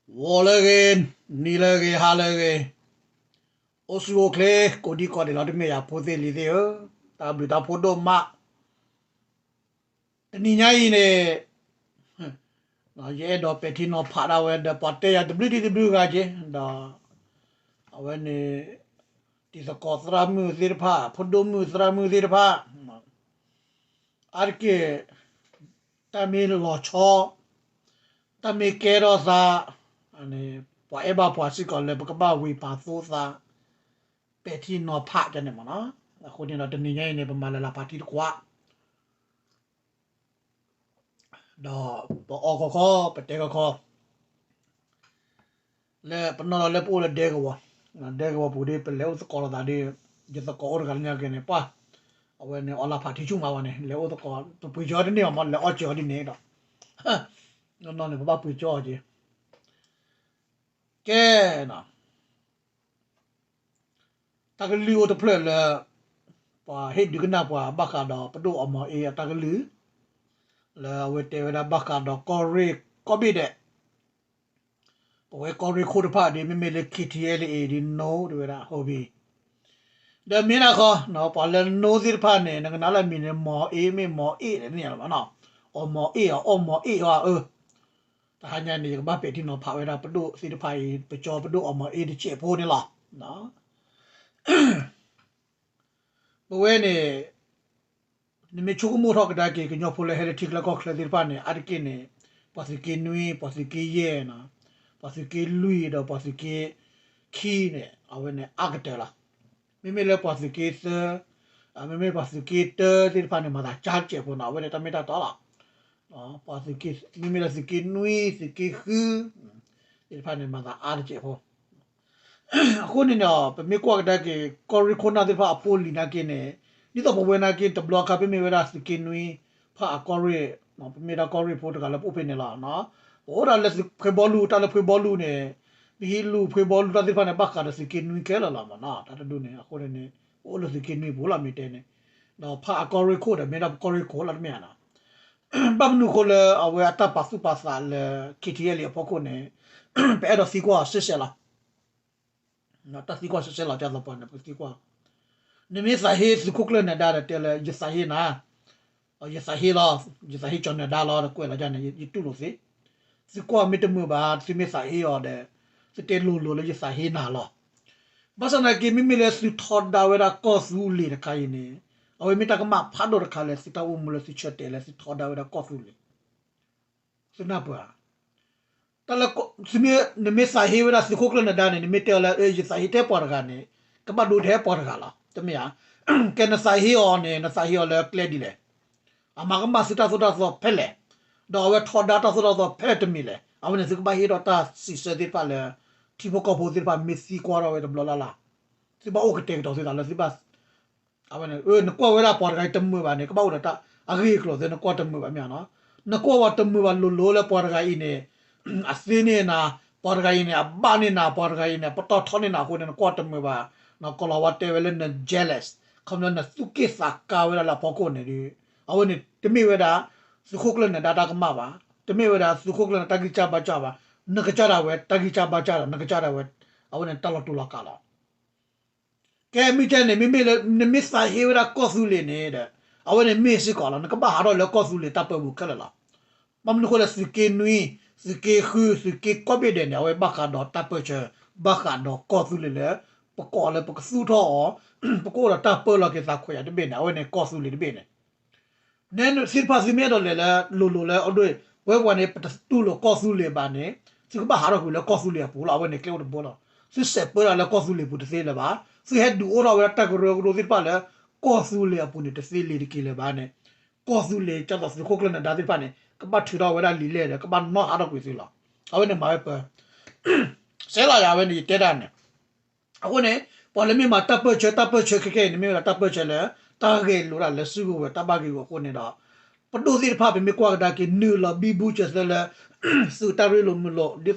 ဂီၤလၢအဂ့ၤ, နံၤလၢအဂ့ၤ, ဟါလၢအဂ့ၤ, အိၣ်ဆူၣ်အိၣ်ချ့ ကိးဒံကိးဒဲးလီၤ တမ့ၢ်ယၤဖိသ့ၣ်လံၤသ့ၣ်ဧၢ, တၢ်ဘျုးတၢ်ဖှိၣ်ဒိၣ်မး. တနံၤညါအံၤန့ၣ် ယအဲၣ်ဒိးပဲာ်ထံနီၤဖးဒၣ်ဝဲဒီး ပှၤတဲယၤတဘျုးဒံးတဘျုးဂၤက့ၤ ဒီး အဝဲန့ၣ် တံၤသကိးသရၣ်မုၣ်သ့ၣ်တဖၣ် ဖိဒိၣ်မုၣ်သရၣ်မုၣ်သ့ၣ်တဖၣ် အါတက့ၢ် တၢ်မ့ၢ်လီၤဆီ တၢ်မ့ၢ်ကဲထီၣ်သး ပှၤအဲၣ်ဘၣ်ပှၤစ့ၢ်ကီးလၢပကဘၣ်ဝ့ၤပာ်သိသး ပဲာ်ထံနီၤဖးကန့ၣ်မ့ၢ်နီၤ. အဃိန့ၣ်ဒီးတနံၤညါအံၤန့ၣ် ပမၤလၢလၢပာ်ထံတကွၢ် ဒီးပအီၣ်ခီခီ ပတဲခီခီ လၢပနီၢ်ဒီးလၢပအိၣ်လၢဒဲကဝီၤ, ဒဲကဝီၤပူၤဒီး ပလဲၤအိၣ်သကိးလိာ်သးဒီး ယသကိးအိၣ်တဂၤလၢညါက့ၤန့ၣ် ပှၤ အဝဲန့ၣ်အီလၢဖးထံဆူၣ်မးဝဲန့ၣ် လဲၤအိၣ်သကိး ပပှ့ၤကၠီတန့ၢ်ဘၣ်မ့ၢ် လဲၤအီၣ်ကၠီဒ်န့ၣ်ဒီး နီၢ်နီၢ်န့ၣ် ပဘၣ်ပှ့ၤကၠီအီၤက့ၤ ကဲ တၢ်ကလုၢ်အိၣ်တဖျၢၣ်လၢ ပှၤဟ့ၣ်ဒုးကနၣ်ပှၤဘၣ်ဃးဒီးပဒိၣ်အီမီၤအ့အတၢ်ကလုၢ် လၢအဝဲတဲဝဲဒၣ်ဘၣ်ဃးဒီးကီၢ်ရ့ၣ်ကီၢ်ဘ့ၣ်ဒဲး ပဝဲကီၢ်ရ့ၣ်ခိၣ်တဖၣ်ဒီး မ့မ့ၢ်လၢ ခ့ထံအဲလ်အ့ ဒီး နိ တဲဝဲဒၣ် ဟီဘံ ဒီးမ့ၢ်ဒၣ်ဃီ ပှၤလၢနိသ့ၣ်တဖၣ်န့ၣ် နကနၣ်လၢအမံၤန့ၣ် မီၤအ့မ့ၢ်မီၤအ့ၣ်န့ၣ်လီၤမ့ၢ်နီၤ, အီမီၤအ့ၣ်အီၤ အီမီၤအ့ၣ်အီၤအၢ တဟါညါန့ၣ် ယကဘၣ်ပဲာ်ထံနီၤဖးဝဲဒၣ်ပဒိၣ်သ့ၣ်တဖၣ်အံၤ ပကၠီပဒိၣ်အီမီၤအ့ၣ်တစဲးဖိန့ၣ်လီၤ. ပဝဲန့ၣ် နမ့ၢ်ဆိကမိၣ်ထီၣ်ကဒါက့ၤ ကညီဖိလၢဟဲလၢထံချၢကီၢ်ချၢသ့ၣ်တဖၣ်န့ၣ် အါတက့ၢ်န့ၣ် ပှၤသုးက့နွံ ပှၤသုးက့ယဲၢ် ပှၤသုးက့လွံၢ်ဒီးပှၤသုးက့ခံန့ၣ် အဝဲန့ၣ်အါကတၢၢ်လီၤ. မ့မ့ၢ်လၢပှၤသုးက့သၢ မ့မ့ၢ်ပှၤသုးက့တၢသ့ၣ်တဖၣ်န့ၣ် မၤသးကၠါတစဲးဖိနီၤ အဝဲန့ၣ်တၢ်မ့ၢ်တၢ်တီလီၤ. ပှၤသုးက့ မ့မ့ၢ်လၢသုးက့နွံ သုးက့ဃု သ့ၣ်တဖၣ်န့ၣ် မၤသးအါတစဲးဖိ အဃိန့ၣ်န့ၣ် ပမ့ၢ်ကွၢ်ကဒါက့ၤ ကီၢ်ရ့ၣ်ခိၣ်နၢ်သ့ၣ်တဖၣ်အဖိလံၤနာ်က့န့ၣ် ဒ်သိးပဝဲနာ်က့ တဘျီခါ ပမ့ၢ်ဝဲဒၣ်သုးက့နွံဖးအကီၢ်ရ့ၣ် ပမ့ၢ်ဒၣ်ကီၢ်ရ့ၣ်ဖိတဂၤလၢပအိၣ်ဖဲန့ၣ်လီၤ. ပအိၣ်ဒၣ်လၢဖှဲဘီလူ တၢ်လၢဖှဲဘီလူန့ၣ် ပဟံးလူၤဖှဲဘီလူတၢ်သ့ၣ်တဖၣ်န့ၣ် ဘၣ်ဃးဒီးသုးက့နွံခဲလၢာ်လီၤမ့ၢ်နီၤ တၢ်တဒူၣ်န့ၣ် အဃိန့ၣ်န့ၣ် ပအိၣ်လၢသုးက့နွံပူၤလီၤ မ့ၢ်တဲန့ၣ် ဒီးဖးအကီၢ်ရ့ၣ်ခိၣ်ဒီး မ့ၢ်ဒၣ်ပကီၢ်ရ့ၣ်ခိၣ်လီၤ တမ့ၢ်ဧါနီၤ ဘၣ်မနုၤအဃိလၢအဝဲအတၢ်ပာ်သူၣ်ပာ်သးလၢ ခ့ထံအဲလ်အ့ အဖီခိၣ်န့ၣ် ပအဲၣ်ဒိးသံကွၢ်အီၤစဲးစဲးလီၤ. တၢ်သံကွၢ်စဲးစဲးလီၤ ကၢ်သီပှၤန့ၣ် ပကသံကွၢ် နမ့ၢ်သးဟ့သုးခိၣ်ကျၢၢ်နၢၤဒါဒီးတဲလၢ ယသးဟ့နၤ, ယသးဟ့လီၤ, ယသးဟ့ကၠီၤနၢၤဒါလီၤ ဒီးကွဲးလီၤဒ်န့ၣ် ယတူၢ်လိာ်သ့, သုကွၢ်မ့ၢ်တမုာ်ဘၣ် သုမ့ၢ်သးဟ့အီၤဒီး သုတဲလိၤလိၤလၢယသးဟ့နၤလီၤ. ဘၣ်ဆၣ်သနာ်က့ မ့မ့ၢ်လၢသုထီဒါဝဲဒၣ်ကီၢ်သူလ့ၤတခါအံၤန့ၣ် အဝဲမ့ၢ်တၢ်ကမၣ်ဖးဒိၣ်တခါလၢသုတၢ်အိၣ်မူလၢသုဆၢတဲာ်လၢသုထီဒါဝဲဒၣ်ကီၢ်သူလ့ၤ သုနၢ်ပၢၢ်ဧါ. တၢ်လၢ သုမ့ၢ် နမ့ၢ်သးဟ့ဝဲဒၣ်သုးခိၣ်ကျၢၢ်နၢၤဒါန့ၣ် နမ့ၢ်တဲအီၤလၢ ယသးဟ့ထဲပှၤတဂၤန့ၣ် ကဘၣ်ဒိထဲပှၤတဂၤလီၤ တမ့ၢ်ဧါ. ကဲနသးဟ့အီၤန့ၣ် နသးဟ့အီၤလၢကျဲဒ်လဲၣ်. အမၤကမၣ်သုတၢ်သိၣ်တၢ်သီဖဲလဲၣ်, ဒီးအဝဲထီဒါတၢ်သိၣ်တၢ်သီဖဲလဲၣ်တမံၤလဲၣ်. အဝဲန့ၣ်သုကဘၣ်ဟ့ၣ်ဒီးတၢ်စံးဆၢသ့ၣ်တဖၣ်လၢ ထံဖိကီၢ်ဖိသ့ၣ်တဖၣ်မ့ၢ်သံကွၢ်ထီၣ်ဝဲတဘျီလၢ်လၢ် သုဘၣ်အိၣ်ကတဲာ်ကတီၤသုသးလၢသုဘၣ် အဝဲန့ၣ် နကွၢ်ဝဲဒၣ်ပှၤတဂၤအံၤတမုာ်ဘၣ်န့ၣ် ကဘၣ်အိၣ်ဒီးတၢ်အဂ့ၢ်အကျိၤသ့ နကွၢ်တမုာ်ဘၣ်မ့ၢ်ဧါနီၤ. နကွၢ်ဝဲတမုာ်ဘၣ်လိၤလိၤလၢပှၤတဂၤအံၤန့ၣ် အသ့န့ၢ်နၤ, ပှၤတဂၤအံၤန့ၣ် အဘၣ်န့ၢ်နၤ, ပှၤတဂၤအံၤန့ၣ် အပတီၢ်ထီန့ၢ်နၤအဃိန့ၣ် နကွၢ်တမုာ်ဘၣ်. ကီၤလၤဝါတဲဝဲလၢန jealous ခီဖျိလၢနသူၣ်က့ၣ်သးကါဝဲဒၣ်လၢအဖီခိၣ်န့ၣ်ဒီး အဝဲန့ၣ်တမ့ၢ်ဝဲဒၣ် သုးခိၣ်ကျၢၢ်နၢၤဒါတၢ်ကမၣ်ဘၣ်, တမ့ၢ်ဝဲဒၣ်သုးခိၣ်ကျၢၢ်နၢၤဒါတၢ်ဂံၢ်စၢ်ဘါစၢ်ဘၣ်, နကစၢ်ဒၣ်ဝဲတၢ်ဂံၢ်စၢ်ဘါစၢ်ဒီး နကစၢ်ဒၣ်ဝဲ အဝဲန့ၣ်တၢ်လီၤတူာ်လီၤကာ်လီၤ. ကဲမ့ၢ်ကဲန့ၣ် မ့မ့ၢ်လၢ နမ့ၢ်သးဟ့ဝဲဒၣ်ကီၢ်သူလ့ၤန့ၣ်ဒီး အဝဲန့ၣ်မ့ၢ်စ့ၢ်ကီးလီၤ နကဘၣ်ဟးထီၣ်လၢကီၢ်သူလ့ၤတၢ်ပၢပူၤခဲလၢာ်လီၤ. ဘၣ်မနုၤအဃိလဲၣ် သုးက့နွံ, သုးက့ဃု, သုးက့ကီၢ်ဘ့ၣ်ဒဲးန့ၣ် အဝဲဘၣ်ဃးဒီးတၢ်ပၢဆှၢ, ဘၣ်ဃးဒီးကီၢ်သူလ့ၤလၢ ပကိးလၢပကသူၣ်ထီၣ်အီၤ, ပကအိၣ်ဒီးတၢ်ပၢလီၤက့ၤသးခွဲးယာ်တဘ့ၣ်န့ၣ် အဝဲန့ၣ်ကီၢ်သူလ့ၤတဘ့ၣ်န့ၣ် နဲသ့ၣ်တဖၣ်သုမ့ၢ်အဲၣ်ဒိးလဲၤလၢလိၤလိၤလၢအဒိ ပဝဲပှၤန့ၣ် ပတတူၢ်လိာ်ကီၢ်သူလ့ၤဘၣ်န့ၣ် သုကဘၣ်ဟးထီၣ်ကွံာ်လၢကီၢ်သူလ့ၤအပူၤလီၤ. အဝဲန့ၣ်ကျဲအိၣ်တဘိလီၤ. သုစဲးပၢဒၣ်လၢကီၢ်သူလ့ၤပူၤတသ့လၢၤဘၣ်. သုဟဲဒုးအိၣ်ထီၣ်ဝဲဒၣ်တၢ်ကရၢကရိသ့ၣ်တဖၣ်လၢ ကီၢ်သူလ့ၤအပူၤန့ၣ် တသ့လၢၤတက့ၢ်လၢၤဘၣ်န့ၣ် ကီၢ်သူလ့ၤ ကၢ်သိးသုးခိၣ်ကျၢၢ်နၢၤဒါသ့ၣ်တဖၣ်န့ၣ် ကဘၣ်ထုးထီၣ်ဝဲဒၣ်လံာ်လဲၢ်ဒီး ကဘၣ်နီၣ်ဟးထီၣ်ကွံာ်သုလီၤ. အဝဲန့ၣ်မၤဝဲပၢ စဲးလီၤယၤ အဝဲန့ၣ်ယတဲဒၣ်န့ၣ် အဃိန့ၣ် ပှၤလၢမ့ၢ်မၤတၢ်ပၢၢ်ဆၢ တၢ်ပၢၢ်ဆၢခဲခဲအံၤန့ၣ် မ့ၢ်ဝဲဒၣ်တၢ်ပၢၢ်ဆၢလၢ တၢ်ဂဲၤလိာ်ဒၣ်လၢစုကဝဲၤတၢ်ဘၣ်ဂ့ၢ်ဂီၢ်အဃိန့ၣ်ဒီး ပဒိၣ်သ့ၣ်တဖၣ် ပမ့ၢ်ကွၢ်ကဒါက့ၤ နုာ်လီၤဘံဘူစၢၤသၢလၢ သုးတၢ်ရ့လိာ်မုာ်လိာ် ဒ်သိး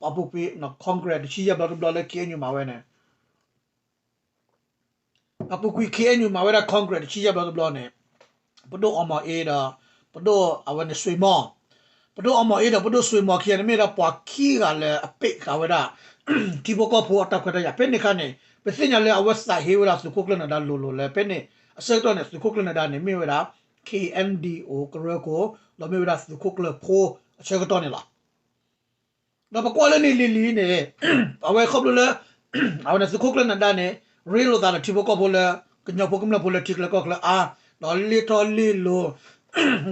အပူၤကွံာ် Congress တဆံယဲၢ်ဘျီတဘျီလၢ ခ့ၣ်အဲၣ်ယူၣ် မၤဝဲန့ၣ် အပူၤကွံာ် ခ့ၣ်အဲၣ်ယူၣ် မၤဝဲဒၣ် Congress တဆံယဲၢ်ဘျီတဘျီန့ၣ် ပဒိၣ်အီမီၤအ့ဒီး ပဒိၣ်အဝဲန့ၣ် ဆွ့မီၢ် ပဒိၣ်အီမီၤအ့ဒီးပဒိၣ်စွ့မီၤခံဂၤန့ၣ် မ့ၢ်ဝဲဒၣ်ပှၤခံဂၤလၢအပ့းဃာ်ဝဲဒၣ် ထံဖိကီၢ်ဖိအတၢ်ခွဲးတၢ်ယာ်. ဖဲန့ၣ်အခါန့ၣ် ပသ့ၣ်ညါလၢအဝဲသးဟ့ဝဲဒၣ်သုးခိၣ်ကျၢၢ်နဒါလိၤလိၤလၢ ဖဲန့ၣ်အဆၢကတီၢ်န့ၣ် သုးခိၣ်ကျၢၢ်နဒါန့ၣ် မ့ၢ်ဝဲဒၣ် ခ့ၣ်အဲၣ်ဒိၣ် ကရၢခိၣ် ဒီးမ့ၢ်ဝဲဒၣ်သုးခိၣ်ကျၢၢ်ဖိအဆၢကတီၢ်န့ၣ်လီၤ. ဒီးပကွၢ်လၢန့ၣ်လံၤလံၤန့ၣ် အဝဲခီဖျိလၢ အဝဲန့ၣ်သုးခိၣ်ကျၢၢ်နဒါန့ၣ် ရ့လိာ်သးဒီးထံဖိကီၢ်ဖိလၢ ကညီဖိကမျၢၢ်ဖိလၢထံချၢကီၢ်ချၢအါ ဒီးလ့ၢ်ထီၣ်လ့ၢ်လီၤ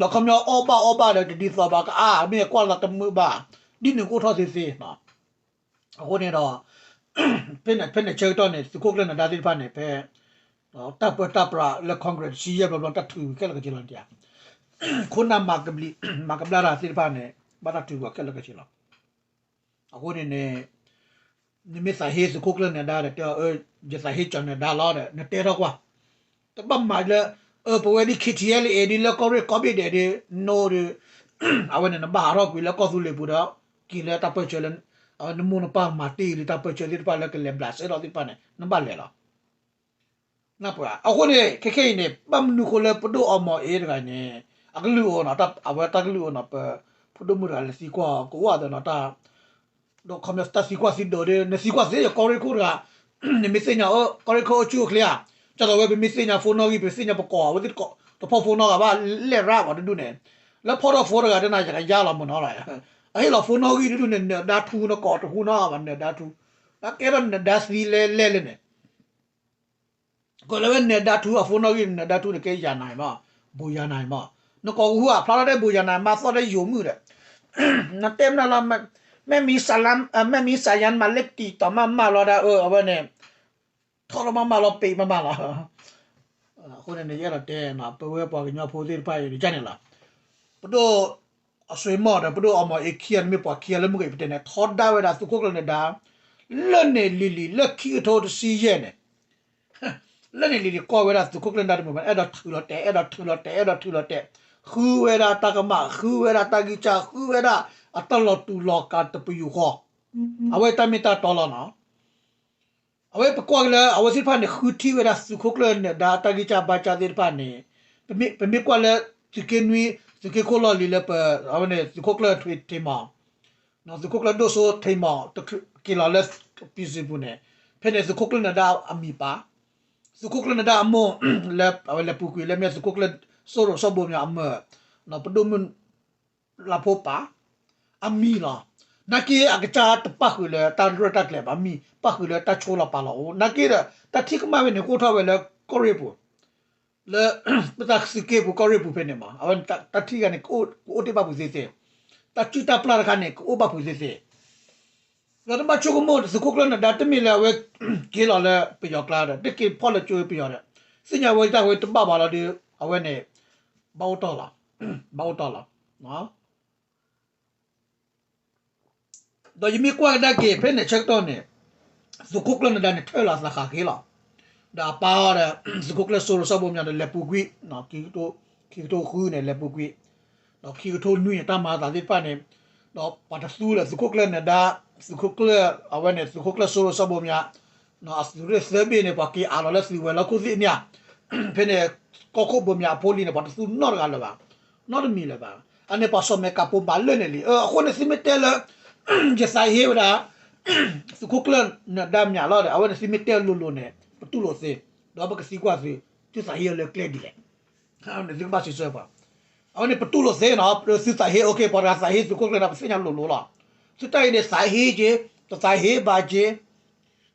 ဒီးခီပညီအီၣ်ဘၣ်အီဘၣ်ဒီးတဒ်သိးဘၣ်ကအါ မ့ၢ်ကွၢ်လီၤတမုာ်ဘၣ် ဒ်န့ၣ်ကအိၣ်ထီၣ်သ့သ့. အဃိန့ၣ်ဒီး ဖဲန့ၣ်ဆၢကတီၢ်န့ၣ် သုးခိၣ်ကျၢၢ်နဒါသ့ၣ်တဖၣ်န့ၣ် ဖဲ တၢ်ပၢတၢ်ပြးလၢ Congress တဆံယဲၢ်ဘျီဘျီ တၢ်ထုးခဲလၢာ်ခဲဆ့လီၤန့ၣ် ခိၣ်နၢ်မၤကဘျံး မၤကဘျါတၢ်သ့ၣ်တဖၣ်န့ၣ် ဘၣ်တၢ်ထုးကွံာ်ခဲလၢာ်ခဲဆ့လီၤ. အဃိန့ၣ်န့ၣ် နမ့ၢ်သးဟ့သုးခိၣ်ကျၢၢ်နဒါဒီး တဲအီၤ ယသးဟ့ကၠီၤနဒါလီၤဒီး နတဲထီၣ်ကွၢ် တဘၣ်မၤလၢ ပဝဲဒ် ခ့ၣ်ထံၣ်အဲလ်အ့ၣ် ဒ်လၢကီၢ်ရ့ၣ်ကီၢ်ဘ့ၣ်ဒဲးဒ် နိဒီး အဝဲန့ၣ် နဘၣ်ဟးထီၣ်ကွံာ်လၢကီၢ်သူလ့ၤပူၤဒီး က့ၤလၢတၢ်ပၢၢ်ဆၢလၢ အဝဲနမိၢ်နပၢ်မၤတ့ၢ်လံတၢ်ပၢၢ်ဆၢသ့ၣ်တဖၣ်လၢကလဲၤဘျးစဲထီၣ်သ့ၣ်တဖၣ်န့ၣ် နဘၣ်လဲၤလီၤ. နၢ်ပၢၢ်ဧါ. အဃိန့ၣ် ခဲခဲအံၤန့ၣ် ဘၣ်မနုၤဃိလၢပဒိၣ်အီမီၤအ့တဂၤန့ၣ် အကလုၢ်အိၣ်နီၤ အဝဲတၢ်ကလုၢ်အိၣ်နီၤ ပဖိဒိၣ်မုၣ်တဂၤလဲၤသံကွၢ်အီၤ ကအိၣ်အသိးနီၤ တၢ် ဒီးခီပညီတၢ်သံကွၢ်သံဒိးဒီး နသံကွၢ်သ့ယကီၢ်ရ့ၣ်ခိၣ်တဂၤ နမ့ၢ်သ့ၣ်ညါအီၤ ကီၢ်ရ့ၣ်ခိၣ်အိၣ်ဆူၣ်အိၣ်ချ့ဧါ. ကၢ်သိးဝဲပမ့ၢ်သ့ၣ်ညါ phone နီၣ်ဂံၢ် ပသ့ၣ်ညါပကိး အဝဲသ့ၣ်တဖီ phone နီၣ်ဂၤဘၣ် လဲၣ်ရၣ်ပှၤတဒူၣ်န့ၣ် လၢဖီၣ်ထီၣ် phone တဂၤတနၤ ယကယါလီၤမ့ၢ်နီၤလီၤ. အဟ့ၣ်လီၤ phone နီၣ်ဂံၢ်တဒူၣ်န့ၣ် နဒါထူနကိးတဟူနီၣ်ဂၤဘၣ် နဒါထူ နကဲထီၣ်နဒါသံလဲၣ်လဲၣ်လဲၣ်န့ၣ် ကလၢဝဲနဒါထူအ phone နီၣ်ဂံၢ် နဒါထူန့ၣ်ကဲယၤနၤမး ဘိယၤနၤမး နကိးကဟူအဖျါထီၣ်တဲဘိယၤနၤ မၤသီၣ်တဲယိၤမုၣ်ဒီး နတဲမနုၤလီၤ မ့ၢ်မံၤစၢ်ယၣ် မ့ၢ်မံၤစၢ်ယၣ်မၤလၢတံၢ်တီၤမးမးလီၤဒၣ် အဝဲန့ၣ် ထီၣ်လီၤမးမးလီၤ ပ့းမးမးလီၤ. အဃိန့ၣ် ယအဲၣ်ဒိးတဲ ပဝဲပှၤကညီဖိသ့ၣ်တဖၣ်အံၤန့ၣ် ကန့ၣ်လီၤ. ပဒိၣ် အစွ့မီၤဒီး ပဒိၣ်အီမီၤအ့ခံဂၤန့ၣ်မ့ၢ်ပှၤခံဂၤလၢမုၢ်ကပတဲန့ၣ် ထီဒါဝဲဒၣ်သုးခိၣ်ကျၢၢ်နဒါ လၢန့ၣ်လံၤလံၤ လၢခံကထိတဆံယဲၢ်န့ၣ် လၢန့ၣ်လံၤလံၤ ကွၢ်ဝဲဒၣ်သုးခိၣ်ကျၢၢ်နဒါတမုာ်ဘၣ် အဲၣ်ဒိးထုးလီၤတဲာ် အဲၣ်ဒိးထုးလီၤတဲာ် အဲၣ်ဒိးထုးလီၤတဲာ် ဃုဝဲဒၣ်တၢ်ကမၣ် ဃုဝဲဒၣ်တၢ်ဂံၢ်စၢ် ဃုဝဲဒၣ်အတၢ်လီၤတူာ်လီၤကာ်တပယူာ်ဃီ အဝဲတၢ်မ့ၢ်တၢ်တီလီၤနီၤ. အဝဲပကွၢ်က့ၤလၢ အဝဲသ့ၣ်တဖၣ်န့ၣ် ဃုထံၣ်ဝဲဒၣ်သုးခိၣ်ကျၢၢ်နဒါတၢ်ဂံၢ်စၢ်ဘါစၢ်သ့ၣ်တဖၣ်န့ၣ် ပမ့ၢ်ကွၢ်လၢ သုးက့နွံ သုးက့ခိၣ်လီၢ်လံၤလၢပ အဝဲန့ၣ် သုးခိၣ်ကျၢၢ်ထွ့ထံမီၤ သုးခိၣ်ကျၢၢ်ဒိၣ်စိထံမီၤ က့ၤလီၤလၢ ပံစံပူၤန့ၣ် ဖဲန့ၣ်သုးခိၣ်ကျၢၢ်နဒါအမံၤပာ် သုးခိၣ်ကျၢၢ်နဒါအမိၢ် လၢအဝဲလဲၤပူၤကွံာ်လၢမ့ၢ်သုးခိၣ်ကျၢၢ်စိရိၤစီၤဘိမၠးအမၢ် ပဒိၣ်မုၢ် လၢဖိပာ် အမံၤလီၤ. နာ်က့အကစၢ်တပၣ်ဃုာ်လၢတၢ်ရဲၣ်တၢ်ကျဲၤဘၣ် မံၤပၣ်ဃုာ်လၢတၢ်ဆိလီၤပာ်လီၤအိၣ် နာ်က့ဒီး တၢ်ထံၣ်ကမၣ်ဝဲန့ၣ် ကအိၣ်ထီၣ်ဝဲလၢကီၢ်ရ့ၣ်ပူၤ လၢ ပတၢ်သုးက့ပူၤကီၢ်ရ့ၣ်ပူၤဖဲန့ၣ်မး အဝဲတၢ်ထံၣ်ဂၤန့ၣ် ကအိၣ်တ့ၢ်ဘၣ်ပူၤသ့သ့ တၢ်စုၣ်တၢ်ပျၢ်တခါန့ၣ် ကအိၣ်ဘၣ်ပူၤသ့သ့ ဒီးတဘၣ်ဆိကမိၣ် သုးခိၣ်ကျၢၢ်နဒါတမ့ၢ်လၢအဝဲက့ၤလီၤလၢပယီၤကျါဒီး တက့ၤဖီၣ်လၢကၠိပယီၤဒီး သ့ၣ်ညါဝဲတၢ်ဝဲတဘၣ်ဘၣ်လီၤဒီး အဝဲန့ၣ် ဘၣ်အိၣ်တီၢ်လီၤ ဘၣ်အိၣ်တီၢ်လီၤ. ဒီးယမ့ၢ်ကွၢ်ကဒါက့ၤ ဖဲန့ၣ်ဆၢကတီၢ်န့ၣ် သုးခိၣ်ကျၢၢ်နဒါန့ၣ် ထၢၣ်လီၤသးဃးက့ၤလီၤ. ဒီးအပၢ်အီၤဒီး သုးခိၣ်ကျၢၢ်စိရိၤစီၤဘိမၠးဒီး လဲၤပူၤကွံာ် ခံကထိဃုန့ၣ် လဲၤပူၤကွံာ် ဒီးခံကထိနွံန့ၣ် တၢ်မၤအသးသ့ၣ်တဖၣ်န့ၣ် ဒီးပှၤတသူလၢသုးခိၣ်ကျၢၢ်နဒါ သုးခိၣ်ကျၢၢ် အဝဲန့ၣ် သုးခိၣ်ကျၢၢ်စိရိၤစီၤဘိမၠး အသုးရ့ၣ်သၢဘ့ၣ်န့ၣ် ပှၤက့ၤအးလီၤလၢသုးဝဲၤလီၢ်ခိၣ်သ့ၣ်န့ၣ်ဧါ ဖဲန့ၣ် ကီၢ်ခိၣ်ဘိမၠးအဖိလံၤန့ၣ် ပှၤတသူနီတဂၤလၢၤဘၣ် နီတမံၤလၢၤဘၣ်. အန့ၣ်ပှၤစီၤမဲာ်ကးပိၤမၤလၢာ်န့ၣ်လံ. အဃိန့ၣ်သုမ့ၢ်တဲလၢ ယသးဟ့ဝဲဒၣ် သုးခိၣ်ကျၢၢ်နဒါမၠးလီၤဒီး အဝဲန့ၣ်သုမ့ၢ်တဲလိၤလိၤန့ၣ် ပတူၢ်လိာ်သ့ ဒီးပကသံကွၢ်သု သုသးဟ့အီၤလၢကျဲဒ်လဲၣ် သုကဘၣ်စံးဆၢပှၤ အဝဲန့ၣ်ပတူၢ်လိာ်သ့နီၤ သုသးဟ့ okay ပှၤတဂၤသးဟ့သုးခိၣ်ကျၢၢ်နဒါ ပသ့ၣ်ညါလိၤလိၤလီၤ. သုတၢ်အံၤန့ၣ် သးဟ့က့ၤ တသးဟ့ဘၣ်က့ၤ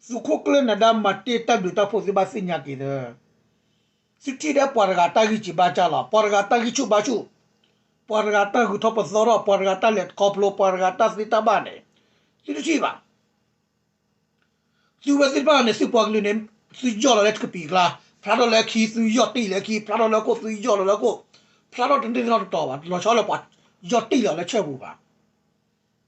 သုးခိၣ်ကျၢၢ်နဒါမၤတ့ၢ်တၢ်ဘျုးတၢ်ဖှိၣ်သုဘၣ်သ့ၣ်ညါက့ၤသၢ သုထံၣ်ဒၣ်ပှၤတဂၤတၢ်ဂံၢ်စၢ်ဘါစၢ်လီၤ. ပှၤတဂၤတၢ်ဂံၢ်ဆူၣ်ဘါဆူၣ်, ပှၤတဂၤတၢ်ဂုၤထီၣ်ပသီထီၣ်, ပှၤတဂၤတၢ်လဲၤခီဖျိ, ပှၤတဂၤတၢ်သ့တၢ်ဘၣ်န့ၣ် သုတထံၣ်ဘၣ်. သုဝဲသ့ၣ်တဖၣ်န့ၣ် သုပှၤကလုာ်န့ၣ် သုယီၢ်လီၤလၢကပံာ်ကျါ, ဖျါထီၣ်လၢခံ သုယီၢ်တံၢ်လၢခံ, ဖျါထီၣ်လၢခိၣ် သုယီၢ်လီၤလၢခိၣ်, ဖျါထီၣ်တန့ၢ်နီတတီၤဘၣ်, လီၤဆီလၢပှၤယီၢ်တံၢ်လီၤလၢဆၢပူၤဘၣ်.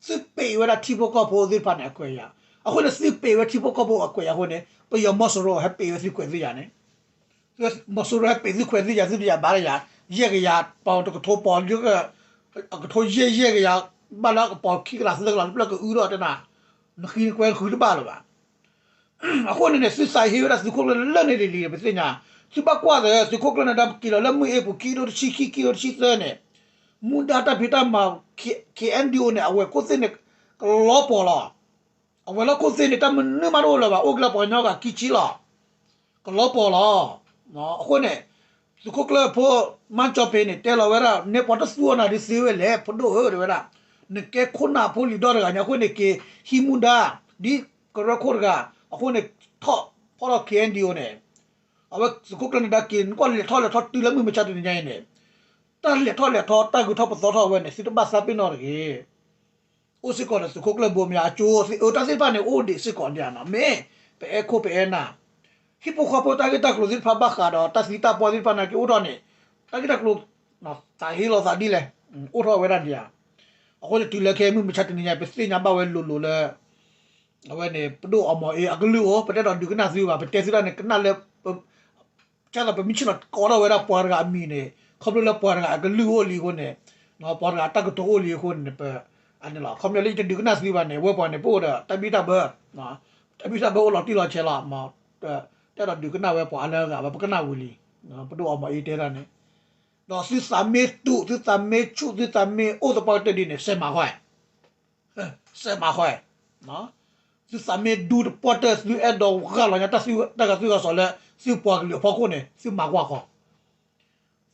သုပ့းဝဲဒၣ်ထံဖိကီၢ်ဖိသ့ၣ်တဖၣ်န့ၣ် အခွဲးယာ်, အဃိန့ၣ် သုပ့းဝဲထံဖိကီၢ်ဖိအခွဲးယာ်အဃိန့ၣ် ပယီၤမီၢ်စိရိၤဟဲပ့းဝဲသုခွဲးသုယာ်န့ၣ် မီၢ်စိရိၤဟဲပ့းသုခွဲးသုယာ် သုတယာ်ဘၣ်တယာ်, ယဲၢ်ကယၤပီၢ်တကထိပီၢ်လၢ အကထိယဲၢ်ယဲၢ်ကယၤ, ဘၣ်လၢအကပီၢ်ခံကလးသၢကလးတဖျၢၣ်ကအုထီၣ်တနၤ, နဃံနကွဲဃုတဘၣ်လၢၤဘၣ်. အဃိန့ၣ်န့ၣ် သုသးဟ့ဝဲဒၣ်သုးခိၣ်ကျၢၢ်လၢန့ၣ်လံၤလံၤ ပသ့ၣ်ညါ, သုဘၣ်ကွၢ်သး သုးခိၣ်ကျၢၢ်နဒါက့ၤလီၤလၢမုၢ်အ့ပူၤ ခံကထိတဆံခံ ခံကထိတဆံသၢန့ၣ် မူဒါတၢ်ဖံးတၢ်မၤ K- KNDO န့ၣ် အဝဲၢ်ခိၣ်သ့ၣ်န့ၣ် ကလီၤပှီၤလီၤ. အဝဲၢ်လီၢ်ခိၣ်သ့ၣ်န့ၣ် တၢ်မနုၤမးတအိၣ်လၢၤဘၣ်, အိၣ်ကလၢပှၤကညီဂၤခံဆံလီၤ. ကလီၤပှီၤလီၤ. အဃိန့ၣ် သုးခိၣ်ကျၢၢ်ဖိ မၢကၠီၤပ့ၤန့ၣ် တဲလီၤဝဲဒၣ် နဲပှၤတသူအီၤနၤဒုးသ့ဝဲလဲၣ် ဖိဒိၣ်ဧၢ တဲဝဲဒၣ်. နကဲခိၣ်နၢ်ဖိလံၤဒီတဂၤညါအဃိန့ၣ် က့ၤဟံးမူဒါ ဒ်ကရၢခိၣ်တဂၤ အဃိန့ၣ် ထီၣ်ဖီၣ်ထီၣ် KNDO န့ၣ် အဝဲသုးခိၣ်ကျၢၢ်န့ၣ်ဒါက့ၤ နကွၢ်လဲၤထီၣ်လဲၤထီတုၤလၢမုၢ်မဆါတနံၤညါအံၤန့ၣ် တၢ်လဲၤထီၣ်လဲၤထီ တၢ်ဂုၤထီၣ်ပသီထီၣ်ဝဲန့ၣ် သုတဘၣ်သးပ့ၤနီၣ်တဂ့ၤ. အိၣ်စ့ၢ်ကီးဒီးသုးခိၣ်ကျၢၢ်ဘိမၠါ အကၠိအၢတၢ်သ့ၣ်တဖၣ်န့ၣ် အိၣ်ဒံးစ့ၢ်ကီးဒံးနီၤ မ့ၢ်ပအဲၣ်ခိၣ်ပအဲၣ်နၢ် ဟံၣ်ဖိဃီဖိတၢ်ဂ့ၢ်တၢ်ကျိၤသ့ၣ်တဖၣ်ဘၣ်ဃးဒီးတၢ်သံတၢ်ပှၢ်သ့ၣ်တဖၣ်နာ်က့အိၣ်ထီၣ်န့ၣ် တၢ်ဂ့ၢ်တၢ်ကျိၤ သးဟ့လီၤသးဒ်လဲၣ် အိၣ်ထီၣ်ဝဲဒၣ်ဒံးဧါ. အဃိန့ၣ်တုၤလၢခဲမုၢ်မဆါတနံၤညါ ပသ့ၣ်ညါဘၣ်ဝဲလိၤလိၤလၢ အဝဲန့ၣ် ပဒိၣ်အီမီၤအ့အကလုၢ်အိၣ် ပတအဲၣ်ဒိးဒုးကနၣ်သုဘၣ် ပတဲသုတၢ်န့ၣ် ကနၣ်လၢ ကသိးပမ့ၢ်ဆ့ၣ်နီၤကိးထီၣ်ဝဲဒၣ်ပှၤတဂၤအမံၤန့ၣ် ခီဖျိလၢပှၤတဂၤအကလုၢ်အိၣ်လံအဃိန့ၣ် ပှၤတဂၤအတၢ်ကတိၤအိၣ်လံအဃိန့ၣ် ပ အန့ၣ်လီၤ. ခီပညီလၢယတဒုးကနၣ်သုဘၣ်န့ၣ် ဝဲပှၤန့ၣ် ပအိၣ်ဒီးတၢ်ဘံၣ်တၢ်ဘၢ တၢ်ဘံၣ်တၢ်ဘၢအိၣ်လီၤတံၢ်လီၤဆဲးလီၤ တအဲၣ်ဒိးဒုးကနၣ်ဝဲပှၤအါလၢအဂၤဘၣ် ပကနၣ်ဝံၤလံ ပဒိၣ်အီမီၤအ့တဲတၢ်န့ၣ် ဒီးသုသးမ့ၢ်တူး သုသးမ့ၢ်ဆူၣ် သုသးမ့ၢ်အိၣ်သပှၢ်ကတၢၢ်ဒ်န့ၣ် စဲးမၤဃီ စဲးမၤဃီ သုသးမ့ၢ်ဒူတပှၢ်ကတၢၢ် သုအဲၣ်ဒိးဂၢ်လီၤညါတၢ်ဂၤသုၣ်ဂၢ်စီၤလၢ သုပှၤကလုာ်အဖီခိၣ်န့ၣ် သုမၤကွၢ်ဃီ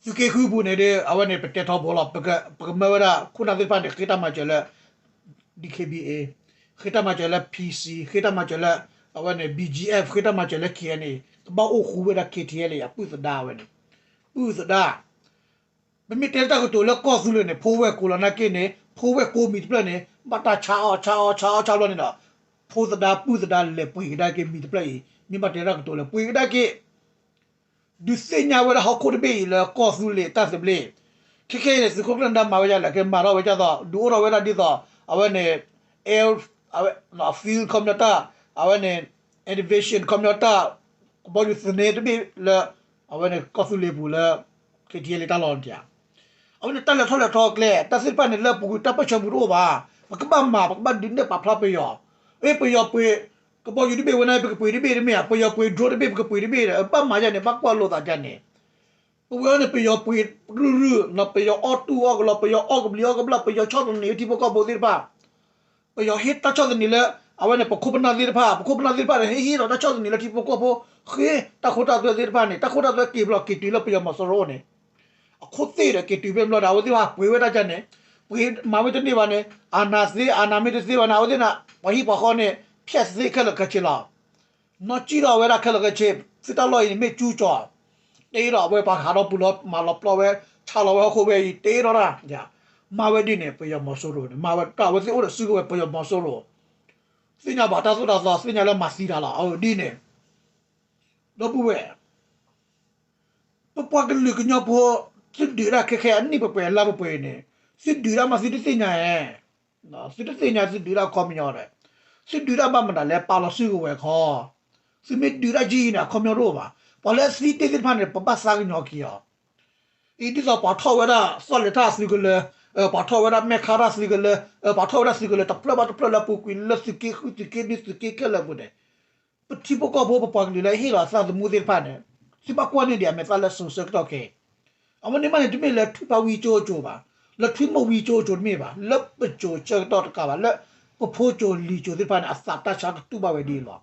သုးက့ဃုပူၤန့ၣ်ဒီး အဝဲန့ၣ်ပတဲထီဘိလီၤ. ပကမၢဝဲဒၣ်ခိၣ်နၢ်သ့ၣ်တဖၣ်န့ၣ် ဃ့တၢ်မၤစၢၤလၢ DKBA ဃ့တၢ်မၤစၢၤလၢ PC ဃ့တၢ်မၤစၢၤလၢ အဝဲန့ၣ် BGF ဃ့တၢ်မၤစၢၤလၢ KNA ကဘၣ်အိၣ်ဃူဝဲဒၣ် KTLA အပုၢ်သဒါဝဲန့ၣ် ပုၢ်သဒါ ပမ့ၢ်တဲတၢ်ကတိၤလၢကီၢ်သူလ့ၤန့ၣ် ဖိဝဲၢ်ကိးလီၤနာ်က့န့ၣ် ဖိဝဲၢ်ကိးမံၤတဖျၢၣ်န့ၣ် ဘၣ်တၢ်ဆါအီၣ်ဆါအီၣ်ဆါအီၣ်ဆါဘျီန့ၣ်ဒီး ဖိသဒါပုၢ်သဒါလဲၤပှ့ၤကဒါက့ၤမံၤတဖျၢၣ်အံၤ မ့ၢ်ဘၣ်တဲတၢ်ကတိၤလၢပှ့ၤကဒါက့ၤ ဒုးသ့ၣ်ညါဝဲဒၣ်ဟီၣ်ခိၣ်တဘ့ၣ်အံၤလၢကီၢ်သူလ့ၤတၢ်သဘျ့ ခဲခဲအံၤန့ၣ် သုးခိၣ်ကျၢၢ်နဒါမၤဝဲဒ်လဲၣ် ကမၤထီၣ်ဝဲဒ်သိး ဒုးအိၣ်ထီၣ်ဝဲဒၣ်ဒ်သိး အဝဲန့ၣ် air အဝဲ field ခီပညီတၢ် အဝဲန့ၣ် elevation ခီပညီတၢ် ကဘီယူၤသန့တဘ့ၣ်လၢ အဝဲန့ၣ်ကီၢ်သူလ့ၤပူၤလၢ KTLA တၢ်လီၢ်န့ၣ်ဧါ. အဝဲန့ၣ်တၢ်လဲၤထီၣ်လဲၤထီကျဲ တၢ်သ့ၣ်တဖၣ်န့ၣ် လၢပူၤကွံာ်တၢ်ပၢၢ်ဆၢပူၤတအိၣ်ဘၣ်. ပကဘၣ်မၤ ပကဘၣ်ဒုးနဲၣ်ပာ်ဖျါပယီၤ. အ့ ပယီၤပှ့ၤ ကဘီယူၤတဘ့ၣ်ဝဲန့ၣ် ပကပှ့ၤတဘ့ၣ်တမ့ၢ်ဧါ. ပယီၤပှ့ၤ drone တဘ့ၣ် ပကပှ့ၤတဘ့ၣ်ဒီး ဘၣ်မၤယဲန့ၣ် ဘၣ်ကွၢ်လိာ်သးဒ်န့ၣ် ပဝဲန့ၣ် ပယီၤပှ့ၤရုၢ်ရုၢ် ပယီၤအီၣ်တူၢ်အီၣ်ကလီ ပယီၤအီၣ်ကဘျံးအီၣ်ကဘျၣ် ပယီၤဆီၣ်သနံးထံဖိကီၢ်ဖိသ့ၣ်တဖၣ် ပယီၤဟ့ၣ်တၢ်ဆီၣ်သနံးလၢ အဝဲန့ၣ် ပခိၣ်ပနၢ်သ့ၣ်တဖၣ် ပခိၣ်ပနၢ်သ့ၣ်တဖၣ်ဒီး ဟ့ၣ်ဟ့ၣ်ဒီးတၢ်ဆီၣ်သနံးလၢထံဖိကီၢ်ဖိ ဃ့တၢ်ခိတၢ်သွဲသ့ၣ်တဖၣ်န့ၣ် တၢ်ခိတၢ်သွဲက့ၤဘျီက့ၤတုၤလၢပယီၤမီၤစိရိၤန့ၣ် အခိၣ်သ့ၣ်ဒီးက့ၤတုၤဖဲဘျီဒီး အဝဲသ့ၣ်တဖၣ်ပှ့ၤဝဲဒၣ်ဒ်န့ၣ် ပှ့ၤမၤဝဲတန့ၢ်ဘၣ်န့ၣ် အာဏာသ့ အာဏာမ့ၢ်တသ့ဘၣ်န့ၣ် အဝဲသ့ၣ်န့ၣ် ပှၤဟံၣ်ပှၤဃီန့ၣ် ဖျက်ဆီးခဲလၢာ်ခဲဆ့လီၤ. နီၢ်ကံၣ်ထီၣ်ဝဲဒၣ်ခဲလၢာ်ခဲဆ့ သုတၢ်လီၢ်အံၤန့ၣ်မ့ၢ်ကၠူကၠီၤ တ့ထီၣ်အဝဲပှၤဟးထီၣ်ပူၤလီၤ မၤလီၤပျီဝဲ ဆါလီၤဝဲဟီၣ်ခိၣ်ဝဲအံၤ တ့ထီၣ်တၢ် မၤဝဲဒ်န့ၣ် ပယီၤမီၤစိရိၤန့ၣ် မၤဝဲတၢ်ဝဲသ့ၣ်အိၣ်ဒီးစုကဝဲၤပယီၤမီၤစိရိၤ သ့ၣ်ညါဘၣ်တၢ်သိၣ်တၢ်သီ သ့ၣ်ညါလၢမၤသံတၢ်လီၤ အဒ်န့ၣ် ဒီပုၢ်ဝဲၢ် ပပှၤကလုာ်ကညီဖိ သုဒုးဒၣ်ခဲခဲအနံၣ်ပှဲၤပှဲၤလါပှဲၤပှဲၤအံၤန့ၣ် သုဒုးဒၣ်မးသုတသ့ၣ်ညါဧါ သုတသ့ၣ်ညါသုဒုးဒၣ်ခီပညီဒီး သုဒုးဒၣ်ဘၣ်မတၤလဲၣ် ပာ်လီၤစုကဝဲၤခီ သုမ့ၢ်ဒုးဒၣ်ကံအံၤန့ၣ် အခီပညီတအိၣ်ဘၣ်. ပှၤလၢအသံတ့ၢ်သ့ၣ်တဖၣ်န့ၣ် ပဘၣ်သးကညီၤက့ၤအီၤ အံၤဒ်သိးပှၤထီၣ်ဝဲဒၣ် သီၣ်လဲၤထၣ်သုကလၢၤ, ပှၤထီၣ်ဝဲဒၣ်မဲၢ်ခါထၣ်သုကလၢၤ, ပှၤထီၣ်ဝဲဒၣ်သုကလၢၤ တဖျၢၣ်ဘၣ်တဖျၢၣ်လၢပူၤကွံာ်လၢသုးက့ဃုသုးက့နွံသုးက့ခဲလၢာ်ပူၤန့ၣ် ပထံဖိကီၢ်ဖိပပှၤကလုာ်လၢဟ့ၣ်လီၤအသးသမူသ့ၣ်တဖၣ်န့ၣ် သုဘၣ်ကွၢ်န့ၢ်ဒံးအမဲာ်သၣ်လၢစိၤဆၢကတီၢ်ခဲအံၤ အဝဲန့ၣ်မးန့ၣ် တမ့ၢ်လၢထွံၣ်ဖးဝံကၠိကၠိဘၣ်, လၢထွံၣ်မိၢ်ဝံကၠိကၠိတမ့ၢ်ဘၣ်, လၢပစိၤဆၢကတီၢ်တကးဘၣ်, လၢပဖိကၠိလံၤကၠိသ့ၣ်တဖၣ်န့ၣ် အသးတၢ်ဆါကတူၢ်ဘၣ်ဝဲဒ်အံၤလီၤ.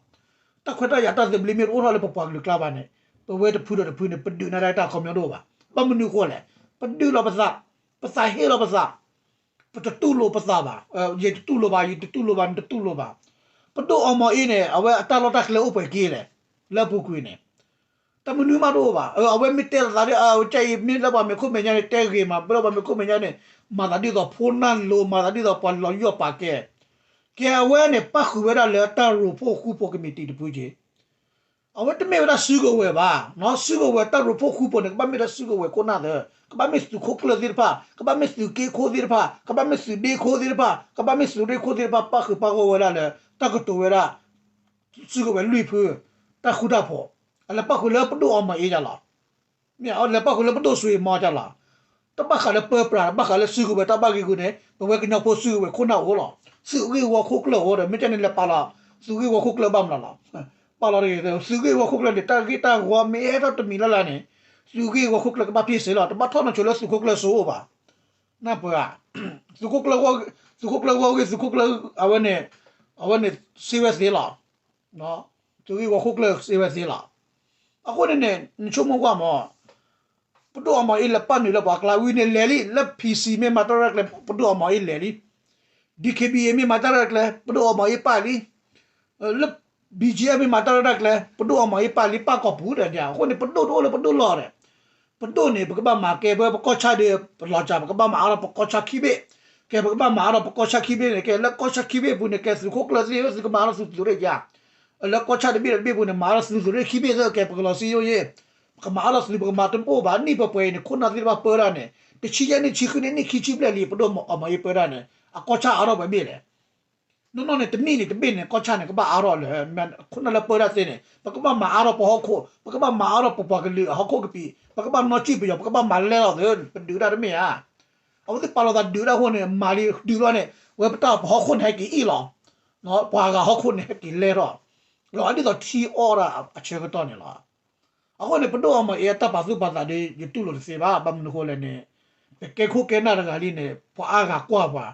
တၢ်ခွဲးတၢ်ယာ်တၢ်သဘျ့မ့ၢ်တအိၣ်ထီၣ်လၢပပှၤကလုာ်ကျါဘၣ်န့ၣ် ပဝဲတဖုဒီးတဖုန့ၣ် ပဒုးနၢ်တၢ်တၢ်အခီပညီတအိၣ်ဘၣ်. ဘၣ်မနုၤအဃိလဲၣ်, ပဒုးလီၤပသး, ပသးဟ့လီၤပသး ပတတူၢ်လိာ်ပသးဘၣ်, ယတတူၢ်လိာ်ဘၣ်, ယတတူၢ်လိာ်ဘၣ်, နတတူၢ်လိာ်ဘၣ်. ပဒိၣ်အီမီၤအ့န့ၣ် အဝဲအတၢ်လီၢ်တၢ်ကျဲအိၣ်ပှဲၤက့လဲၣ်, လၢအပူၤကွံာ်န့ၣ် တၢ်မနုၤမးတအိၣ်ဘၣ်. အဝဲမ့ၢ်တဲလီၤသးဒီး အဝဲကဲအံၤ မ့ၢ်လၢပှၤမဲာ်ခိၣ်မဲာ်ညါန့ၣ် တဲဂ့ၤမး, မ့ၢ်လၢပှၤမဲာ်ခိၣ်မဲာ်ညါန့ၣ် မၤသးဒ်သိးဖိနၢ်လိၤ, မၤသးဒ်သိးပှၤလီၤယီၢ်ပာ်ကဲ. ကဲအဝဲန့ၣ် ပၣ်ဃုာ်ဝဲဒၣ်လၢတၢ်ရိဖှိၣ်ဃူဖိကမံးတံာ်တဖုက့ အဝဲတမ့ၢ်ဝဲဒၣ်စုကဝဲၤဘၣ်, စုကဝဲၤတၢ်ရိဖှိၣ်ဃူဖိန့ၣ် ကဘၣ်မ့ၢ်ဒၣ်စုကဝဲၤခိၣ်နၢ်သၢ, ကဘၣ်မ့ၢ်သုးခိၣ်ကျၢၢ်သ့ၣ်တဖၣ်, ကဘၣ်မ့ၢ်သုးက့ခိၣ်သ့ၣ်တဖၣ်, ကဘၣ်မ့ၢ်သုးဒ့ခိၣ်သ့ၣ်တဖၣ်, ကဘၣ်မ့ၢ်သုးရ့ၣ်ခိၣ်သ့ၣ်တဖၣ် ပၣ်ဃုာ်ပၣ်ဂီၢ်ဝဲဒၣ်လၢ တၢ်ကတိၤဝဲဒၣ် စုကဝဲၤလွံၢ်ဖု တၢ်ဃူတၢ်ဖိး, အလဲၤပၣ်ဃုာ်လၢပဒိၣ်အီမီၤအ့ဒ်လီၤ. မ့ၢ်အလဲၤပၣ်ဃုာ်လၢပဒိၣ်စွ့ၤမီၤဒ်လီၤ. တဘၣ်ဃးလၢပၢပြး, ဘၣ်ဃးလၢစုကဝဲၤတၢ်ဘၣ်ဂ့ၢ်ဂူာ်န့ၣ် ပဝဲကညီဖိစုကဝဲၤခိၣ်နၢ်အိၣ်လီၤ. သုးဂ့ၢ်ဝီခိၣ်ကျၢၢ်အိၣ်ဒီး မ့ၢ်ကန့ၣ်လဲၤပာ်လီၤ သုးဂ့ၢ်ဝီခိၣ်ကျၢၢ်ဘၣ်မနုၤလီၤ. ပာ်လီၤတဂ့ၤ, သုးဂ့ၢ်ဝီခိၣ်ကျၢၢ်န့ၣ် တၢ်ဂ့ၢ်တၢ်ဂီၤမ့ၢ်ဟဲထီၣ်တမံၤလၢ်လၢ်န့ၣ် သုးဂ့ၢ်ဝီခိၣ်ကျၢၢ်ကဘၣ်ဖ့ၣ်စ့လီၤ. တဘၣ်ထီၣ်နီၢ်ဆိလၢသုးခိၣ်ကျၢၢ်စိအိၣ်ဘၣ်. နၢ်ပၢၢ်ဧါ, သုးခိၣ်ကျၢၢ်ဂီၢ်ဂ့ၢ် သုးခိၣ်ကျၢၢ်ဂီၢ်ဂ့ၢ် သုးခိၣ်ကျၢၢ် အဝဲန့ၣ် အဝဲန့ၣ် စ့ဝဲသ့လီၤ. သုးဂ့ၢ်ဝီခိၣ်ကျၢၢ်စ့ဝဲသ့လီၤ. အဃိန့ၣ်န့ၣ် နဆိကမိၣ်ကွၢ်မး ပဒိၣ်အီမီၤအ့လဲၤပာ်နုာ်လၢပှၤကျါဝံၤန့ၣ်လဲၤလံ လၢ P C မ့ၢ်မၤတၢ်ရဲၣ်ကျဲၤ ပဒိၣ်အီမီၤအ့လဲၤလံ. D K B A မ့ၢ်မၤတၢ်ရဲၣ်ကျဲၤ ပဒိၣ်အီမီၤအ့ပာ်လံ. လၢ B G F မ့ၢ်မၤတၢ်ရဲၣ်တၢ်ကျဲၤ ပဒိၣ်အီမီၤအ့ပာ်လံ ပာ်ကီၢ်ပူၤဒီး အဃိန့ၣ် ပဒိၣ်တအိၣ်လၢပဒိၣ်လီၢ်ဒီး ပဒိၣ်န့ၣ် ပကဘၣ်မၤကဲဘၢပကီၢ်ဆၣ်ဒီး ပလီၤစှၤ ပကဘၣ်မၤအါထီၣ်ပကီၢ်ဆၣ်ခံဘ့ၣ်. ကဲ ပကဘၣ်မၤအါထီၣ်ပကီၢ်ဆၣ်ခံဘ့ၣ်န့ၣ် ကဲ လၢကီၢ်ဆၣ်ခံဘ့ၣ်အပူၤန့ၣ် ကဲသုးခိၣ်ကျၢၢ်သ့ၣ်ဧၢ သုကမၤအါထီၣ်သုးသုးရ့ၣ်ဧါ. လၢကီၢ်ဆၣ်တဘ့ၣ်ဒီးတဘ့ၣ်အပူၤန့ၣ် မၤအါထီၣ်သုးသုးရ့ၣ်ခံဘ့ၣ်သ့ ကဲ ပကလီၤစံယိၣ်ယ့ၣ် ပကမၤအါထီၣ်သုး ပကမၤတအိၣ်ဘၣ် နံၣ်ပှဲၤပှဲၤအံၤန့ၣ် ခိၣ်နၢ်သ့ၣ်တဖၣ်ပၢတၢ်န့ၣ် တဆံယဲၢ်နံၣ် ဆံဃုနံၣ် နံၣ်ခံဆံဘျဲၣ်လံ ပဒိၣ်အီမီၤအ့ပၢတၢ်န့ၣ် အကီၢ်ဆၣ်အါထီၣ်ပှဲၤဘ့ၣ်လဲၣ်. နီၢ်နီၢ်န့ၣ် တနံၣ်န့ၣ်တဘ့ၣ်န့ၣ် ကီၢ်ဆၣ်န့ၣ် ကဘၣ်အါထီၣ်လၢ ခိၣ်နၢ်လၢပၢတၢ်သ့န့ၣ် ပကဘၣ်မၤအါထီၣ်ပဟီၣ်ခိၣ် ပကဘၣ်မၤအါထီၣ်ပပှၤကလုာ်အဟီၣ်ခိၣ်ကပံာ် ပကဘၣ်နီၣ်စံၣ်ပယီၤ ပကဘၣ်မၤလဲၢ်လီၤသ့ ပဒုးတၢ်တမ့ၢ်ဧါ. အဝဲသ့ၣ်ပာ်လီၤသးဒုးတၢ်အဃိန့ၣ် မၤလံဒုးလီၤန့ၣ် ဝဲပတၢ်ပဟီၣ်ခိၣ်န့ၣ်ဟဲက့ၤအ့ၣ်လီၤ. ပှၤဂၤဟီၣ်ခိၣ်န့ၣ်ဟဲက့ၤလဲၢ်ထီၣ် လီၤဒ်သိးထံအီၣ်တၢ်အဆၢကတီၢ်န့ၣ်လီၤ. အဃိန့ၣ် ပဒိၣ်အီမီၤအ့အတၢ်ပာ်သူၣ်ပာ်သးဒီး ယတူၢ်လိာ်တသ့ဘၣ် ဘၣ်မနုၤဃိလဲၣ်န့ၣ် ပကဲခိၣ်ကဲနၢ်တဂၤလံန့ၣ် ပှၤအါဂၤကွၢ်ပှၤ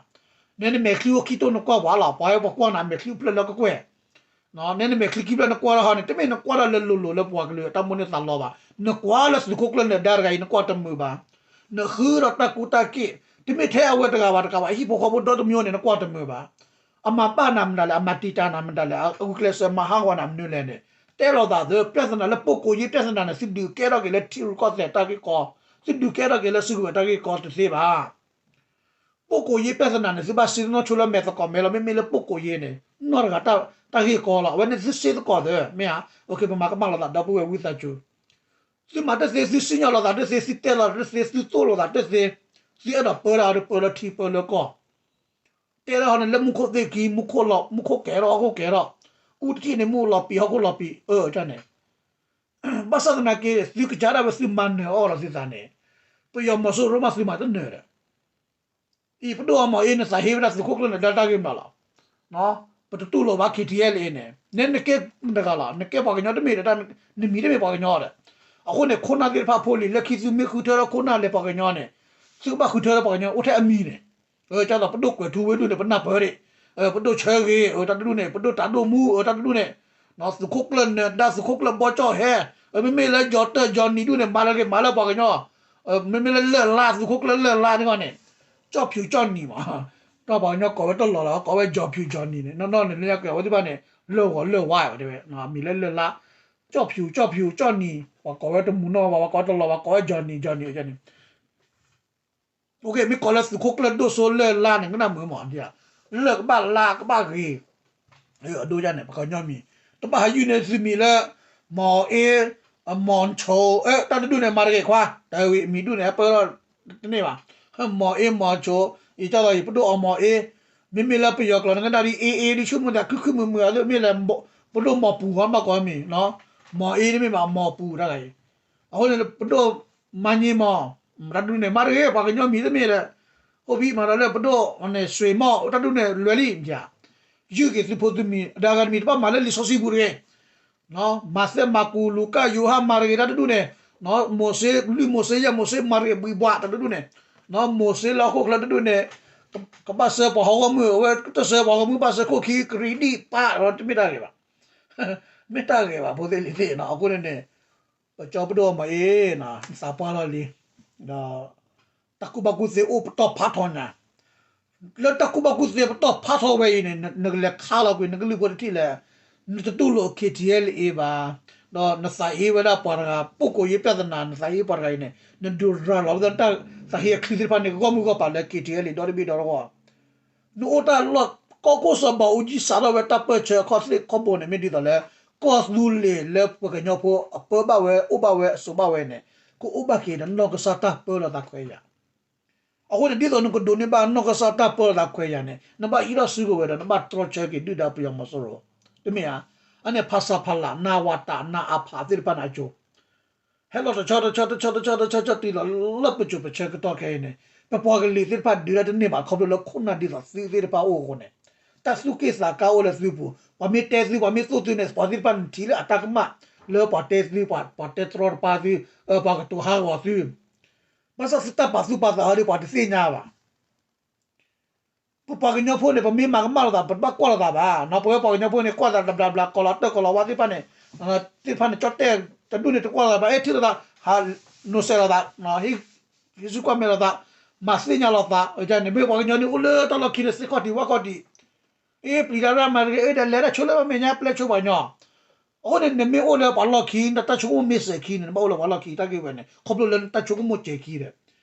နဲနမဲာ်ချံအိၣ်ခံတိၢ်နကွၢ်ပှၤလီၤ ပှၤဟဲပှၤကွၢ်နၤမဲာ်ချံဖျၢၣ်လၢကကွဲၢ် နဲနမဲာ်ချံခံဖျၢၣ်နကွၢ်လၢဟီန့ၣ် တမ့ၢ်နကွၢ်လၢလၢလိၤလိၤလၢပှၤကလုာ်အတၢ်မိၣ်န့ၢ်သးလီဘၣ် နကွၢ်လၢသုးခိၣ်ကျၢၢ်နဒါတဂၤအံၤ နကွၢ်တမုာ်ဘၣ် နဃုဒီးတၢ်ကူတၢ်က့ၣ် တမ့ၢ်ထဲအဝဲတဂၤဘၣ်တဂၤဘၣ် အဟံၣ်ဖိဃီဖိဒီတမံၤန့ၣ် နကွၢ်တမုာ်ဘၣ် အမၤဘၣ်နၤမတၤလဲၣ် အမၤတံာ်တာ်နၤမတၤလဲၣ် အဂုာ်ကျဲးစၢးမၤဟးဂီၤနၤမနုၤလဲၣ်န့ၣ် တဲလိာ်သးသ့ ပြဿနာလၢ ပုဂ္ဂိုလ်ရေး ပြဿနာ န့ၣ် သုဒုးကဲထီၣ်က့ၤလၢထံရူၢ်ကီၢ်သဲးတၢ်ဂ့ၢ်ကီ သုဒုးကဲထီၣ်က့ၤလၢစုကဝဲၤတၢ်ဂ့ၢ်ကီတသ့ဘၣ်. ပုဂ္ဂိုလ်ရေး ပြဿနာ န့ၣ် သုဘၣ်စံးနီၢ်ဆိလၢမဲာ်သကိးမဲာ်လီၤ မ့မ့ၢ်လၢ ပုဂ္ဂိုလ်ရေး န့ၣ် နီၢ်တဂၤတၢ်ဂ့ၢ်ကီလီၤ အဝဲန့ၣ်သုစ့သကိးသ့ မ့ၢ်ဧါ ပမၤကမၣ်လိာ်သးဒီပုၢ်ဝဲၢ်ဝံသးစူၤ သုမၤတသ့ သုစံၣ်ညီၣ်လိာ်သးတသ့ သုတဲလိာ်သးတသ့ သုသိၣ်လိာ်သးတသ့ သုအဲၣ်ဒိးပၢတၢ်ဒီးပၢလၢထံပၢလၢကီၢ် တဲလၢဟီန့ၣ် လၢမူခိၣ်သ့ၣ်ခံ မူခိၣ်လီၤ မူခိၣ်ကဲထီၣ် ဟီၣ်ခိၣ်ကဲထီၣ် အူတထံၣ်န့ၣ် မူလီၤပံာ် ဟီၣ်ခိၣ်လီၤပံာ် အၢ တၢ်န့ၣ် ဘၣ်ဆၣ်သနာ်က့ သုကစၢ်ဒၣ်ဝဲသုမၤနၢၤအီၤလီၤသုသးန့ၣ် ပယီၤမီၤစိရိၤမးသုမၤတနၢၤဒီး အံၤပဒိၣ်အီမီၤအ့ နသးဟ့ဝဲဒၣ်သုးခိၣ်ကျၢၢ်နဒါတၢ်ဂ့ၢ်မးလီၤ ပတတူၢ်လိာ်ဘၣ် K T L A န့ၣ် နဲနကဲတဂၤလီၤ နကဲပှၤကညီတမ့ၢ်ဒီး နမံၤတမ့ၢ်ပှၤကညီဒီး အဃိန့ၣ် ခိၣ်နၢ်သ့ၣ်တဖၣ်ဖိလံၤ လၢခံသုမ့ၢ်ဃုထၢထီၣ်ခိၣ်နၢ်လဲၤပှၤကညီန့ၣ် သုကဘၣ်ဃုထၢထီၣ်ပှၤကညီ အိၣ်ထဲအမံၤန့ၣ် ကၢ်သိးပဒိၣ်ကွဲၤထူဝ့ဒူၣ်န့ၣ် ပနၢ်ပၢၢ်ဒံး ပဒိၣ်ဆၢဂ့ၤ တၢ်တဒူၣ်န့ၣ် ပဒိၣ်တၢ်ဒိၣ်မူ တၢ်တဒူၣ်န့ၣ် သုးခိၣ်ကျၢၢ်နဒါ သုးခိၣ်ကျၢၢ်ဘီကၠီၣ်ဟဲ မ့မ့ၢ်လၢ ကၠီၤတၢၢ် ကၠီၤနံၤဒူၣ်န့ၣ် မၤလၢက့ၤမၤလၢပှၤကညီ မ့မ့ၢ်လၢလၢၢ်လါ သုးခိၣ်ကျၢၢ်လၢၢ်လါန့ၣ်ဂီၢ်န့ၣ် ကၠီၣ်ဖၠူးကၠီၣ်နံၤမး တၢ်ပှၤကညီကိးဝဲတလီၤလီၤ ကိးဝဲ ကၠီၤဖၠူးကၠီၤနံၤန့ၣ် နီၢ်နီၢ်န့ၣ် လၢညါက့ၤအဝဲသ့ၣ်တဖၣ်န့ၣ် လၢၢ်ဂီၤလၢၢ်ဝါဝဲတဲဝဲ မံၤလၢလၢၢ်လါ ကၠီၣ်ဖၠူး ကၠီၣ်ဖၠူး ကၠီၣ်နံၤ ပှၤကိးဝဲတမူနီၢ်ဘၣ် ပှၤကိးတလီၤဘၣ် ကိးဝဲ ကၠီၤနံၤ ကၠီၤနံၤ ကၠီၤနံၤ မ့ၢ်ကိးလၢသုးခိၣ်ကျၢၢ်ဒိၣ်စိလၢၢ်လါန့ၣ် ကနၣ်မုာ်မး လၢၢ်ကဘၣ်လါကဘၣ်ဂ့ၤ အဒိယါန့ၣ် ပှၤကညီမံၤ တဘၣ်ဟးယုၢ်န့ၢ်သုမံၤလၢ မီၤအ့ မီၤဆိ တၢ်တဒူၣ်န့ၣ် မၤတဂ့ၤခွါ တၢ်ဝံၤမံၤဒူၣ်န့ၣ် ဟဲပၢထီၣ်တန့ၢ်ဘၣ် မီၤအ့ မီၤဆိ ယကၢ်သိးယပဒိၣ်အီမီၤအ့ မ့မ့ၢ်လၢပယီၤကျိာ်န့ၣ် ကနၣ်ဒ်အ့ အ့ ဒ်ဆူၣ်မုာ်သး ခုခုမုာ်မုာ် အဒိမ့ၢ်လဲၣ် ပဒိၣ်မီၤပူၤ မၤကိးမံၤ မီၤအ့ တမ့ၢ်ဘၣ် မီၤပူၤတၢ်ဂၤအံၤ အဃိန့ၣ် ပဒိၣ်မၤညံမီၤ တၢ်တဒူၣ်န့ၣ် မၤတဂ့ၤ ပှၤကညီမံၤတမ့ၢ်လၢ အိၣ်ဘံၣ်မၤဒီးလၢပဒိၣ် ဆွေမောင် တၢ်တဒူၣ်န့ၣ် လွဲၤလံ ယုၢ်က့ၤသုးဖိသုးမံၤ ဒီးအဂၤတမံၤတဘၣ်မၤလၢလံာ်စီဆှံပူၤတဂ့ၤ မၤသဲမၤကူၤ လူၤကၣ် ယိၤဟၣ် မၤတဂ့ၤ တၢ်တဒူၣ်န့ၣ် မိၤၡ့ လွံၢ်မိၤၡ့ ယဲၢ်မိၤၡ့ မၤတဂ့ၤ ဘှံးဘှး တၢ်တဒူၣ်န့ၣ် မိၤၡ့လၢဟီၣ်ခိၣ်ချၢတဒူၣ်န့ၣ် ကဘၣ်စၢပှၤဟီၣ်ဂီၢ်မုၢ် အဝဲတစၢပှၤဟီၣ်ဂီၢ်မုၢ် ဘၣ်စၢခိၣ်ခံ ကရံးဒံၣ်ပၣ် တမ့ၢ်တၢ်ဂ့ၤဘၣ် မ့ၢ်တၢ်ဂ့ၤဘၣ် ဖိသ့ၣ်လံၤသ့ၣ် အဃိန့ၣ်န့ၣ် ပကၠီပဒိၣ်အီမီၤအ့ နသးပှၢ်လီၤလံ ဒီး တၢ်ကူၣ်ဘၣ်ကူၣ်သ့အိၣ်ပတီၢ်ဖးထီညါ လၢတၢ်ကူၣ်ဘၣ်ကူၣ်သ့ပတီၢ်ဖးထီဝဲအံၤန့ၣ် နကလဲၤခါလီၤကွံာ်နကလုၢ်ဖိတထံၣ်လဲၣ် နတတူၢ်လိာ် K T L A ဘၣ် ဒီးနသးဟ့ဝဲဒၣ်ပှၤတဂၤ ပုဂ္ဂိုလ်ရေးပြဿနာ နသးဟ့ပှၤတဂၤအံၤန့ၣ် နဒုးရၤလီၤဝဲဒၣ်တၢ်သးဟ့အချံသ့ၣ်တဖၣ်န့ၣ် ဂီၢ်မုၢ်ဂီၢ်ပၤလၢ K T L A ဒီတဘ့ၣ်ဒီတဂီၢ် နအိၣ်တၢ်လီၢ် ကီၢ်ခိၣ်စီၤဘးအူကၠံ စးထီၣ်ဝဲတၢ်ပၢၢ်ဆၢအခီၣ်ထံးခီၣ်ဘိန့ၣ် မ့ၢ်ဒ်သိးလၢ ကီၢ်သူလ့ၤလၢပှၤကညီဖိအပၢဘၣ်ဝဲ အိၣ်ဘၣ်ဝဲ အစိာ်ဘၣ်ဝဲန့ၣ် ကအိၣ်ဘၣ်က့ၤဒီးနီၢ်ကစၢ်တၢ်ပၢလီၤသးခွဲးယာ် အဃိန့ၣ် ဒ်သိးနကဒိးန့ၢ်ဘၣ်နီၢ်ကစၢ်တၢ်ပၢလီၤသးခွဲးယာ်န့ၣ် နဘၣ်ဟံးထီၣ်စုကဝဲၤဒီး နဘၣ်တြီဆၢက့ၤဒုၣ်ဒါပယီၤမီၤစိရိၤ တမ့ၢ်ဧါ. အန့ၣ် ဖဆပလ နဝတ နအဖ သ့ၣ်တဖၣ်န့ၣ်အစိၤ ဟဲလီၤတဆီတဆီတဆီတဆီတဆီတဆီတုၤလီၤလၢပစိၤပဆၢကတီၢ်ခဲအံၤန့ၣ် ပပှၤကလုာ်သ့ၣ်တဖၣ်ဒုးတၢ်တန့ၢ်ဘၣ် ခီဖျိလၢခိၣ်နၢ်ဒ်သိးသုသ့ၣ်တဖၣ်အိၣ်အဃိန့ၣ် တၢ်သူၣ်က့ၣ်သးကါအိၣ်လၢသုပူၤ ပှၤမ့ၢ်တဲသု ပှၤမ့ၢ်သိၣ်သုန့ၣ် ပှၤသ့ၣ်တဖၣ်န့ၣ်ထံၣ်လၢအတၢ်ကမၣ် လၢပှၤတဲသု ပှၤတဲတြီတပါသု ပှၤကတိၤဟးဂီၤသု ဘၣ်ဆၣ်သုတၢ်ပာ်သူၣ်ပာ်သးဟီဒီး ပှၤတသ့ၣ်ညါဘၣ်. ပှၤကညီဖိန့ၣ် ပမ့ၢ်မၤကမၣ်လိာ်သး ပတဘၣ်ကွၢ်လိာ်သးဘၣ်နီၤ. ပဝဲပှၤကညီဖိန့ၣ် ကွၢ်သးတဘျးဘျး ကိးလီၤတၢ်ကိးလီၤဝါသ့ၣ်တဖၣ်န့ၣ် သ့ၣ်တဖၣ်န့ၣ် ကၠီၣ်တဲၣ်တဒူၣ်န့ၣ် တကွၢ်လိာ်သးဘၣ် အဲၣ်ထံၣ်လိာ်သး ဟးနိးစဲးလိာ်သး ဟံးစုကွၢ်မဲာ်လိာ်သး မၤသ့ၣ်ညါလိာ်သး န့ၣ် မ့ၢ်ပှၤကညီန့ၣ် အိၣ်လၢတၢ်လီၢ်ခံန့ၣ် သ့ၣ်ခီၣ်ထံးဝၣ်ခီၣ်ထံး အ့ ပျံၤတၢ်ရၣ်မၤတဂ့ၤ အ့ ဒီးလဲၤတၢ်ဆိလၢမဲာ်ညါ ပျဲဆိပှၤကညီ အဃိန့ၣ် နမ့ၢ်အိၣ်လၢပှၤလီၢ်ခံ နတၢ်ဆိကမိၣ်မ့ၢ်စဲၤခံန့ၣ် နဘၣ်အိၣ်လၢပှၤလီၢ်ခံ တၢ်ဂ့ၢ်ဝဲန့ၣ် ခီဖျိလၢနတၢ်ဆိကမိၣ်စဲၤခံဒီး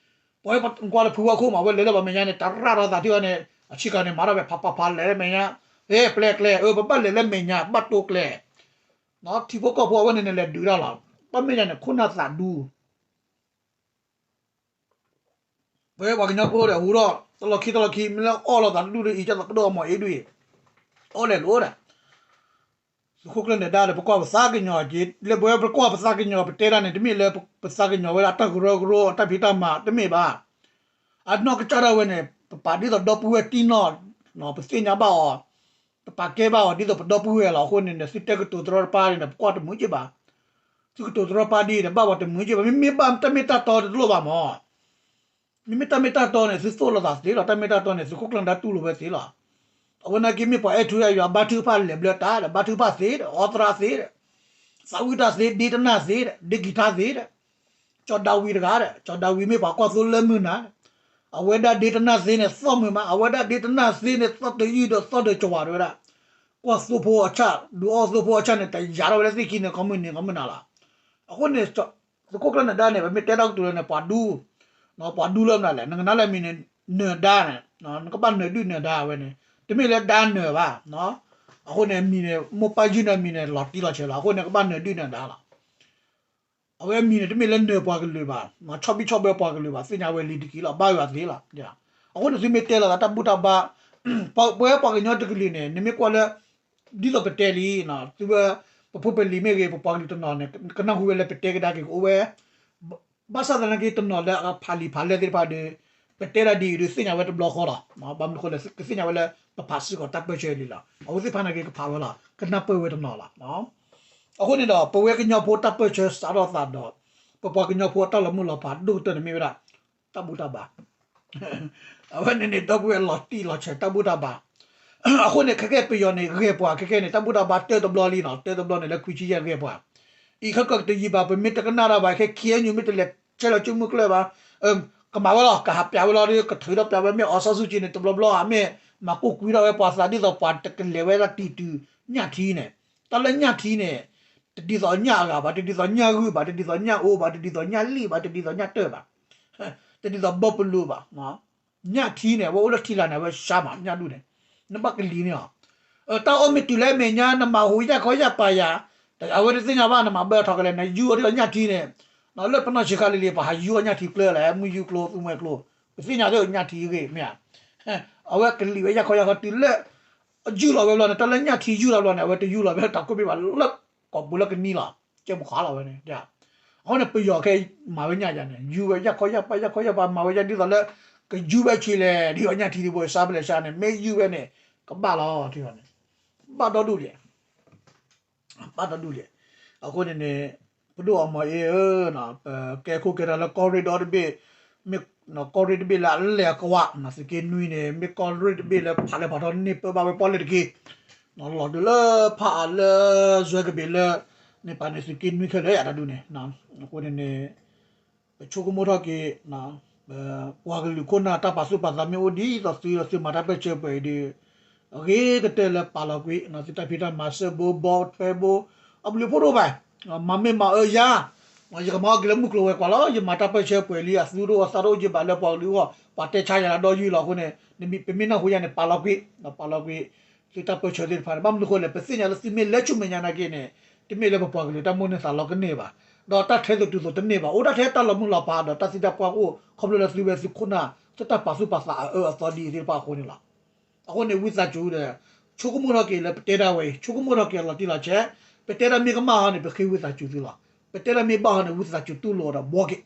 ပဝဲကွၢ်လၢဖုဝါခိၣ်မး အဝဲလဲၤလၢပှၤမဲာ်ညါန့ၣ် တရၣ်ထီၣ်သးထံၣ်ဝဲန့ၣ် အဆံးကၤန့ၣ် မၤထီၣ်ဝဲ ဖးဖးဖး လဲၤလၢမဲာ်ညါ အ့ ပျဲကျဲ အၢ ပဘၣ်လဲၤလၢမဲာ်ညါ ဘၣ်တိကျဲ ထံဖိကီၢ်ဖိအဝဲန့ၣ် နလဲၤဒုးတၢ်လီၤ ဘၣ်မ့ၢ်ညါန့ၣ် ခိၣ်နၢ်သးဒူ ပဝဲပှၤကညီဖိဒီး ဟူထီၣ် တၢ်လီၢ်ခံတၢ်လီၢ်ခံ မ့ၢ်လၢအီၣ်လိာ်သးတဒူၣ်ဒီး အံၤကသိးပဒိၣ်အမီၤအ့ဒူၣ်အံၤ အီၣ်လဲၤလိာ်ဒီး သုးခိၣ်ကျၢၢ်နၢၤဒါဒီး ပကွၢ်ပသးကညီၤက့ၤ လၢပဝဲပကွၢ်ပသးကညီၤ ပတဲတၢ်န့ၣ် တမ့ၢ်လၢပသးကညီၤဝဲဒၣ်တၢ်ကရၢကရိ တၢ်ဖံးတၢ်မၤ တမ့ၢ်ဘၣ် အနီၢ်ကစၢ်ဒၣ်ဝဲန့ၣ် ပပာ်ဒ်သိးဒီပုၢ်ဝဲၢ်တံၢ်နီၢ် ပသ့ၣ်ညါဘၣ်အီၤ ပပာ်ကဲဘၣ်အီၤ ဒ်သိးပဒီပုၢ်ဝဲၢ်လီၤ. အဃိန့ၣ်ဒီး သုတဲကတိၤသရီတပါန့ၣ်ဒီး ပကွၢ်တမုာ်က့ဘၣ် သုကတိၤသရီတပါဒ်အံၤဒီး ဘၣ်ပှၤတမုာ်က့ဘၣ် မ့မ့ၢ်ဘၣ်တၢ်မ့ၢ်တၢ်တီတလိၣ်ဘၣ်မး မ့မ့ၢ်တၢ်မ့ၢ်တၢ်တီန့ၣ် သုသိၣ်လိာ်သးသ့လီၤ တၢ်မ့ၢ်တၢ်တီန့ၣ် သုးခိၣ်ကျၢၢ်နၢၤဒါတူၢ်လိာ်ဝဲသ့လီၤ. အဝဲနာ်က့မ့ၢ်ပှၤအဲၣ်ထူအဲၣ်ယွၤ ဘါထုကဖၣ်လဲၤဘျၢတၢ်ဒီး ဘါထုကဖၣ်သ့ဒီး အီသရၣ်သ့ဒီး သးဝံၣ်တၢ်သ့ ဒ့တနၢ်သ့ဒီး ဒ့ကံၤထါသ့ဒီး ကၠီၤဒၤဝံးတဂၤဒီး ကၠီၤဒၤဝံးမ့ၢ်ပှၤကွၢ်သိလၢမုၢ်နၤ အဝဲဒၣ်ဒ့တနၢ်သ့န့ၣ် သီၣ်မုာ်မး အဝဲဒၣ်ဒ့တနၢ်သ့န့ၣ် သီၣ်တယုၢ်ဒီးသီၣ်တကဝၤတဝဲဒၣ် ကွၢ်သိဖိအဆၣ် ဒုးအီၣ်သိဖိအဆၣ်န့ၣ် တယာ်ထီၣ်ဝဲလၢသ့ၣ်ခံန့ၣ် ကီမုၢ်နံၤကီမုၢ်နၤလီၤ. အဃိန့ၣ် သုးခိၣ်ကျၢၢ်နၢၤဒါန့ၣ် ပမ့ၢ်တဲတၢ်ကတိၤလၢန့ၣ် ပှၤဒူ ပှၤဒူလၢမနုၤလဲၣ် နကနၣ်လၢအမံၤန့ၣ် နၢၤဒါန့ၣ် နကဘၣ်နၢၤဒုၣ်နၢၤဒါဝဲန့ၣ် တမ့ၢ်လၢဒါနၢၤဘၣ်. အဃိန့ၣ် အမံၤန့ၣ် မိၢ်ပၢ်ယုၢ်န့ၢ်အမံၤန့ၣ် လီၤတံၢ်လီၤဆဲးလီၤ. အဃိန့ၣ် ကဘၣ်နၢၤဒုၣ်နၢၤဒါလီၤ. အဝဲအမံၤန့ၣ် တမ့ၢ်လၢနၢၤပှၤကလုာ်ဘၣ်, ဆီၣ်ဘံၣ်ဆီၣ်ဘၢပှၤကလုာ်ဘၣ်, သ့ၣ်ညါဝဲလံတက့ၢ်လီၤ, ဘါယွၤသ့လီၤ. အဃိန့ၣ် သုမ့ၢ်တဲလီၤသးတၢ်ဘူၣ်တၢ်ဘါ, ပဝဲပှၤကညီတကလုာ်န့ၣ် နမ့ၢ်ကွၢ်လၢ ဒ်သိးပတဲလံ, သုဝဲ ပဖိပလံၤမ့ၢ်ဂ့ၤ, ပပှၤကလုာ်တနီၤန့ၣ် ကနၢ်ဟူဝဲလၢပတဲကဒါက့ၤကအိၣ်ဝဲ ဘၣ်ဆၣ်သနာ်က့ တနီၤလၢအဖးလံာ်ဖးလဲၢ်သ့ၣ်တဖၣ်ဒီး ပတဲဒၣ်ဒ်အံၤဒီး သ့ၣ်ညါဝဲတဘျီဃီလီၤ. ဘၣ်မနုၤဃိလဲၣ် ကသ့ၣ်ညါဝဲလၢ ပဖးစ့ၢ်ကီးတၢ်ပၢၢ်ဆၢလံလီၤ. အဝဲသ့ၣ်တဖၣ်နာ်က့ ကဖးဝဲလီၤ, ကနၢ်ပၢၢ်ဝဲတနီၤလီၤ. အဃိန့ၣ်ဒီး ပဝဲကညီဖိတၢ်ပၢၢ်ဆၢစးထီၣ်သးဒီး ပပှၤကညီဖိအတၢ်လီၤမုၢ်လီၤဖးဒိၣ်ကတၢၢ်န့ၣ်မ့ၢ်ဝဲဒၣ် တၢ်ဘူၣ်တၢ်ဘါ အဝဲန့ၣ်န့ၣ် ဒီပုၢ်ဝဲၢ်လီၤတံၢ်လီၤဆဲး တၢ်ဘူၣ်တၢ်ဘါ. အဃိန့ၣ် ခဲကဲပယီၤန့ၣ် ဂဲၤပှၤခဲကဲန့ၣ် တၢ်ဘူၣ်တၢ်ဘါတၢတဘျီလံနီၤ, တၢတဘျီန့ၣ်လၢခွံဆံယဲၢ်ဂဲၤပှၤ. အံၤခဲကၢၣ်တယံာ်ဘၣ် ပမ့ၢ်တကနၣ်တၢ်ဘၣ် ခဲ ခ့ၣ်အဲၣ်ယူၣ် မ့ၢ်တလဲၤဆဲးလီၤစုမုၢ်ကျၢၢ်ဘၣ်, ကမၤဝဲလီၤ ကဟးပျးဝဲလီၤဒီး ကထုးထီၣ်ပျးဝဲ မ့ၢ်အီၣ်စီဆှံက့န့ၣ် တဘျီဘျီဧါ မ့ၢ်မၤကိၢ်ကွံထီၣ်ဝဲပှၤသး ဒ်သိးပှၤတကလဲၤဝဲဒၣ်တံၤတုၤညၣ်ထံန့ၣ်, တၢ်လၢညၣ်ထံန့ၣ် တဒ်သိးညၣ်အဂၤဘၣ်, တဒ်သိးညၣ်ဂုၢ်ဘၣ်, တဒ်သိးညၣ်အိဘၣ်, တဒ်သိးညၣ်လံၣ်ဘၣ်, တဒ်သိးညၣ်တၢၢ်ဘၣ်, တဒ်သိးဘီပလူးဘၣ်. ညၣ်ထံန့ၣ် အဝဲအိၣ်လၢထံလာ်န့ၣ် အဝဲဆါမး ညၣ်ဒူၣ်န့ၣ်, နဘၣ်ကလံၤန့ၣ်လီၤ. တၢ်အီၣ်မ့ၢ်တုၤလၢမဲာ်ညါ နမၤဟူးယၣ်ခီယၣ်ပာ်ယၤ, အဝဲတသ့ၣ်ညါဘၣ် နမၤဘၢအထီၣ်ကလဲာ် နယူၢ်အီၤဒ်သိးညၣ်ထံန့ၣ်, လၢပနီၢ်ဆံးခါလံၤလံၤ ပဟးယူၢ်အီၤညၣ်ထံကျၢလဲၣ်, မုၢ်ယူၢ်ကျိ သူမှဲကျိ, ပသ့ၣ်ညါသ့ၣ်ညၣ်ထံအဂ့ၢ်မ့ၢ်ဧါ. အဝဲကလံၤဝဲယၣ်ခီယၣ်ခီတုၤလၢ ယူၢ်လီၤဝဲဘျီန့ၣ် တၢ်လၢညၣ်ထံယူၢ်လီၤဘျီန့ၣ် အဝဲတယူၢ်လီၤဝဲတၢ်ကိၢ်ဘ့ၣ်ဘၣ်လၢ ကိာ်ပူၤလၢကနံလီၤ, ကဲမုၢ်ခီလီၤဝဲန့ၣ်. အဃိန့ၣ် ပယီၤခဲအံၤမၤဝဲညၣ်ယၤန့ၣ် ယူၢ်ဝဲယၣ်ခီယၣ်ပာ် ယၣ်ခီယၣ်ပာ် မၤဝဲယၣ်ဒ်သိးလၢ ကယူၢ်ဝဲဆံးလဲၣ် ဒ်သိးညၣ်ထံဒံးဘိ ဆါပလဲၣ်ဆါန့ၣ် မ့ၢ်ယူၢ်ဝဲန့ၣ် ကဘၣ်လီၤ ထံၣ်န့ၣ် ဘၣ်ဒီဒူၣ်လံ ဘၣ်ဒီဒူၣ်လံ. အဃိန့ၣ်န့ၣ် ပဒိၣ်အမီၤအ့ဧၢ, ပကဲခိၣ်ကဲတၢ်လၢကီၢ်ရ့ၣ်ဒီတဘ့ၣ်, မ့ၢ်ကီၢ်ရ့ၣ်တဘ့ၣ်လၢအလဲၢ်အကဝး သုးက့နွံန့ၣ် မ့ၢ်ကီၢ်ရ့ၣ်တဘ့ၣ်လၢဖးလဲၢ်ဖးထီန့ၢ်ပၢဘၣ်ဝဲပီၣ်လဲၣ်တက့ၢ်, လီၤဒုးလၢဖးအါလၢ စွဲကဘ့ၣ်လၢ န့ၣ်ပာ်န့ၣ်သုးက့နွံခဲလၢာ်ယၤတၢ်ဒုးန့ၣ်, အဃိန့ၣ်န့ၣ် ပဆိကမိၣ်ထီၣ်က့ၤ ပပှၤကလုာ်ခိၣ်နၢ်တၢ်ပာ်သူၣ်ပာ်သးမ့ၢ်အိၣ်ဒ်သိးသုဒီး သုမၤတၢ်ပၢၢ်ဆၢပှဲၤအံၤဒီး အဂ့ၤကတၢၢ်လၢပာ်လီၤကွံာ် သုတၢ်ဖံးတၢ်မၤစၢၤဘိဘီထွဲဘိ အဘျုးဖှိၣ်ဒိၣ်ဘၣ်, မၤမ့ၢ်မၤအၢယၤ, ယကမၤအီၣ်က့ၤလၢမုၢ်ကျိၤဝဲၤကွာ်လီၤ, ယမၤတၢ်ပၢၢ်ဆၢပှဲၤလံ အသူတအိၣ်အသးတအိၣ်က့ဘၣ်လၢပှၤကလုာ်အဂီၢ် ပှၤတဲဆါယၤလၢဒီယုၢ်လီၤအဃိန့ၣ် ပမ့ၢ်နၢ်ဟူယၤန့ၣ် ပာ်လီၤကွံာ်, ပာ်လီၤကွံာ် သုတၢ်ပၢၢ်ဆၢသ့ၣ်တဖၣ်န့ၣ် ဘၣ်မနုၤဃိလဲၣ် ပသ့ၣ်ညါလၢသုမ့ၢ်လဲၤဆူမဲာ်ညါနာ်က့န့ၣ် တမ့ၢ်လၢပပှၤကလုာ်တၢ်မိၣ်န့ၢ်သးလီကန့ၢ်ဘၣ်, ဒီးတၢ်ထဲသိးတုၤသိးတန့ၢ်ဘၣ်, အိၣ်ဒၣ်ထဲတၢ်လီၤမုၢ်လီၤဖးဒီးတၢ်သံတၢ်ပှၢ်အိၣ် ခီဖျိလၢသုဝဲသုခိၣ်နၢ် သုတၢ်ပာ်သူၣ်ပာ်သးအအၢအသီဒ်အံၤသ့ၣ်တဖၣ်အဃိန့ၣ်လီၤ. အဃိန့ၣ် ဝံသးစူၤဒီး ဆိကမိၣ်ထီၣ်က့ၤလၢပတဲဒၣ်ဝဲအံၤ ဆိကမိၣ်ထီၣ်က့ၤအလီၤတံၢ်လီၤဆဲး, ပတဲဒၣ်မ့ၢ်ကမၣ်ဟီန့ၣ် ပဃ့ဝံသးစူၤသုလီၤ. ပတဲဒၣ်မ့ၢ်ဘၣ်ဟီန့ၣ် ဝံသးစူၤတူၢ်လိာ်ဒီးဘှီက့ၤ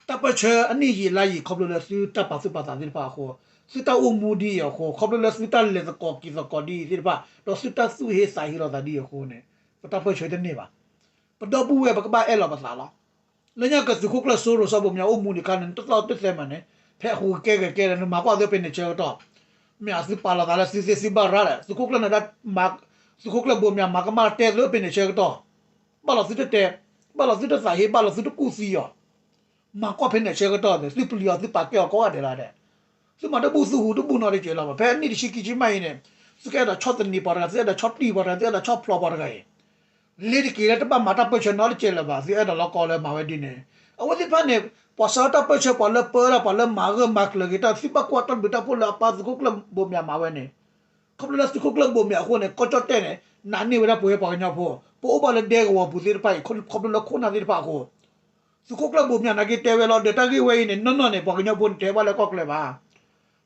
တၢ်ပၢၢ်ဆၢအနံၣ်ယံာ်လါယံာ် ခီဖျိလၢသုတၢ်ပာ်သူၣ်ပာ်သးသ့ၣ်တဖၣ်အဃိ, သုတၢ်အိၣ်မူဒ်အံၤအဃိ, ခီဖျိလၢသုတၢ်လဲၤသကိးက့ၤသကိးဒ်အံၤသ့ၣ်တဖၣ်, ဒီးသုတၢ်သူၣ်ဟ့သးဟ့လိာ်သးဒ်အံၤအဃိန့ၣ် ပတၢ်ပၢၢ်ဆၢတန့ၢ်ဘၣ်. ပဒီပုၢ်ဝဲၢ် ပကဘၣ်အဲၣ်လီၤပသးလီၤ. လၢညါကသုးခိၣ်ကျၢၢ်စိရိၤစီဘိမၠါ အိၣ်မူဒံးခါန့ၣ် နတသီၣ်တသဲမးန့ၣ် ဖဲအဃိကကဲဂဲၤကဲဒီး နမၤကွၢ်သ့ဖဲန့ၣ်ဆၢကတီၢ် မ့ၢ်အသုပာ်လီၤသးလၢသုသ့သုဘၣ်ရၤလဲၣ်, သုးခိၣ်ကျၢၢ်နဒါ, သုးခိၣ်ကျၢၢ်ဘိမၠးမၤကမၣ်တဲသ့ဖဲန့ၣ်ဆၢကတီၢ်, ဘၣ်လီၤသုတတဲ, ဘၣ်လီၤသုတသးဟ့, ဘၣ်လီၤသုတကူၣ်သံအီၤ, မၤကွၢ်ဖဲန့ၣ်ဆၢကတီၢ်န့ၣ် သုပျံၤအီၤသုပာ်ကဲအီၤကိးဂၤဒဲးလီၤဒဲး, သုမၤတဘူၣ်သုဟူးတဘူၣ်နီတကဲးလီၤ. ဖဲနံၣ်တဆံခံဆံမးအံၤန့ၣ် သုကအဲၣ်ဒိးဆီၣ်သနံးပှၤတဂၤ, သုအဲၣ်ဒိးဆီၣ်တံၢ်ပှၤတဂၤ, သုအဲၣ်ဒိးဆီၣ်ပျံၤပှၤတဂၤ, သုအဲၣ်ဒိးဆီၣ်ပျံၤပှၤတဂၤအံၤ လ့ၤတက့ၤလၢတဘၣ်မၤတၢ်ပၢၢ်ဆၢနီတကဲးလၢၤဘၣ်. သုအဲၣ်ဒိးလီၤကီလၢမၤဝဲဒ်န့ၣ်, အဝဲသ့ၣ်တဖၣ်န့ၣ် ပှၤဆှၢတၢ်ပၢၢ်ဆၢ ပှၤလၢပၢတၢ် ပှၤလၢမၤဂၢၢ်မၤကျၢၤက့ၤတၢ် သုဘၣ်ကွၢ်တၢ်ဘျုးတၢ်ဖှိၣ်လၢအပၢ်သုးခိၣ်ကျၢၢ်ဘိမၠးမၤဝဲန့ၣ်, ခီဖျိလၢသုးခိၣ်ကျၢၢ်ဘိမၠးအဃိန့ၣ် ကီၢ်ကၠီၣ်တဲၣ်န့ၣ် နာ်န့ၢ်ဝဲဒၣ်ပဝဲပှၤကညီဖိ, ပအိၣ်ဘၣ်လၢဒဲကဝီၤပူၤသ့ၣ်တဖၣ်အံၤ ခီဖျိလၢခိၣ်နၢ်သ့ၣ်တဖၣ်အဃိ သုးခိၣ်ကျၢၢ်ဘိမၠးနာ်က့တဲဝဲလီၤဒီး တၢ်ဂ့ၢ်ဝဲအံၤန့ၣ် နီၢ်နီၢ်န့ၣ် ပှၤကညီဖိန့ၣ်တဟဲဘၣ်လၢကီၢ်ချၢဘၣ်.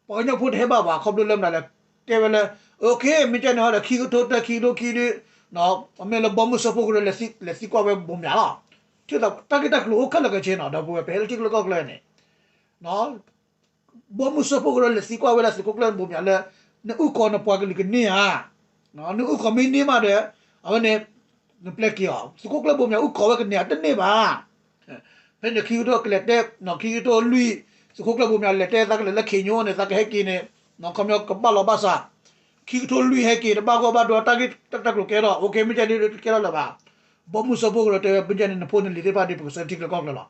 ပှၤကညီဖိတဟဲဘၣ်ဘၣ် ခီဖျိလၢမနုၤလဲၣ်, တဲဝဲလၢ OK မ့ၢ်ကဲန့ၣ်ဟီဒီး ခံကထိတၢ ခံကထိခံဒုး, မ့ၢ်လၢဘီမုၢ်စၢဖှိၣ်ကရၢ လဲၤသံကွၢ်ဝဲဘိမၠးလီၤ. ထံၣ်သးတၢ်ဂ့ၢ်တၢ်ကျိၤအိၣ်ခဲလၢာ်ခဲဆ့နီၤ ဒီပုၢ်ဝဲၢ် ပဟဲလၢထံချၢကီၢ်ချၢန့ၣ် ဘီမုၢ်စၢဖှိၣ်ကရၢလဲၤသံကွၢ်ဝဲဒၣ်သုးခိၣ်ကျၢၢ်ဘိမၠးလၢ နအုၣ်ကီၤနပှၤကလုာ်ကန့ၢ်ဧါ, နအုၣ်ကီၤမ့ၢ်န့ၢ်မးဒီး အဝဲန့ၣ် နပျဲက့ၤအီၤ, သုးခိၣ်ကျၢၢ်ဘိမၠးအုၣ်ကီၤဝဲကန့ၢ်ဧါ တန့ၢ်ဘၣ်. ဖဲန့ၣ်ခံကထိကလဲၤတဲ, ခံကထိလွံၢ်, သုးခိၣ်ကျၢၢ်ဘိမၠးလဲၤတဲ သးကလဲၤလၢခ့ညိန့ၣ် သးကဟဲက့ၤန့ၣ်, ခီပညီကဘၣ်လီၤဘၣ်စး, ခံကထိလွံၢ်ဟဲက့ၤ တဘၣ်ဂီၢ်ဘၣ်ဒိ တၢ်ဂ့ၢ်တၢ်ကျိၤကဲထီၣ် OK မ့ၢ်ကဲန့ၣ်တကဲထီၣ်လၢၤဘၣ်. ဘီမုၢ်စၢဖှိၣ်ကရၢတဲဝဲ မ့ၢ်ကဲန့ၣ် နဖိနလံၤသ့ၣ်တဖၣ်ဒီး ပကဆှၢထံချၢကီၢ်ချၢလီၤ.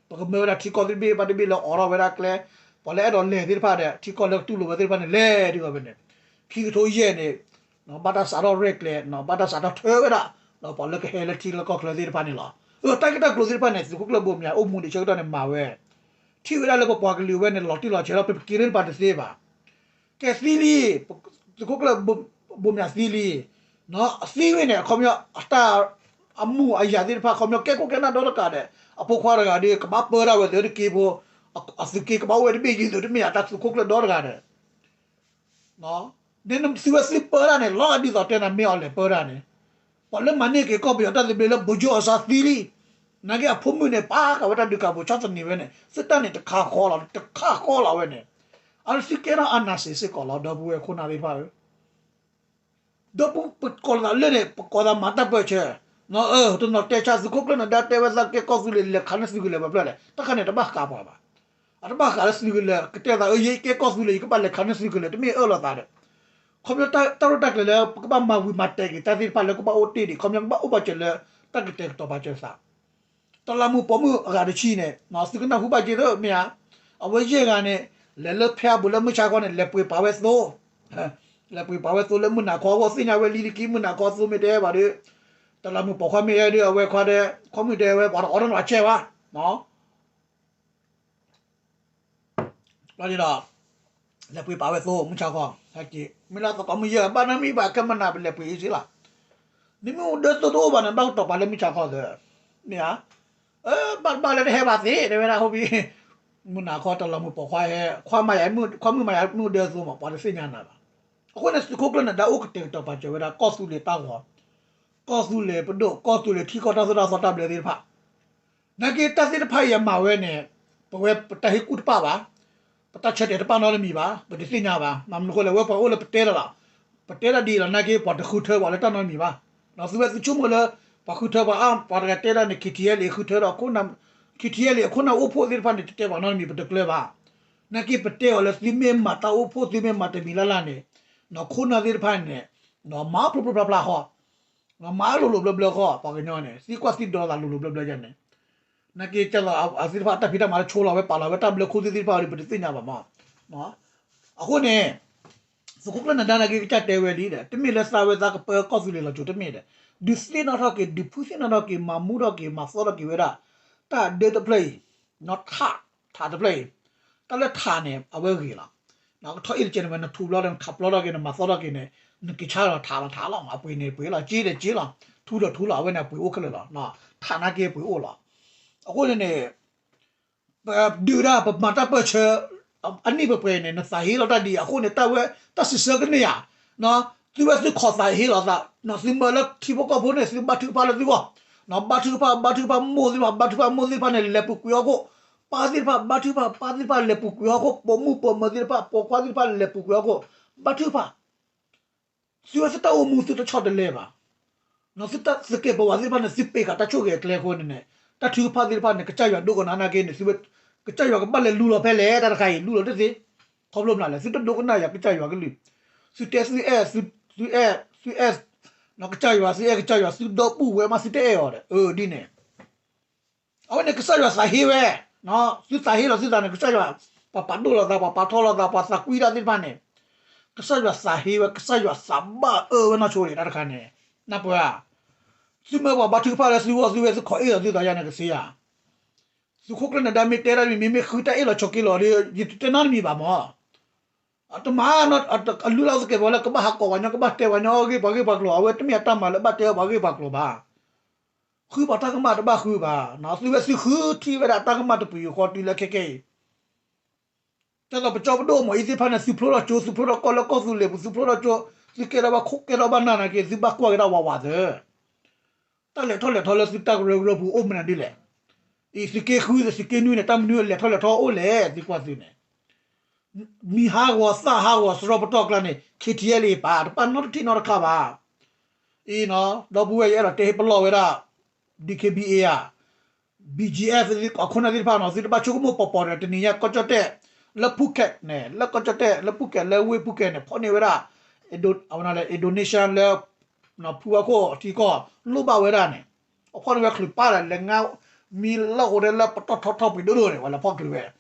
ပကမၢဝဲဒၣ်ထံကီၢ်သ့ၣ်တဘ့ၣ်ဘၣ်တဘ့ၣ်လၢအိးထီၣ်ဝဲဒၣ်ကျဲ, ပှၤလၢအဲၣ်ဒိးလဲၤသ့ၣ်တဖၣ်ဒီး ထံကီၢ်လၢကတူၢ်လိာ်ဝဲသ့ၣ်တဖၣ်န့ၣ် လဲၤဒ်အဝဲန့ၣ်, ခံကထိယဲၢ်န့ၣ် ဘၣ်တၢ်စးထီၣ်ရဲၣ်ကျဲၤ, ဘၣ်တၢ်စးထီၣ်ထၢဝဲဒၣ် ပှၤလၢကဟဲလၢထံလၢကီၢ်ချၢသ့ၣ်တဖၣ်န့ၣ်လီၤ. တၢ်ဂ့ၢ်တၢ်ကျိၤသ့ၣ်တဖၣ်န့ၣ် သုးခိၣ်ကျၢၢ်ဘိမၠး အိၣ်မူဒံးဆၢကတီၢ်န့ၣ်မၤဝဲ, ထံၣ်ဝဲဒၣ်လၢပပှၤကလုာ်ဝဲန့ၣ် လီၤတံၢ်လီၤဆဲးလီၤ ပက့ၤလၢပှၤတသ့ဘၣ်. ကဲသံလံ, သုးခိၣ်ကျၢၢ်ဘိမၠးသံလံ, အသံဝဲန့ၣ် အခီပညီ အတၢ် အမူးအယၤသ့ၣ်တဖၣ် ခီပညီကဲခိၣ်ကဲနၢ်ဒီတကးဒီး အဖိခွါတဂၤဒီး ကဘၣ်ပၢတၢ်ဝဲသုးတက့ဖိ, အသုးက့ကဘၣ်အိၣ်ဝဲတဘ့ၣ်ယံၤသုးတမ့ၢ်ဧါ တၢ်သုးခိၣ်ကျၢၢ်ဒီတဂၤဒီး နသုဝဲသ့ၣ်ပၢတၢ်န့ၣ် လီၤဂာ်ဒ်သိးတဲနၤမ့ၢ်အီၤလဲၤပၢတၢ်န့ၣ်, ပှၤလၢမၤန့ၢ်က့ၤကီၢ်ပယီၤတၢ်သဘျ့လၢ ဘိကၠိအစါသံလံ, နာ်က့အဖိမုၣ်န့ၣ် ပာ်ဃာ်ဝဲတၢ်ဒုးကၤပူၤ ဆီၣ်သနံးဝဲန့ၣ် သုတၢ်န့ၣ်တခါဃီလီၤ တခါဃီလီၤဝဲန့ၣ်, အလၢသုကဲထီၣ်အာဏာရှင်စ့ၢ်ကီးလီၤ ဒီပုၢ်ဝဲၢ်ခိၣ်နၢ်သ့ၣ်တဖၣ်ဧၢ ဒီပုၢ်ပကိးလီၤသးလၢန့ၣ် ပကိးသးမၤတၢ်ပၢၢ်ဆၢ, တနီၤတဲဆါသုးခိၣ်ကျၢၢ်နဒါတဲဝဲသးကဲကီၢ်သူလ့ၤ လဲၤခးန့ၢ်သုးကလၢၤဘၣ်ဖျၢၣ်လဲၣ် တၢ်ခါန့ၣ်တဘၣ်ဃးပှၤဘၣ်. အတဘၣ်ဃးလၢသုးကလၢၤ ကတဲသးအၢ ယကဲကီၢ်သူလ့ၤ ယကဘၣ်လဲၤခးန့ၢ်သုးကလၢၤ တမ့ၢ်အၢၣ်လီၤသးဒီး ခီပညီတၢ်ရဲၣ်တၢ်ကျဲၤလၢ ပကဘၣ်မၤဝံၤမၤတဲာ်က့ၤတၢ်သ့ၣ်တဖၣ်လၢကဘၣ်အိၣ်တ့ၢ်ဒံး ခီပညီကဘၣ်အိၣ်ပာ်စၢၤလၢ တၢ်ကတဲာ်ကတီၤပာ်စၢၤသး တလးမူးပိာ်မုၣ်အဂၤတဆံန့ၣ် သုကနၢ်ဟူဘၣ်က့ၤသ့မ့ၢ်ဧါ, အဝဲယဲၢ်ဂၤန့ၣ် လဲၤလၢဖဲအဘူးလၢမုၢ်ဆါခီန့ၣ် လဲၤပှ့ၤပာ်ဝဲသိ, လဲၤပှ့ၤပာ်ဝဲသိလၢမုၢ်နၤခီအဂီၢ် သ့ၣ်ညါဝဲလံတက့ၢ် မုၢ်နၤခီသိမ့ၢ်တဲဘၣ်ဒီး တလးမူးပိာ်ခွါမ့ၢ်အဲၣ်ဒုး အဝဲခွါဒီး ခွါမုၣ်တဲဝဲ ပှၤတအိးထီၣ်နီၢ်ဆဲးဘၣ် လီၤဒီး လဲၤပှ့ၤပာ်ဝဲသိမုၢ်ဆါခီ, ဟဲက့ၤ မ့ၢ်လၢသကိးမုၢ်ယဲၢ် ဘၣ်နၢ်မံဘၣ်ခဲမနၤ ပလဲၤပှ့ၤအံၤစ့လီၤ, နမ့ၢ်အိၣ်ဒၢသိတအိၣ်ဘၣ်န့ၣ် ဘၣ်ကတီၤပာ်လၢမုၢ်ဆါခီသၢ, မ့ၢ်ဧါ, ဘၣ်တဘၣ်လၢတဟဲဘၣ်သ့ တဲဝဲဒၣ်ဟီၣ်ဘံ, မုၢ်နၤခီတလးမူးပိာ်ခွါဟဲ ခွါမၤယၤ ခွါမုၣ်မၤယၤမုၢ်ဒၢသိမး ပှၤတသ့ၣ်ညါနၤဘၣ်. အဃိန့ၣ် သုးခိၣ်ကျၢၢ်နဒါအိၣ်ကတဲာ်ကတီၤပာ်စၢၤဝဲဒၣ် ကီၢ်သူလ့ၤတၢ်ဂီၤ, ကီၢ်သူလ့ၤပဒိၣ် ကီၢ်သူလ့ၤထံကီၢ်တၢ်သိၣ်တၢ်သီတၢ်ဘျၢသ့ၣ်တဖၣ် နာ်က့တၢ်သ့ၣ်တဖၣ်အံၤအမၤဝဲန့ၣ် ပဝဲပတၢ်ဟ့ၣ်ကူၣ်တပၣ်ဘၣ်, ပတၢ်ဆၢတဲာ်တပၣ်နီတမံၤဘၣ်, ပတသ့ၣ်ညါဘၣ်. မ့ၢ်မနုၤအဃိလဲၣ် ဝဲပှၤအိၣ်လၢပတဲလီၤလီၤ, ပတဲတၢ်ဒ်အံၤလီၤ နာ်က့ပှၤတဃုထၢပှၤလၢတၢ်နီတမံၤဘၣ်. သုဝဲသုဆိကမိၣ်လၢ ပှၤဃုထၢပှၤအါ ပှၤတဂၤတဲဒၣ်န့ၣ် KTLA ဃုထၢဒီး KTLA အခိၣ်နၢ်အိၣ်ဖှိၣ်သ့ၣ်တဖၣ်န့ၣ် တတဲပှၤနီတမံၤ ပတကျၢၤဘၣ်. နာ်က့ပတဲအီၤလၢသုမ့ၢ်မၤတၢ်အိၣ်ဖှိၣ် သုမ့ၢ်မၤတမံၤလၢ်လၢ်န့ၣ် ခိၣ်နၢ်သ့ၣ်တဖၣ်န့ၣ် မၤဖျိဖျိဖျါဖျါဃီ မၤလိၤလိၤဘျၢဘျၢဃီ ပှၤကညီန့ၣ် သံကွၢ်သံဒိးသးလိၤလိၤဘျၢဘျၢယဲန့ၣ်, နာ်က့တၢ်လီၤအသ့ၣ်တဖၣ်တၢ်ဖံးတၢ်မၤလၢဆိလီၤဝဲပာ်လီၤဝဲတၢ်ဘျၢခိၣ်သ့ၣ်သ့ၣ်တဖၣ်ဒီး ပတသ့ၣ်ညါဘၣ်မး. အဃိန့ၣ် သုးခိၣ်ကျၢၢ်နဒါနာ်က့ကစၢ်တဲဝဲလံဒီး တမ့ၢ်လၢသးဝဲသးကပၢကီၢ်သူလ့ၤလီၤစိၤတမ့ၢ်ဒီး ဒုးသ့ၣ်နီၣ်ထီၣ်က့ၤ ဒုးဖုသ့ၣ်နီၣ်ထီၣ်က့ၤ မၤမူထီၣ်က့ၤ မၤသီထီၣ်က့ၤဝဲဒၣ် တၢ်ဒၢတဖျၢၣ်အံၤ ထး ထးတဖျၢၣ်အံၤ, တၢ်လၢထးန့ၣ် အဝဲဂ့ၤလီၤ. ကထီၣ်အ့ၣ်တကဲန့ၣ်ဝဲ နထူးဘျီဒီး နခးဘျီထီၣ်က့ၤ နမၤသီထီၣ်က့ၤန့ၣ် နက့ၤဆါလီၤထးလီၤထးလီၤ အပှ့ၤန့ၣ်ပှ့ၤလီၤ က့ဒီးက့လီၤ ထူးဒီးထူးလီၤ အဝဲန့ၣ်အပှ့ၤအိၣ်ခဲလၢာ်လီၤ. ထးနာ်က့ပှ့ၤအိၣ်လီၤ. အဃိန့ၣ်န့ၣ် ပဒုးဒၣ်ပမၤတၢ်ပၢၢ်ဆၢ အနံၣ်ပှဲၤပှဲၤန့ၣ် နသးဟ့လီၤတၢ်ဒ်အံၤ အဃိန့ၣ် တၢ်ဝဲ တၢ်စံးဆၢကန့ၢ်ဧါ, သုဝဲသုခီၣ်သးဟ့လီၤသး, သုမၢလၢထံဖိကီၢ်ဖိန့ၣ် သုဘါထုကဖၣ်လၢသုဂီၢ်, ဘါထုကဖၣ် ဘါထုကဖၣ်မိၢ်သ့ၣ်တဖၣ် ဘါထုကဖၣ်မိၢ်သ့ၣ်တဖၣ်န့ၣ် လဲၤပူၤကွံာ်ဟီၣ်ခိၣ်, ပၢ်သ့ၣ်တဖၣ် ဘါထုကဖၣ် ပၢ်သ့ၣ်တဖၣ်လဲၤပူၤကွံာ်ဟီၣ်ခိၣ်, ပိာ်မုၣ်ပိာ်မၢၤသ့ၣ်တဖၣ် ပိာ်ခွါသ့ၣ်တဖၣ်လဲၤပူၤကွံာ်ဟီၣ်ခိၣ်, ဘါထုကဖၣ် သုဝဲသုတၢ်အိၣ်မူသုတဆီတလဲဘၣ်. သုတၢ်သကဲးပဝးသ့ၣ်တဖၣ်န့ၣ် သုပ့ၤဃာ်တၢ်ဆိၣ်ဂ့ၤအကျဲအဃိန့ၣ်န့ၣ် တၢ်ထုကဖၣ်သ့ၣ်တဖၣ်န့ၣ် ကစၢ်ယွၤဒိကနၣ်နာ်က့န့ၣ် သုဝဲ ကစၢ်ယွၤကဘၣ်လဲၤလူလီၤဖဲလဲၣ် တၢ်တခါအံၤ လူလီၤတသ့. ခီဖျိမနုၤလဲၣ် သုတဒိကနၣ်ယၤကစၢ်ယွၤကလုၢ်, သုတဲသုအဲၣ်, သုအဲၣ်, သုအဲၣ်, ကစၢ်ယွၤ သုအဲၣ်ကစၢ်ယွၤ သုဒီပုၢ်ဝဲၢ်မး သုတအဲၣ်အီၤဒီး အၢ ဒ်န့ၣ် အဝဲန့ၣ်ကစၢ်ယွၤသးဟ့ဝဲ, သုသးဟ့လီၤသုသးန့ၣ် ကစၢ်ယွၤ, ပှၤပာ်ဒိၣ်လိာ်သး ပှၤပာ်ထီၣ်လိာ်သး ပှၤသးကွံတၢ်သ့ၣ်တဖၣ်န့ၣ်, ကစၢ်ယွၤသးဟ့ဝဲ ကစၢ်ယွၤသးဘၣ်အၢဝဲနီၢ်ဆိန့ၣ် တၢ်တခါန့ၣ်, နၢ်ပၢၢ်ဧါ, သုမ့ၢ်ပှၤဘါထုကဖၣ်လၢသုဂီၢ်သုဝဲ သုခိးအ့ၣ်လီၤသုသးယါန့ၣ်ကသ့ဧါ, သုးခိၣ်ကျၢၢ်နၢၤဒါမ့ၢ်တဲတၢ်တမံၤ မ့မ့ၢ်ဃုတၢ်အ့ၣ်လီၤဆိးက့လီၤဒီး ယတတဲနီတမံၤဘၣ်မၢ် အတမၤ, အလုၢ်လၢ်သကဲးပဝးလၢကဘၣ်ဟးကိးပှၤညီ ကဘၣ်တဲပှၤညီအဂ့ၢ်ပှၤဂ့ၢ်ပှၤကျိၤ အဝဲတမ့ၢ်အတၢ်မၤလၢဘၣ်တဲပှၤဂ့ၢ်ပှၤကျိၤဘၣ်. ဃုပှၤတၢ်ကမၣ်တဘၣ်ဃုဘၣ်, သုဝဲသုဃုထံၣ်ဝဲဒၣ်တၢ်ကမၣ်တပူၤဃီတုၤလၢခဲကဲအံၤ, ဒ်သိးပကၠီပဒိၣ်အမီၤအံၤသ့ၣ်တဖၣ်န့ၣ် သုဖျိထီၣ်ကၠိ သုဖျိထီၣ်ကီၢ်လၢကီၢ်သူလ့ၤပူၤ သုဖျိထီၣ်ကၠိ, သုကဲထီၣ်ဘၣ်ခိၣ်ကဲထီၣ်ဘၣ်နၢ်နာ်က့ သုဘၣ်ကွၢ်က့ၤဒၣ်ဝးဝးသၢ တၢ်လဲၤထီၣ်လဲၤထီလၢသုတၢ်ကရၢကရိပူၤအိၣ်မနုၤဒ်လဲၣ်. အံၤသုးက့ဃုသုးက့နွံန့ၣ် တၢ်မနုၤလဲၤထီၣ်လဲၤထီအိၣ်လဲၣ် သုကွၢ်သုန့ၣ်, မံၤဟးဂီၤသၣ်ဟးဂီၤစရီပတီၢ်ကျါန့ၣ် KTLA ပာ်တပာ်နီတထံၣ်နီတခါဘၣ်. အံၤ, ဒီပုၢ်ဝဲၢ်ယအဲၣ်ဒိးတဲဟ့ၣ်ပလီၢ်ဝဲဒၣ် DKBA ဧါ, BGF အခိၣ်နၢ်သ့ၣ်တဖၣ်နီၤ သုတဘၣ်ဆိကမိၣ်ပီၤပီၤဒီး တနံၤညါကီၢ်ကၠီၣ်တဲၣ် လၢဖူကဲးန့ၣ် လၢကီၢ်ကၠီၣ်တဲၣ် လၢဖူကဲး လၢဝ့ၢ်ဖူကဲးန့ၣ် ဖီၣ်န့ၢ်ဝဲဒၣ် အဝဲန့ၣ် Indonesia လၢ ဖုဝါခိၣ်ထံကီၢ် လိၣ်ဘၣ်ဝဲဒၣ်န့ၣ်, အဖီၣ်န့ၢ်ဝဲချုးပၢ်ဒီး လဲၤငါမံလၢဃိတဲလၢပတီၢ်ထီထီၣ်ပှ့ၤဒိၣ်ဒိၣ်န့ၣ် ပှၤလဲၤဖီၣ်ချုး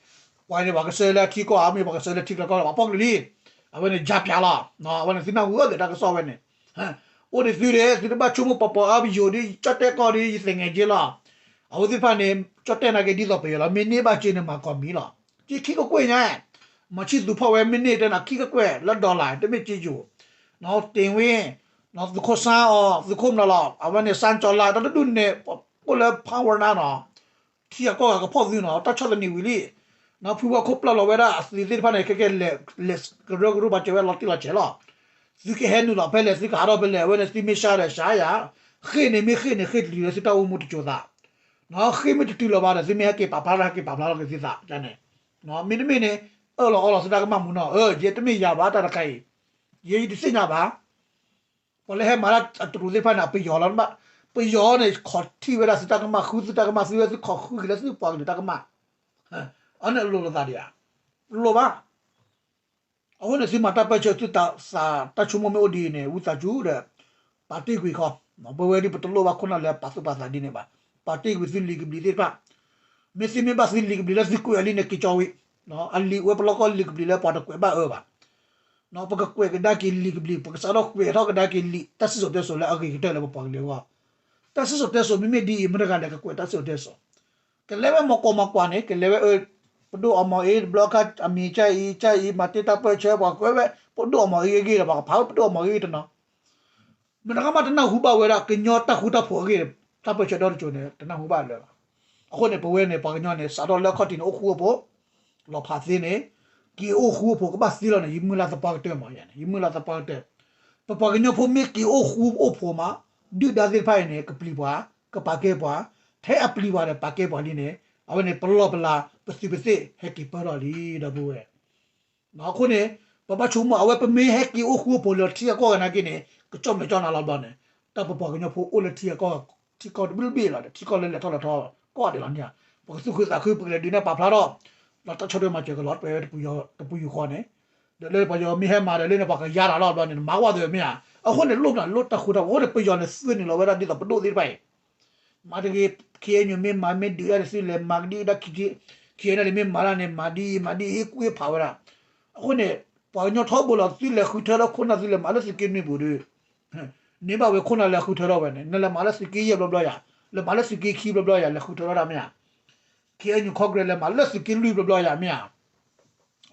ဝဲ, ပှၤန့ၣ် ပှၤကဆှၢလၢထံကီၢ်ဧါ မ့ၢ်ပှၤကဆှၢလၢထံကျါကီၢ်လၢ ပှၤဖီၣ်ချုးလံ, အဝဲန့ၣ် ယါပျးလီၤ, အဝဲန့ၣ်သုနၢ်ဟူအၢသ့ၣ်တၢ်ကစီၣ်ဝဲန့ၣ်, အိၣ်ဒံးသုဒီး သုတဘၣ်ဆိကမိၣ်ပီၤပီၤအါပယိာ်ဒီး ကၠီၣ်တဲၣ်ကီၢ်ဒီး ယသ့ၣ်ငဲၤက့လီၤ, အဝဲသ့ၣ်တဖၣ်န့ၣ် ကၠီၣ်တဲၣ်နာ်က့ဒ်သိးပယီၤလီၤ မ့ၢ်န့ၢ်ဘၣ်စ့န့ၣ် မၤကီၢ်မံလီၤ, က့ခံကကွဲၢ်ညါ မၤဆံၣ်သူဖီၣ်ဝဲမ့ၢ်န့ၢ်တဲနၤခံကကွဲၢ်လၢ dollar တမ့ၢ်က့ယိာ်, တ့ၢ်ဝ့ၢ်, သုးခိၣ်စါအီၤ သုးခိၣ်မနီၤလီၤ အဝဲန့ၣ် စါကၠီလါ တၢ်တဒူၣ်န့ၣ် အိၣ်လၢ power နၤနီၤ, ထံအကီၢ်ဂၤကဖီၣ်သုနီၤ တၢ်ဆီၣ်သနံးဝံၤလံ, ဖုဝါခိၣ်ပျၢ်လီၤဝဲဒၣ်အသုးသ့ၣ်တဖၣ်န့ၣ် ခဲကဲလဲၤကရၢကရိပာ်စၢၤဝဲလီၤတံၢ်လီၤဆဲးလီၤ, သုကဟဲနုာ်လီၤဖဲလဲၣ် သုကဟးထီၣ်ဖဲလဲၣ် အဝဲန့ၣ်သုမ့ၢ်စါဒီးစါယၤ, ဃ့ၢ်န့ၣ်မ့ၢ်ဃ့ၢ်န့ၣ် ဃ့ၢ်တတုၤလၢသုတၢ်အိၣ်မူတစိၤသး ဃ့ၢ်မ့ၢ်တတုၤလီၤဘၣ်ဒီး သုမ့ၢ်ဟဲက့ၤပာ်ဖျါထီၣ် ဟဲက့ၤပာ်ဖျါထီၣ်က့ၤသုသးန့ၣ်, မ့တမ့ၢ်န့ၣ် အၢၣ်လီၤအီလီၤသုတၢ်ကမၣ်မူနီၤ အၢ ယဲတမ့ၢ်ယၤဘၣ်တၢ်တခါအံၤ, ယဲယတသ့ၣ်ညါဘၣ်, ပှၤလၢဟဲမၤတၢ်အတရူးသ့ၣ်တဖၣ်န့ၣ် ပယီၤလီၤ, ပယီၤန့ၣ် ခီၣ်ထံၣ်ဝဲဒၣ်သုတၢ်ကမၣ် ဃုသုတၢ်ကမၣ် သုဝဲသုခီၣ်ဃုက့ၤလၢသုပှၤကလုာ်တၢ်ကမၣ်, အန့ၣ်အလိၤလိာ်သးဒံးဧါ, လိၣ်ဘၣ် အဃိန့ၣ် သုမၤတၢ်ပၢၢ်ဆၢ သုသးတၢ်ဆိကမိၣ်မ့ၢ်အိၣ်ဒ်အံၤန့ၣ် ဝံသးစူၤဒီး ပာ်တ့ၢ်ကွံာ်ခီ, ပဝဲဒ်ပတလိၣ်ဘၣ်ခိၣ်နၢ်လၢပာ်သူၣ်ပာ်သးဒ်န့ၣ်ဘၣ်, ပာ်တ့ၢ်ကွံာ်သုလံာ်ကဘျံးသ့ၣ်တဖၣ်, မ့ၢ်သုမ့ၢ်ဘၣ်သုလံာ်ကဘျံးလၢသုကွဲးအီၤလံန့ၣ် က့ၤကၠီဝံၤ, အလံာ်ဝဲပလီၢ်ကီၢ်လံာ်ကဘျံးလၢပှၤတကွဲးဘၣ်အၢဘၣ်, ပကကွဲးကဒါက့ၤလံာ်ကဘျံး ပကစးထီၣ်ကွဲးထီၣ်ကဒါက့ၤလံာ် တၢ်စံၣ်စိၤတဲစိၤလၢအဂ့ၤကတၢၢ်လၢပပှၤကလုာ်အဂီၢ်, တၢ်စံၣ်စိၤတဲစိၤမ့မ့ၢ်ဒ်အံၤ မတၤတဂၤလဲၤကကွဲးတၢ်စံၣ်စိၤတဲစိၤ ကလဲၤဝဲမၤကီမၤကွၢ်န့ၣ် ကလဲၤဝဲအၢ, ပဒိၣ်အီမီၤအ့ တဘျီခါအမံၤကၢ်အံၤ ကၢ်အံၤ မၤတ့ၢ်တၢ်ပၢၢ်ဆၢ ပှၤကွဲးဝဲ ပဒိၣ်အီမီၤအ့အဂ့ၢ်ဒီး ပှၤကဖးဝဲပဒိၣ်အီမီၤအ့အဂ့ၢ်တနီၤ, မတၤကမၣ်တနၢ်ဟူဘၣ်ဝဲဒၣ် ကညီတၢ်ဃူတၢ်ဖိးအဂ့ၢ် တၢ်ပၢၢ်ဆၢဒီတစိၤန့ၣ် တနၢ်ဟူဘၣ်လၢၤဘၣ်. အဃိန့ၣ် ပဝဲန့ၣ် ပှၤကညီန့ၣ် စးထီၣ်လၢအခီၣ်ထံးန့ၣ် အိၣ်ဃူအိၣ်ဖိး လီၤဖးသ့န့ၣ် က့ၤအိၣ်ဃူအိၣ်ဖိးကဘၣ်သ့လီၤန့ၣ် ယမုၢ်လၢ်သပှၢ်ကတၢၢ်မး ယၤန့ၣ် ယမုၢ်လၢ်သပှၢ်ကတၢၢ်, ပပှၤကညီဖိမ့ၢ်က့ၤအိၣ်ဃူအိၣ်ဖိးမး ဒုၣ်ဒါသ့ၣ်တဖၣ်အံၤန့ၣ် ကပျံၤပှၤ ကပာ်ကဲပှၤ, ထဲအပျံၤပှၤဒီးပာ်ကဲပှၤလံန့ၣ် အဝဲန့ၣ် ပလီၢ်ပလၤ ပသုးပသ့ၣ် ဟဲက့ၤပၢၢ်ထီၣ်လံ ဒီပုၢ်ဝဲၢ်. အဃိန့ၣ် ပဘၣ်ဆိကမိၣ် အဝဲပမ့ၢ်ဟဲက့ၤအိၣ်ဃူအိၣ်ဖိးလၢထံအကီၢ်ဂၤနာ်က့န့ၣ် ကကၠီၣ်မဲာ်ကၠီၣ်နါလီၤဘျီန့ၣ် တၢ်ပပှၤကညီဖိအိၣ်လၢထံအကီၢ် ထံကီၢ်တဘ့ၣ်လၢဘ့ၣ်လီၤဒီး ထံကီၢ်လၢလဲၤထီၣ်လဲၤထီ ကိးဂၤဒဲးလီၤန့ၣ်ဧါ. ပကသူၣ်ခုသးခု ပကလဲၤဒုးနဲၣ်ပာ်ဖျါထီၣ် ဒီးတၢ်ဆီၣ်ထွဲမၤစၢၤကလီၤ ပဝဲတပူၤဃီန့ၣ် ဒီးလၢပှၤယီၤမ့ၢ်ဟဲမၤဒီးလၢန့ၣ် ပှၤကယါတၢ်လီၤဘျီန့ၣ် မၤကွၢ်သ့မ့ၢ်ဧါ. အဃိန့ၣ် လိၣ်ဘၣ်လိၣ်တၢ်ဃူတၢ်ဖိး အဃိန့ၣ် ပယီၤန့ၣ် သုးန့ၢ်လီၤဝဲဒၣ်ဒ်သိးပဒိၣ်သ့ၣ်တဖၣ်အံၤ မၤတဂ့ၤ ခ့ၣ်အဲၣ်ယူၣ် မ့ၢ်မၤမ့ၢ်ဒုးဒၣ်န့ၣ် သုလဲၤမၤကဒံဒၣ် ခ့ၣ်အဲၣ်ယူၣ် မ့ၢ်မၤဒၣ်န့ၣ် မၤဒ်အံၤ မၤဒ်အံၤ ဟ့ၣ်ကူၣ်ဟ့ၣ်ဖးဝဲဒၣ်. အဃိန့ၣ် ပှၤကညီထီဘိလီၤ သုလဲၤဃုထၢထီၣ်ခိၣ်နၢ် သုလဲၤမၤလၢသုးက့နွံပူၤဒီး န့ၢ်ဘၣ်ဝဲခိၣ်နၢ်လဲၤဃုထၢထီၣ်ဝဲန့ၣ် နလဲၤမၤလၢသုးက့ယဲၢ်ဘျီဘျီယၤ လဲၤမၤလၢသုးက့ခံဘျီဘျီယၤ လဲၤဃုထၢထီၣ်တၢ်မ့ၢ်ဧါ. ခ့ၣ်အဲၣ်ယူၣ် ခီကရဲး လဲၤမၤလၢသုးက့လွံၢ်ဘျီဘျီယၤမ့ၢ်ဧါ.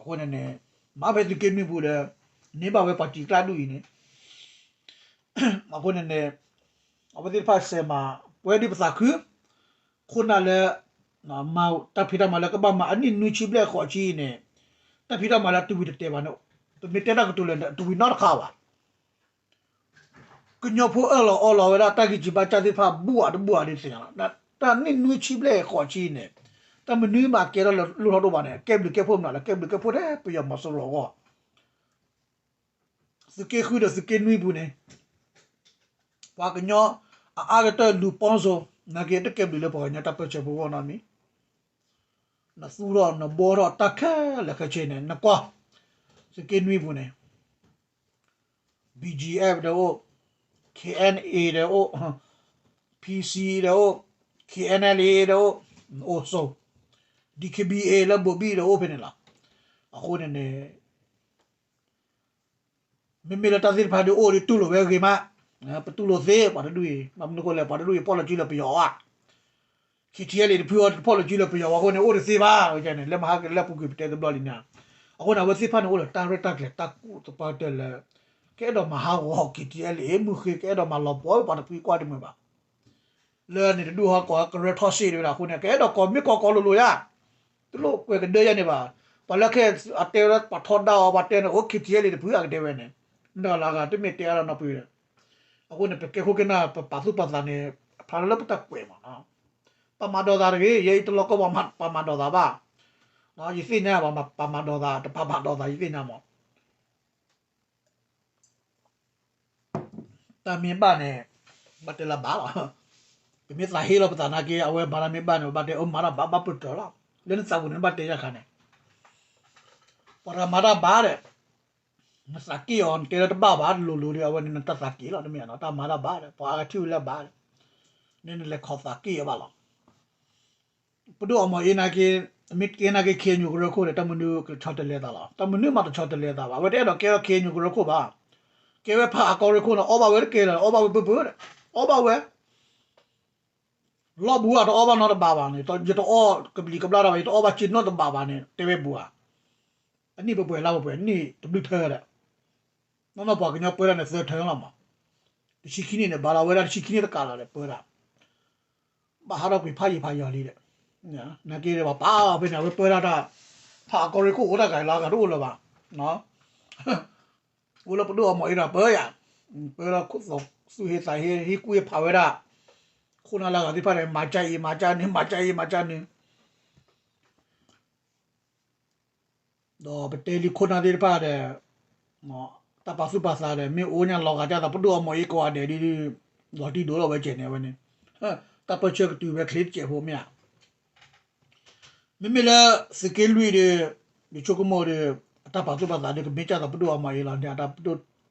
အဃိန့ၣ်န့ၣ် မၤဖဲသုးက့နွံပူၤဒီး န့ၢ်ဘၣ်ဝဲပှၤစံၣ်ကျၢ်ဒူၣ်အံၤန့ၣ် အဃိန့ၣ်န့ၣ် အဝဲသ့ၣ်တဖၣ်စဲးမၤ ပဝဲဒ်ပသးခု ခိၣ်နၢ်လၢ မၤတၢ်ဖံးတၢ်မၤလၢကဘၣ်မၤအနံၣ်နွံဆံဘျဲၣ်ဃိးဆံအံၤန့ၣ် တၢ်ဖံးတၢ်မၤလၢတဝံၤတတဲာ်ဘၣ်န့ၣ် ပမ့ၢ်တဲတၢ်ကတိၤလဲၣ်န့ၣ် တဝံၤနီတခါဘၣ်. ကညီဖိအၢၣ်လီၤအီလီၤဝဲဒၣ်တၢ်ဂံၢ်စၢ်ဘါစၢ်သ့ၣ်တဖၣ် ဘူၣ်အါတဘူၣ်အါဒ်သ့ၣ်ညါလီၤ. တၢ်နံၣ်နွံဆံဘျဲၣ်ဃိးဆံအံၤန့ၣ် တၢ်မနုၤမးကဲထီၣ်လၢလိၣ်ထီၣ်ဒိၣ်ဘၣ်န့ၣ် ကဲဘျုးကဲဖှိၣ်မနုၤလဲၣ် ကဲဘျုးကဲဖှိၣ်ထဲပယီၤမီၤစိရိၤအဂီၢ် သုးက့ဃုဒီးသုးက့နွံပူၤန့ၣ် ပှၤကညီအအါကတၢၢ်လူၤပီစိ နာ်က့တကဲဘျုးလၢပှၤကညီတၢ်ပၢၢ်ဆၢဖိအဂီၢ်နီတမံၤ, နသူၣ်ထီၣ်နဘှီထီၣ်တၢ်ခဲလၢာ်ခဲဆ့န့ၣ် နကွၢ်, သုးက့နွံပူၤန့ၣ် BGF ဒီးအိၣ်, KNA ဒီးအိၣ်, PC ဒီးအိၣ်, KNLA ဒီးအိၣ်, အိၣ်ဆိ, DKBA လၢဘိၤဘံၣ်ဒီးအိၣ်ဖဲန့ၣ်လီၤ. အဃိန့ၣ်န့ၣ် မ့မ့ၢ်လၢတၢ်သ့ၣ်တဖၣ်ဒုးအိၣ်ဒုးတူၢ်လိာ်ဝဲဂ့ၤမး, ပတူၢ်လိာ်သ့ပှၤတဒူၣ်အံၤ, ဘၣ်မနုၤအဃိလဲၣ် ပှၤတဒူၣ်အံၤဖီၣ်လီၤစုလၢပယီၤအီၤ, KTLA တဖုအီၤတဖီၣ်လီၤစုလၢပယီၤအီၤအဃိန့ၣ် အိၣ်တသ့ဘၣ်, ဝဲန့ၣ် လၢမဟါကလၢပူၤကွံာ်ပတဲတဘျီလံန့ၣ်, အဃိန့ၣ် အဝဲသ့ၣ်တဖၣ်န့ၣ်အိၣ်ဒီးတၢ်ရဲၣ်တၢ်ကျဲၤတၢ်ကူၣ်သပှၢ်ကတၢၢ်လၢ ကအဲၣ်ဒိးမၤဟးဂီၤ KTLA မုၢ်ဃ့ ကအဲၣ်ဒိးမၤလီၤပှီၢ်ပှၤတဖုကွၢ်တမုာ်ဘၣ် လၢန့ၣ်တဒူၣ်ဟီၣ်ကီၢ်ကရၢထီၣ်စ့ၣ်တဝဲဒၣ်အဃိန့ၣ် ကအဲၣ်ဒိးကိးမ့ၢ်ကိးကိးလိၤလိၤယါ, တလိၣ်ကွဲးကဒၢယါန့ၣ်ဘၣ်, ပှၤလၢခဲအတဲဝဲပှၤထီဒါအီၤ ပှၤတဲန့ၣ် အိၣ် KTLA တဖုအကတဲဝဲန့ၣ်, နလၢအဂၤတမ့ၢ်တဲအါလီၤနီတဖုဒီး, အဃိန့ၣ် ပကဲခိၣ်ကနၢ် ပပာ်သူၣ်ပာ်သးန့ၣ် အဖျါလၢပတၢ်ကွဲးမး, ပာ်မၤဒိးသးတဂ့ၤ, ယဲအံၤတလီၢ်ကီၢ်ပှၤမၤဒိးသးဘၣ်, ယသ့ၣ်ညါပှၤပာ်မၤဒိးသး တပာ်မၤဒိးသး ယသ့ၣ်ညါမး တၢ်မ့ၢ်ဘၣ်န့ၣ် ဘၣ်တဲလၢဘၣ်လီၤ. ပမ့ၢ်သးဟ့လီၤပသးနာ်က့ အဝဲမၤတၢ်မ့ၢ်ဘၣ်န့ၣ် ပဘၣ်တဲအမၤတၢ်ဘၣ် ဘၣ်ပၢၢ်တၢၢ်လီၤ. လၢနသးပူၤန့ၣ် နဘၣ်တဲယၤခါန့ၣ် ပှၤတဂၤမၤတၢ်ဘၣ်ဒီး နသးက့ၣ်အီၤ နတဲလၢတဘၣ်ဘၣ် တလိၤလိၤဒီး အဝဲန့ၣ်နတၢ်သးက့ၣ်လီၤ. တမ့ၢ်နီၤ တၢ်မၤတၢ်ဘၣ်ဒီး ပှၤအါဂၤထံၣ်ဝဲလၢဘၣ်ဒီး န့ၣ်နလဲၤခိးသးက့ၣ်အီၤဘၣ်လီၤ. ပဒိၣ်အီမီၤအ့နာ်က့ မ့ၢ်ကဲနာ်က့ ခ့ၣ်အဲၣ်ယူၣ်ကရၢခိၣ်ဒီး တၢ်မနုၤကဆီတလဲသးလီၤ. တၢ်မနုၤမးတဆီတလဲသးဘၣ်. အဝဲတအဲၣ်ဒိးကဲထီၣ် ခ့ၣ်အဲၣ်ယူၣ်ကရၢခိၣ်ဘၣ်. ကဲဝဲဖးအကီရ့ၣ်ခိၣ်န့ၣ် အီၣ်ဘၣ်ဝဲတကဲလၢၤ အီၣ်ဘၣ်ဝဲပၢၢ်ပၢၢ်ဒီး အီၣ်ဘၣ်ဝဲ လီၢ်ဘူးအတအီၣ်ဘၣ်နီတဘးဘၣ်န့ၣ် ယတအီၣ်ကဘျံးကဘျၣ်တၢ်ဘၣ် ယတအီၣ်ဘၣ်စ့နီတဘးဘၣ်န့ၣ် တဲဝဲဘူးဧါ. အနံၣ်ပှဲၤပှဲၤလါပှဲၤပှဲၤ နံၣ်တဘျုးထၢဒီး နီၢ်နီၢ်ပှၤကညီပၢတၢ်န့ၣ်သၢထၢလီၤမး. တဆံခံနံၣ်န့ၣ် ဘၣ်လီၤဝဲဒၣ်တဆံခံနံၣ်တကးလီၤဒီးပၢတၢ် ဘၣ်ဟးထီၣ်ကွံာ်ဖးယံာ်ဖးယီၤလံဒီး နာ်က့ဒီးပှၤပာ်အီၤဖဲန့ၣ် အဝဲပၢတၢ်တၢ် ဖးအကီရ့ၣ်ခိၣ်အိၣ်တၢ်ဂၤလီၤဂၤတအိၣ်လၢၤဘၣ်. အိၣ်လၢပဒိၣ်အီမီၤအ့ဒီးပၢယၤ ပၢလီၤခိၣ်သီ သူၣ်ဟ့သးဟ့ ဟ့ၣ်ကူၣ်ဟ့ၣ်ဖးဝဲဒၣ် ခိၣ်နၢ်လၢဂၤသ့ၣ်တဖၣ်န့ၣ် မၤကၢ်အံၤ မၤကၢ်နုၤ မၤကၢ်အံၤ မၤကၢ်နုၤ ဒီးပတဲလံခိၣ်နၢ်သ့ၣ်တဖၣ်ဒီး တၢ်ပာ်သူၣ်ပာ်သးဒီး မ့ၢ်အိၣ်ညါလီၤဂာ်ဒ်သိး ပဒိၣ်အီမီၤအ့ကိးဂၤဒဲးဒ် လီၤတံၢ်ဒိၣ်လီၤဝဲကဲန့ၣ် အဝဲန့ၣ် တၢ်ပၢဆှၢကတုၤဝဲချ့တစဲးဖိမ့ၢ်ဧါ. မ့မ့ၢ်လၢသုးက့လွံၢ်ဒီး ယဆိကမိၣ်ဒီး အတၢ်ပာ်သူၣ်ပာ်သးဒီး ကမ့ၢ်ကၢ်သိးပဒိၣ်အီမီၤအ့လီၤန့ၣ် အတၢ်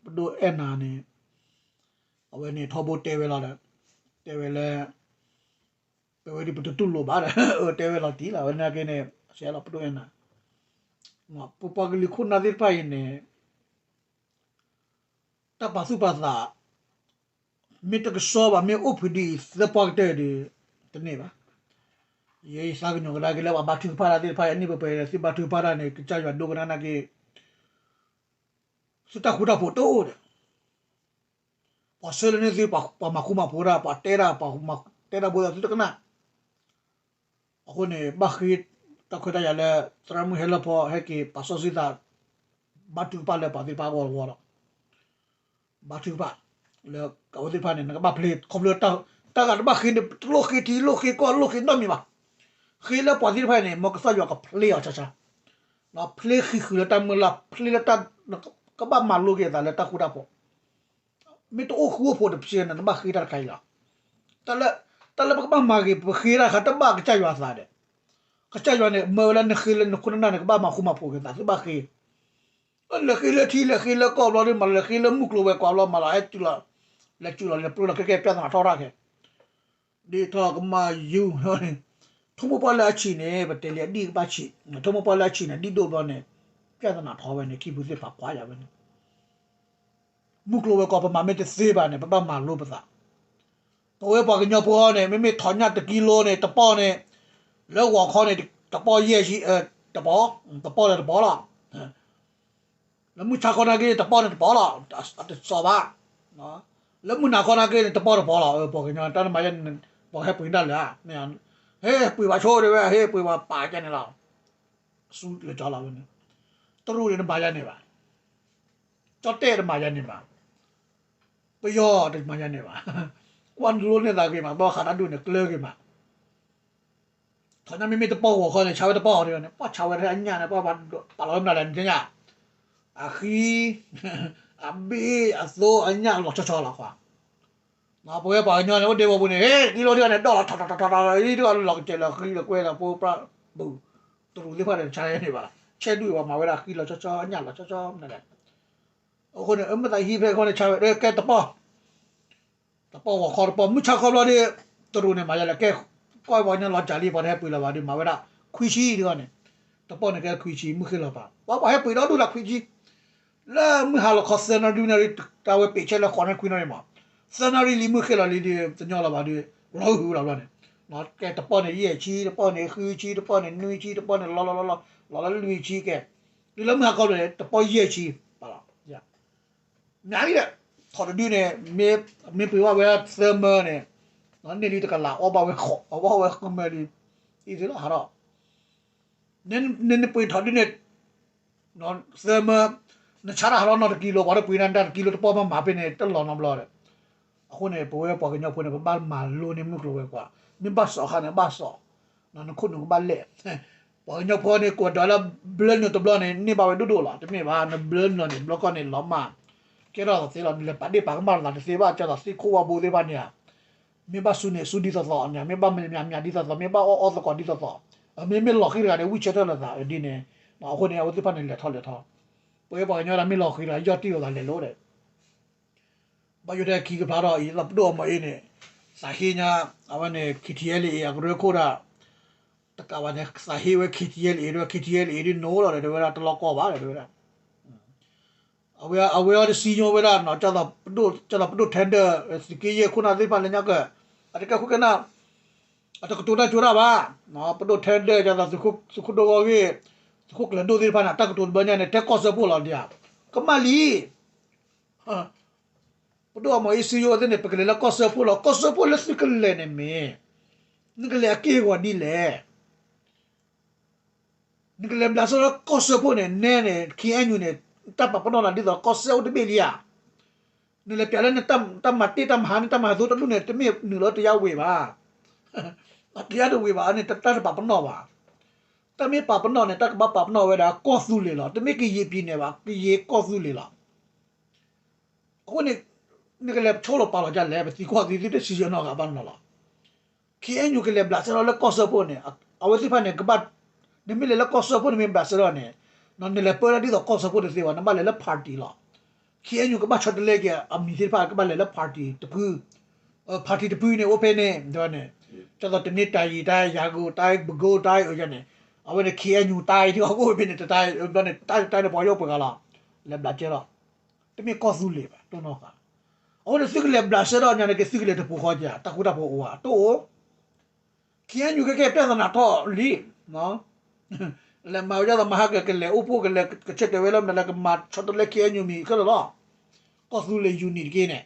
ပဒိၣ်အဲၣ်နၤန့ၣ် အဝဲန့ၣ်ထီဘိတဲဝဲလီၤဒီး တဲဝဲလၢ ပဝဲဒၣ်ပတတူၢ်လိာ်ဘၣ်ဒီး အတဲဝဲလီၤတံၢ်လီၤ အဝဲန့ၣ်က့န့ၣ် ဆဲးလီၤပဒိၣ်အဲၣ်နၤ ပပှၤကလုာ်ခိၣ်နၢ်သ့ၣ်တဖၣ်အံၤန့ၣ် တၢ်ပာ်သူၣ်ပာ်သး မ့ၢ်တကဆှီဘၣ် မ့ၢ်အိၣ်ဖုးဒ်အံၤ သၢပှၢ်ကတၢၢ်ဒီး တန့ၢ်ဘၣ်. ယဲယသးကညီၤကဒါက့ၤလၢပှၤဘါထုကဖၣ်တၢ်သ့ၣ်တဖၣ် အနံၣ်ပှဲၤပှဲၤသုဘါထုကဖၣ်တၢ်န့ၣ် ကစၢ်ယွၤဒိကနၣ်နာ်က့ သုတၢ်ဃူတၢ်ဖိးတအိၣ်ဒီး ပှၤဆှၢလၢန့ၢ်သု ပှၤမၤဃူမၤဖိးတၢ် ပှၤတဲတၢ် ပှၤတဲတၢ်ဘိသးသုတကနၣ် အဃိန့ၣ် ဘၣ်ဃ့တၢ်ခွဲးတၢ်ယာ်လၢ သရၣ်မုၣ်ဟဲလၢဖီ ဟဲက့ၤပာ်စီဆှံသး ဘါထုကဖၣ်လၢပှၤသ့ၣ်တဖၣ်အဂီၢ်တဝီဒီး ဘါထုကဖၣ် လၢအဝဲသ့ၣ်တဖၣ်န့ၣ် နကဘၣ်ဖျ့ ခီဖျိတၢ်ဂၤတဘၣ်ဃ့န့ၣ် တလိၣ်ဃ့ထံ လိၣ်ဃ့ကီၢ် လိၣ်ဃ့နီတမံၤဘၣ်. ဃ့လၢပှၤသ့ၣ်တဖၣ်န့ၣ် မ်ကစၢ်ယွၤကဖျ့အီၤဆါဆါ ဖျ့ဃံးဃုာ်လၢတၢ်မုၢ်လၢ် ဖျ့လၢတၢ် ကဘၣ်မၤလိက့ၤအသးလၢတၢ်ဃူတၢ်ဖိး မ့ၢ်တအိၣ်ဃူအိၣ်ဖိးတပစ့န့ၣ် နဘၣ်ဃ့တၢ်တခါအံၤလီၤ. တၢ်လၢ တၢ်လၢပကဘၣ်မၤဂ့ၤ ပဃ့တၢ်ခါတဘၣ်ကစၢ်ယွၤသးဒီး ကစၢ်ယွၤန့ၣ် မၢဝဲလၢနဃ့လၢနခိၣ်နၢ်န့ၣ် ကဘၣ်မၤဃူမၤဖိးက့ၤသး သုဘၣ်ဃ့ လဲၤဃ့လၢထံ လဲၤဃ့လၢကီၢ်ဘျီဒ်မး လဲၤဃ့လၢမုၢ်ကျိၤဝဲၤကွာ်ဘျီမးလီၤ ဟဲတုၤလီၤ လဲၤစူၤလီၤ လဲၤပျိလီၤ ခဲကဲ ပြဿနာထီၣ်တၢ်ခဲ ဒ်ထီၣ်ကမၣ်ယူၤန့ၣ် ထိၣ်မိၢ်ပှၢ်လၢအဆံးန့ၣ် ပတဲလံအဒံၣ်ကဘၣ်ဆံး ထိၣ်မိၢ်ပှၢ်လၢအဆံးန့ၣ် ဒံၣ်ဒိၣ်ဘျီန့ၣ် ပြဿနာထီၣ်ဝဲန့ၣ် ခံပူၤသ့ၣ်ပာ်ကွၢ်ယၤဝဲန့ၣ် မုၢ်ကျိၤဝဲၤကွာ် ပမၤမ့ၢ်တသ့ဘၣ်န့ၣ် ပဘၣ်မၤလိပသး ပဝဲပှၤကညီဖိန့ၣ် မ့မ့ၢ်ထီၣ်ညၣ်တကံလိန့ၣ် တပီၢ်န့ၣ် လၢဂီၤခီန့ၣ် တပီၢ်ယဲၢ်ဆံ တပီၢ် တပီၢ်လၢတပီၢ်လီၤ လၢမုၢ်ဆါခီနာ်က့န့ၣ် တပီၢ်န့ၣ်တပီၢ်လီၤ အတစီၤဘၣ် လၢမုၢ်နၤခီနာ်က့န့ၣ် တပီၢ်တပီၢ်လီၤ ပှၤကညီတၢ်နမၤယဲန့ၣ် ပှၤဟဲပှ့ၤဒၣ်လဲာ် ဟဲပှ့ၤဘၣ်ဆိဒ်ဝဲ ဟဲပှ့ၤဘၣ်ပာ်ကဲန့ၣ်လီၤ ဆူလဲၤကၠီလီၤဝဲန့ၣ် တရူးန့ၣ်တမၤယဲန့ၣ်ဘၣ် ကၠီၣ်တဲၣ်တမၤယဲန့ၣ်ဘၣ် ပယီၤတမၤယဲန့ၣ်ဘၣ် ကွၢ်လိန့ၢ်သးဂ့ၤမး ဘီဃးတၢ်ဒူၣ်န့ၣ် ကျၢၤဂ့ၤမး ထီၣ်ညၣ်မ့မ့ၢ်တပီၢ်ဂီၤခီန့ၣ် ဆါဝဲတပီၢ်အီၤဒ်ဝဲန့ၣ် ပှၤဆါဝဲအညၣ်န့ၣ် ပှၤပာ်လီၤဝဲမနုၤလဲၣ် နသ့ၣ်ညါ အဃံ အဘ့ၣ် အသိ အညၣ်လီၤဆီဆီလီၤကွၢ် ပဝဲပှၤကညီန့ၣ် အိၣ်ဒံးဝဲပူၤန့ၣ် ဟ့ၣ် ကံလိဒ်န့ၣ် ဒီၣ်လီၤထီၣ်ထီၣ်ထီၣ်ထီၣ် ဒ်လီၤကစဲးလီၤဃံလီၤကွဲလီၤဖိပြၢ်ဘူး တရူးသ့ၣ်တဖၣ်န့ၣ် တဆါယဲန့ၣ်ဘၣ် ဆဲးဒုးဝဲမၤဝဲဒၣ်ဃံလီၤဆီဆီ အညၣ်လီၤဆီဆီမနုၤလဲၣ်. အဃိန့ၣ် အမ့ၢ်သးဟံးဖဲအဃိန့ၣ် ဆါဝဲ ကဲတပီၢ် တပီၢ်ဂီၤခီတပီၢ် မုၢ်ဆါခီဘျီဒီး တရူးန့ၣ်မၤယလဲၣ် ကဲ ကွၢ်ပှၤကညီလီၤစၢ်လံ ပှၤတဟဲပှ့ၤလီၤဘၣ်ဒီး မၤဝဲဒၣ် ခွံဆံတဂီၢ်န့ၣ် တပီၢ်န့ၣ်ကဲခွံဆံ မုၢ်ဃ့လီၤပာ် ပှၤပှၤဟဲပှ့ၤဒီဒူၣ်လၢခွံဆံ လၢမုၢ်ဟါလီၤခီသၢနၣ်ရံၣ်ဒုနၣ်ရံၣ် တၢ်ဝဲပ့ၤဆဲလၢဃိးနၣ်ရံၣ်ခွံနၣ်ရံၣ်မး သၢနၣ်ရံၣ်လံမုၢ်ဃ့လီၤလံဒီး တညီလီၤဘၣ်ဒီး လီၤဟုၣ်လီၤဘျီန့ၣ် ကဲတပီၢ်န့ၣ်ယဲၢ်ဆံ တပီၢ်န့ၣ်ဃုဆံ တပီၢ်န့ၣ်နွံဆံ တပီၢ်န့ၣ်လီၤလီၤလီၤလီၤ လီၤလၢလွံၢ်ဆံကဲ တုၤလၢမုၢ်ဟါခီဘျီန့ၣ် တပီၢ်ယဲၢ်ဆံ ပာ်လီၤ မ့ၢ်လံဒီး ထီၣ်တဒုန့ၣ် မ့ၢ်ပှ့ၤဘၣ်ဝဲသၢမၢန့ၣ် န့ၢ်လံတကလးအီၣ်ဘၣ်ဝဲဃိး အီၣ်ဘၣ်ဝဲဃုမၢလံ အံၤသ့လီၤဟးထီၣ် နနပှ့ၤထီၣ်ဒုန့ၣ် သၢမၢ နဆါတၢ်ဟးထီၣ်နီတကံလိၤ ပှၤတပှ့ၤနၤတၢ်တကံလိၤတပီၢ်မးမၤဖဲန့ၣ် တလီၤနီတဘျီဒီး အဃိန့ၣ် ပဝဲပှၤကညီဖိန့ၣ် ပဘၣ်မၤလိန့ၢ်မုၢ်ကျိၤဝဲၤကွာ် မ့ၢ်ဘၣ်စီၣ်ခါန့ၣ် ဘၣ်စီၣ် နခိၣ်နူာ်ကဘၣ်လဲၣ် ပှၤကညီဖိန့ၣ် ကွၢ်ဒွးလၢဘျၢနုာ်တဘျီန့ၣ် န့ၢ်ဘၣ်ဝဲဒိၣ်ဒိၣ်လီၤ တမ့ၢ်ဘၣ် နဘျၢနုာ်န့ၣ် ဘျီကီၢ်န့ၣ် လီၤမၢ် ကဲထီၣ်သးသ့လီၤ နလဲၤပာ်ဒ့ၣ်ပာ်ကမၣ်လိာ်သးတသ့ဘၣ် ကၢ်သိးသ့ၣ်ခိၣ်ဝါဘိသ့ၣ်တဖၣ်န့ၣ်ဧါ မ့ၢ်ဘၣ်စူၤန့ၣ်စူၤဒ်သိးသိးန့ၣ် မ့ၢ်ဘၣ်မၤမၤဒ်သိးသိး မ့ၢ်ဘၣ်အီၣ်အီသကိးဒ်သိးသိး မ့မ့ၢ်လီၤဃံတဂၤန့ၣ် ဝံၣ်ဆၢထၢၣ်လိာ်သးဒ်န့ၣ် အဃိန့ၣ် အဝဲသ့ၣ်တဖၣ်န့ၣ် လဲၤထီၣ်လဲၤထီ ပဝဲပှၤကညီဒၣ်မ့ၢ်လီၤဃံတဂၤ ယီၢ်တံၢ်လိာ်သးလဲၤလိၤဒီး ဘၣ်ယိၣ်ထဲခံကဖျါထီၣ်အံၤ ပဒိၣ်အီမီၤအ့န့ၣ် သးဟ့ညါ အဝဲန့ၣ် KTLA အကရၢခိၣ်ဒၣ် တကးဘၣ်န့ၣ် သးဟ့ဝဲ KTLA ဒၣ် KTLA ဒ်နိလီၤဒီး တဲဝဲဒၣ်တလီၢ်ကီၢ်ဘၣ်ဒီး တဲဝဲဒၣ် အဝဲ အဝဲအီၤတစံညိဝဲဒၣ်နီၤ ကၢ်သိးပဒိၣ် ကၢ်သိးပဒိၣ်ထဲဒၢၣ် သုးက့ယဲၢ်ခိၣ်နၢ်သ့ၣ်တဖၣ်လၢညါကၢၢ် အတကဲခိၣ်ကဲနၢ် အတကတိၤတၢ်ကၠိတၢ်ဘၣ် ပဒိၣ်ထဲဒၢၣ် ကၢ်သိးသုးခိၣ်ဒိၣ်ဂီၢ်ဂ့ၢ် သုးခိၣ်ကျၢၤဒိၣ်သ့ၣ်တဖၣ်န့ၣ် အတၢ်ကတိၤတဘျီညါန့ၣ် တဲကီၢ်စၢဖှိၣ်လီၤဒံးဧါ ကမၣ်လံ ပဒိၣ်အီမီၤအ့စံယိသ့ၣ်န့ၣ် ပကလဲၤလၢကီၢ်စၢဖှိၣ်လီၤ ကီၢ်စၢဖှိၣ်လၢသုကလဲၤန့ၣ်မ့ၢ် နကလဲၤအက့ၢ်အဂီၤဒ်လဲၣ် နကလဲၤဘျးစဲလၢကီၢ်စၢဖှိၣ်န့ၣ် နဲန့ၣ် KNU န့ၣ် တၢ်ပာ်ပနီၣ်နၤဒ်သိးကီၢ်စၢအိၣ်တဘ့ၣ်လံဧါ နလဲၤပျးလၢနတၢ်မၤတ့ၢ်တၢ်မၤဟးန့ၢ်တၢ်မၤဟးသိတဒူၣ်န့ၣ် တမ့ၢ်နုာ်လီၤတယါဝ့ၤဘၣ် အတယါတဝ့ၤဘၣ်န့ၣ် တၢ်တပာ်ပနီၣ်ဘၣ် တၢ်မ့ၢ်ပာ်ပနီၣ်န့ၣ် တၢ်ကဘၣ်ပာ်ပနီၣ်ဝဲဒၣ်ကီၢ်သူလ့ၤလီၤ တမ့ၢ်ကယံာ်ပံၤန့ၣ်ဘၣ် ကယံာ်ကီၢ်သူလ့ၤလီၤ အဃိန့ၣ် နကလဲၤဆိလီၤပာ်လီၤဒ်လဲၣ် ပသံကွၢ်သုသုတစံးဆၢနီတဂၤဘၣ်နီၤလီၤ KNU ကလဲၤဘျးစဲထီၣ်လၢကီၢ်စၢဖှိၣ်န့ၣ် အဝဲသ့ၣ်တဖၣ်န့ၣ် ကဘၣ် နမ့ၢ်လဲၤလၢကီၢ်စၢဖှိၣ်နမ့ၢ်ဘျးစဲထီၣ်န့ၣ် နလဲၤပၢဒၣ်ဒ်သိးကီၢ်စၢဖှိၣ်တသ့ဘၣ် နဘၣ်လဲၤလၢ party လီၤ KNU ကဘၣ်ဆီတလဲက့ၤအမံၤသ့ၣ်တဖၣ် ကဘၣ်လဲၤလၢ party တဖု party တဖုန့ၣ် အိၣ်ဖဲန့ၣ် တဲဝဲန့ၣ် ကၢ်သိးတန့ၢ်တၢ်ယံၤတၢ်ယၤဂိၢ်တၢ်ပကိတၢ်အၢယၤန့ၣ် အဝဲန့ၣ် KNU တၢ်အံၤ ထံကီၢ်ကအိၣ်ဖဲန့ၣ် တတၢ်ဘျီန့ၣ် တၢ်တၢ်န့ၣ်ပှၤယီၢ်ပှဲၤဂၤလီၤ လဲၤဘျးကဲလီၤ တမ့ၢ်ကီၢ်သူလ့ၤဘၣ် တိၢ်နီၣ်ဃာ် အဃိန့ၣ် သုကလဲၤဘျးစဲထီၣ်ညါန့ၣ်က့ သုကလဲၤတပူၤဃီက့ၤ တၢ်ဃူတၢ်ဖိးအိၣ်ဧါ တအိၣ် KNU ကဲကဲ ပြဿနာ ထီၣ်လံ လဲၤမၤဝဲဒ်သိးမဟါကကလဲၤအိၣ်ဖှိၣ်ကလဲၤကဆဲးတဲာ်ဝဲလၢမနုၤလဲၣ် ကမၤဆီတလဲ KNU မံၤခဲလၢာ်လီၤ ကီၢ်သူလ့ၤ unit တက့ၢ်န့ၣ်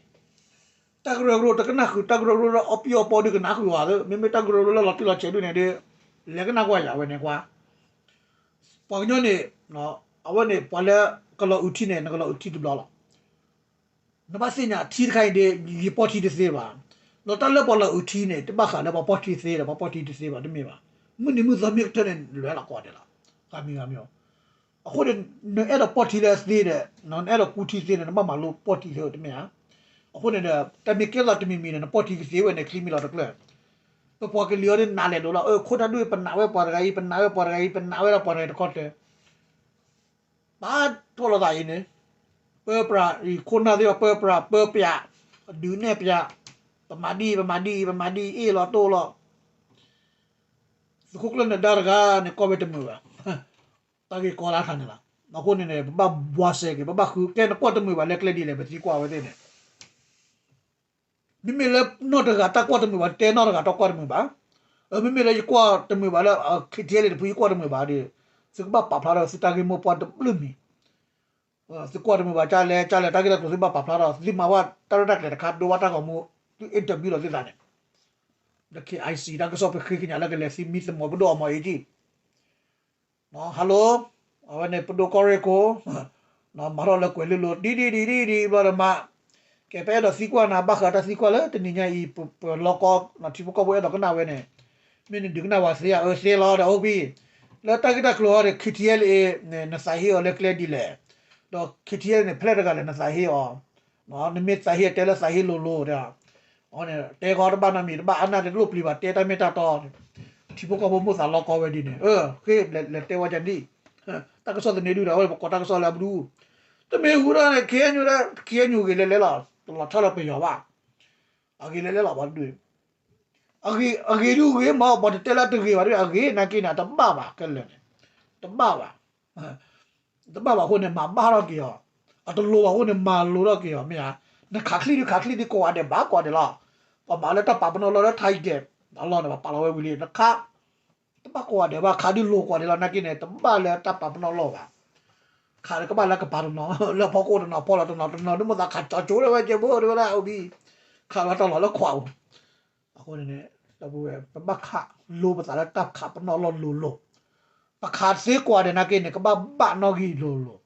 တၢ်ကရၢကရိတကနၣ်ဃုာ် တၢ်ကရၢကရိလၢအီပံၤအီပီဒုးကနၣ်ဃုာ်အီၤ မ့မ့ၢ်တၢ်ကရၢကရိလၢလီၤတံၢ်လီၤဆဲးဒုးန့ၣ်ဒီး လဲၤကနၣ်ကွၢ်ယၤဝဲန့ၣ်ကွၢ် ပှၤကညီန့ၣ် အဝဲန့ၣ် ပှၤလၢကလီၤအုးထံန့ၣ် နကလီၤအုးထံတဘျီလီၤ. နဘၣ်သ့ၣ်ညါထံတခါအံၤဒီး ယပီၢ်ထံတသ့ဘၣ်. ဒီးတၢ်လၢပှၤလီၤအုးထံန့ၣ် တဘၣ်ဃးလၢပှၤပီၢ်ထံသ့ဒီး ပှၤပီၢ်ထံတသ့ဘၣ် တမ့ၢ်ဘၣ်. မုၢ်နံၤမုၢ်သီမ့ၢ်ကတၢၢ်န့ၣ် လဲၤလီၤကိးဂၤဒဲးလီၤ. ဂၤမံၤဂၤမံၤအီၤ. အဃိန့ၣ် နအဲၣ်ဒိးပီၢ်ထံလၢသ့ဒီး နအဲၣ်ဒိးကူထံသ့န့ၣ် နဘၣ်မၤလိပီၢ်ထံသ့တမ့ၢ်ဧါ. အဃိန့ၣ်ဒီး တၢ်မ့ၢ်ကဲသိးတမံၤမံၤန့ၣ် နပီၢ်ထံကသ့ဝဲန့ၣ် ချံမ့ၢ်လီၤတကျၢၢ် ပပှၤကလုာ်အီၤဒ်နးလဲာ်ဒိၣ်လီၤ. အၢ ခိၣ်နၢ်ဒုး ပနာ်ဝဲပှၤတဂၤအံၤ ပနာ်ဝဲပှၤတဂၤအံၤ ပနာ်ဝဲဒၣ်ပှၤတဂၤအံၤတခီတၢၢ် ဘၣ်ထိၣ်လိာ်သးအံၤန့ၣ် ပၢပြးအံၤ ခိၣ်နၢ်သ့ၣ်တဖၣ် ပၢပြး ပၢပြး ဒုးနဲၣ်ပြး ပမၤဒ်အံၤ ပမၤဒ်အံၤ ပမၤဒ်အံၤ အ့ၣ်လီၤတိၢ်လီၤ. သုးခိၣ်ကျၢၢ်နၢၤဒါတဂၤန့ၣ် ကီၢ်ဝဲတမုာ်ဘၣ်. တၢ်ဂ့ၢ်ကီလၢအခါန့ၣ်လီၤ. အဃိန့ၣ်န့ၣ် ပဘၣ်ဘှါစဲက့ၤ ပဘၣ်ဃု ကဲနကွၢ်တမုာ်ဘၣ်လၢကျဲဒ်လဲၣ် ပသံကွၢ်ဝဲသ့ၣ်န့ၣ် မ့မ့ၢ်လၢနီၢ်တဂၤတၢ်ကွၢ်တမုာ်ဘၣ် တဲနီၢ်တဂၤတၢ်ကွၢ်တမုာ်ဘၣ်. မ့မ့ၢ်လၢယကွၢ်တမုာ်ဘၣ်လၢ KTLA တဖု ယကွၢ်တမုာ်ဘၣ်ဒီး သုကဘၣ်ပာ်ဖျါထီၣ်သုတၢ်ဂ့ၢ်မိၢ်ပှၢ်တဘျုးမံၤ သုကွၢ်တမုာ်ဘၣ် ကၢ်လဲၣ် ကၢ်လဲၣ် တၢ်ဂ့ၢ်တၢ်ကျိၤ သုဘၣ်ပာ်ဖျါထီၣ် သုမၤဝဲတၢ်ရဲၣ်တၢ်ကျဲၤတခါ ဒိဝဲတၢ်ဂီၤမူ သု interview လီၤသုသးန့ၣ် ဒီး KIC တၢ်ကစီၣ်ပဃ့ကညးလၢကလဲၤသံမံသမီၤပဒိၣ်အီမီၤအ့ကံ Hello အဝဲန့ၣ် ပဒိၣ်ကီၢ်ရ့ၣ်ခိၣ် မၤထီၣ်လၢကွဲၤလ့လိၤ ဒ်ဒ်ဒ်ဒ်ဒ်ဘျီဒီးမး ကဲ ပအဲၣ်ဒိးသံကွၢ်နၤ ဘၣ်ဃးတၢ်သံကွၢ်လၢတနံၤညါအံၤ ပလီၢ်ကီ ထံဖိကီၢ်ဖိအဲၣ်ဒိးကနၣ်ဝဲန့ၣ် မ့ၢ်နဒုးကနၣ်ဝဲသ့ဧါ အၢသ့လီၤဒီး အိၣ်ဖံ လၢတၢ်ဂ့ၢ်တၢ်ကျိၤအံၤဒီး KTLA န့ၣ် နသးဟ့အီၤလၢကျဲဒ်လဲၣ် ဒီး KTLA န့ၣ် ဖဲလဲၣ်တဂၤလဲၣ် နသးဟ့အီၤ နမ့ၢ်သးဟ့အတဲလၢသးဟ့လိၤလိၤဒီး အဝဲန့ၣ် တဲဃီတဘၣ်နီတမံၤ တဘၣ်အါနၢ်တလိၣ်ပျံၤဘၣ် တဲတၢ်မ့ၢ်တၢ်တီ ထံဖိကီၢ်ဖိမိၢ်သးလီၢ်ကီဝဲဒ်န့ၣ် အၢ ဃ့လဲၤတဲဝဲဒ်န့ၣ် တၢ်ကစီၣ်သန့ဒုဒီး အဝဲပကိးတၢ်ကစီၣ်လၢအဘျုး, တမ့ၢ်ဟူဒီးန့ၣ် ခ့ၣ်အဲၣ်ယူၣ် ခ့ၣ်အဲၣ်ယူၣ်ဂ့ၤလဲၤလဲၤလီၤ, တလီၤဆီလၢပယီၤဘၣ်, အဂ့ၤလဲၤလဲၤလီၤဘၣ်ဒု, အဂ့ၤဒုဂ့ၤမး ပှၤတတဲလၢတဂ့ၤဘၣ်ဒု အဂ့ၤနာ်က့န့ၣ် အတဘၣ်ဘၣ်ခဲလၢာ်န့ၣ်, တဘၣ်ဘၣ် တဘၣ်ဘၣ်အဃိန့ၣ် မၤဘၣ်ထီၣ်က့ၤအီၤ, အတလိၤဘၣ်အဃိန့ၣ် မၤလိထီၣ်က့ၤအီၤ မ့ၢ်ဧါ, နခးချံဒုခးချံဒုကိးဂၤဒဲးဘၣ်ကိးဂၤဒဲးလီၤ, ပှၤမၤလၢတၢ်ပာ်ပနီၣ်လီၢ်လၢထါအံၤကဲး, အလီၢ်န့ၣ် ပှၤပာ်လီၤဝဲဝံၤလံ နခး, တဘၣ်ကိးဂၤဒဲးဘၣ် ခးဒုလိၤကိးဂၤဒဲးလီၤ နာ်က့န့ၣ် တဘၣ်လၢတၢ်ပာ်ပနီၣ်လီၢ်ဘၣ်, ခးလၢကဘၣ်လၢကပၤတနီၤ လၢဖီခိၣ်တနီၤဖီလီၤတနီၤတနီၤ ဒုမ့ၢ်သးခးကၠီကၠိလၢဝဲကဲဘိဒ်ဝဲဒၣ်အိၣ်ဘံ, ခးလီၤတၢ်လီၢ်လၢခွးပူၤ အဃိန့ၣ် ဒီပုၢ်ဝဲၢ် ပဘၣ်ခးလိပသးလၢတၢ်ခးပနီၣ်လီၢ်လိၤလိၤ, ပခးသ့ကိးဂၤဒဲးနာ်က့န့ၣ် ကဘၣ်ဘၣ်နီၣ်ဂံၢ်လိၤလိၤ,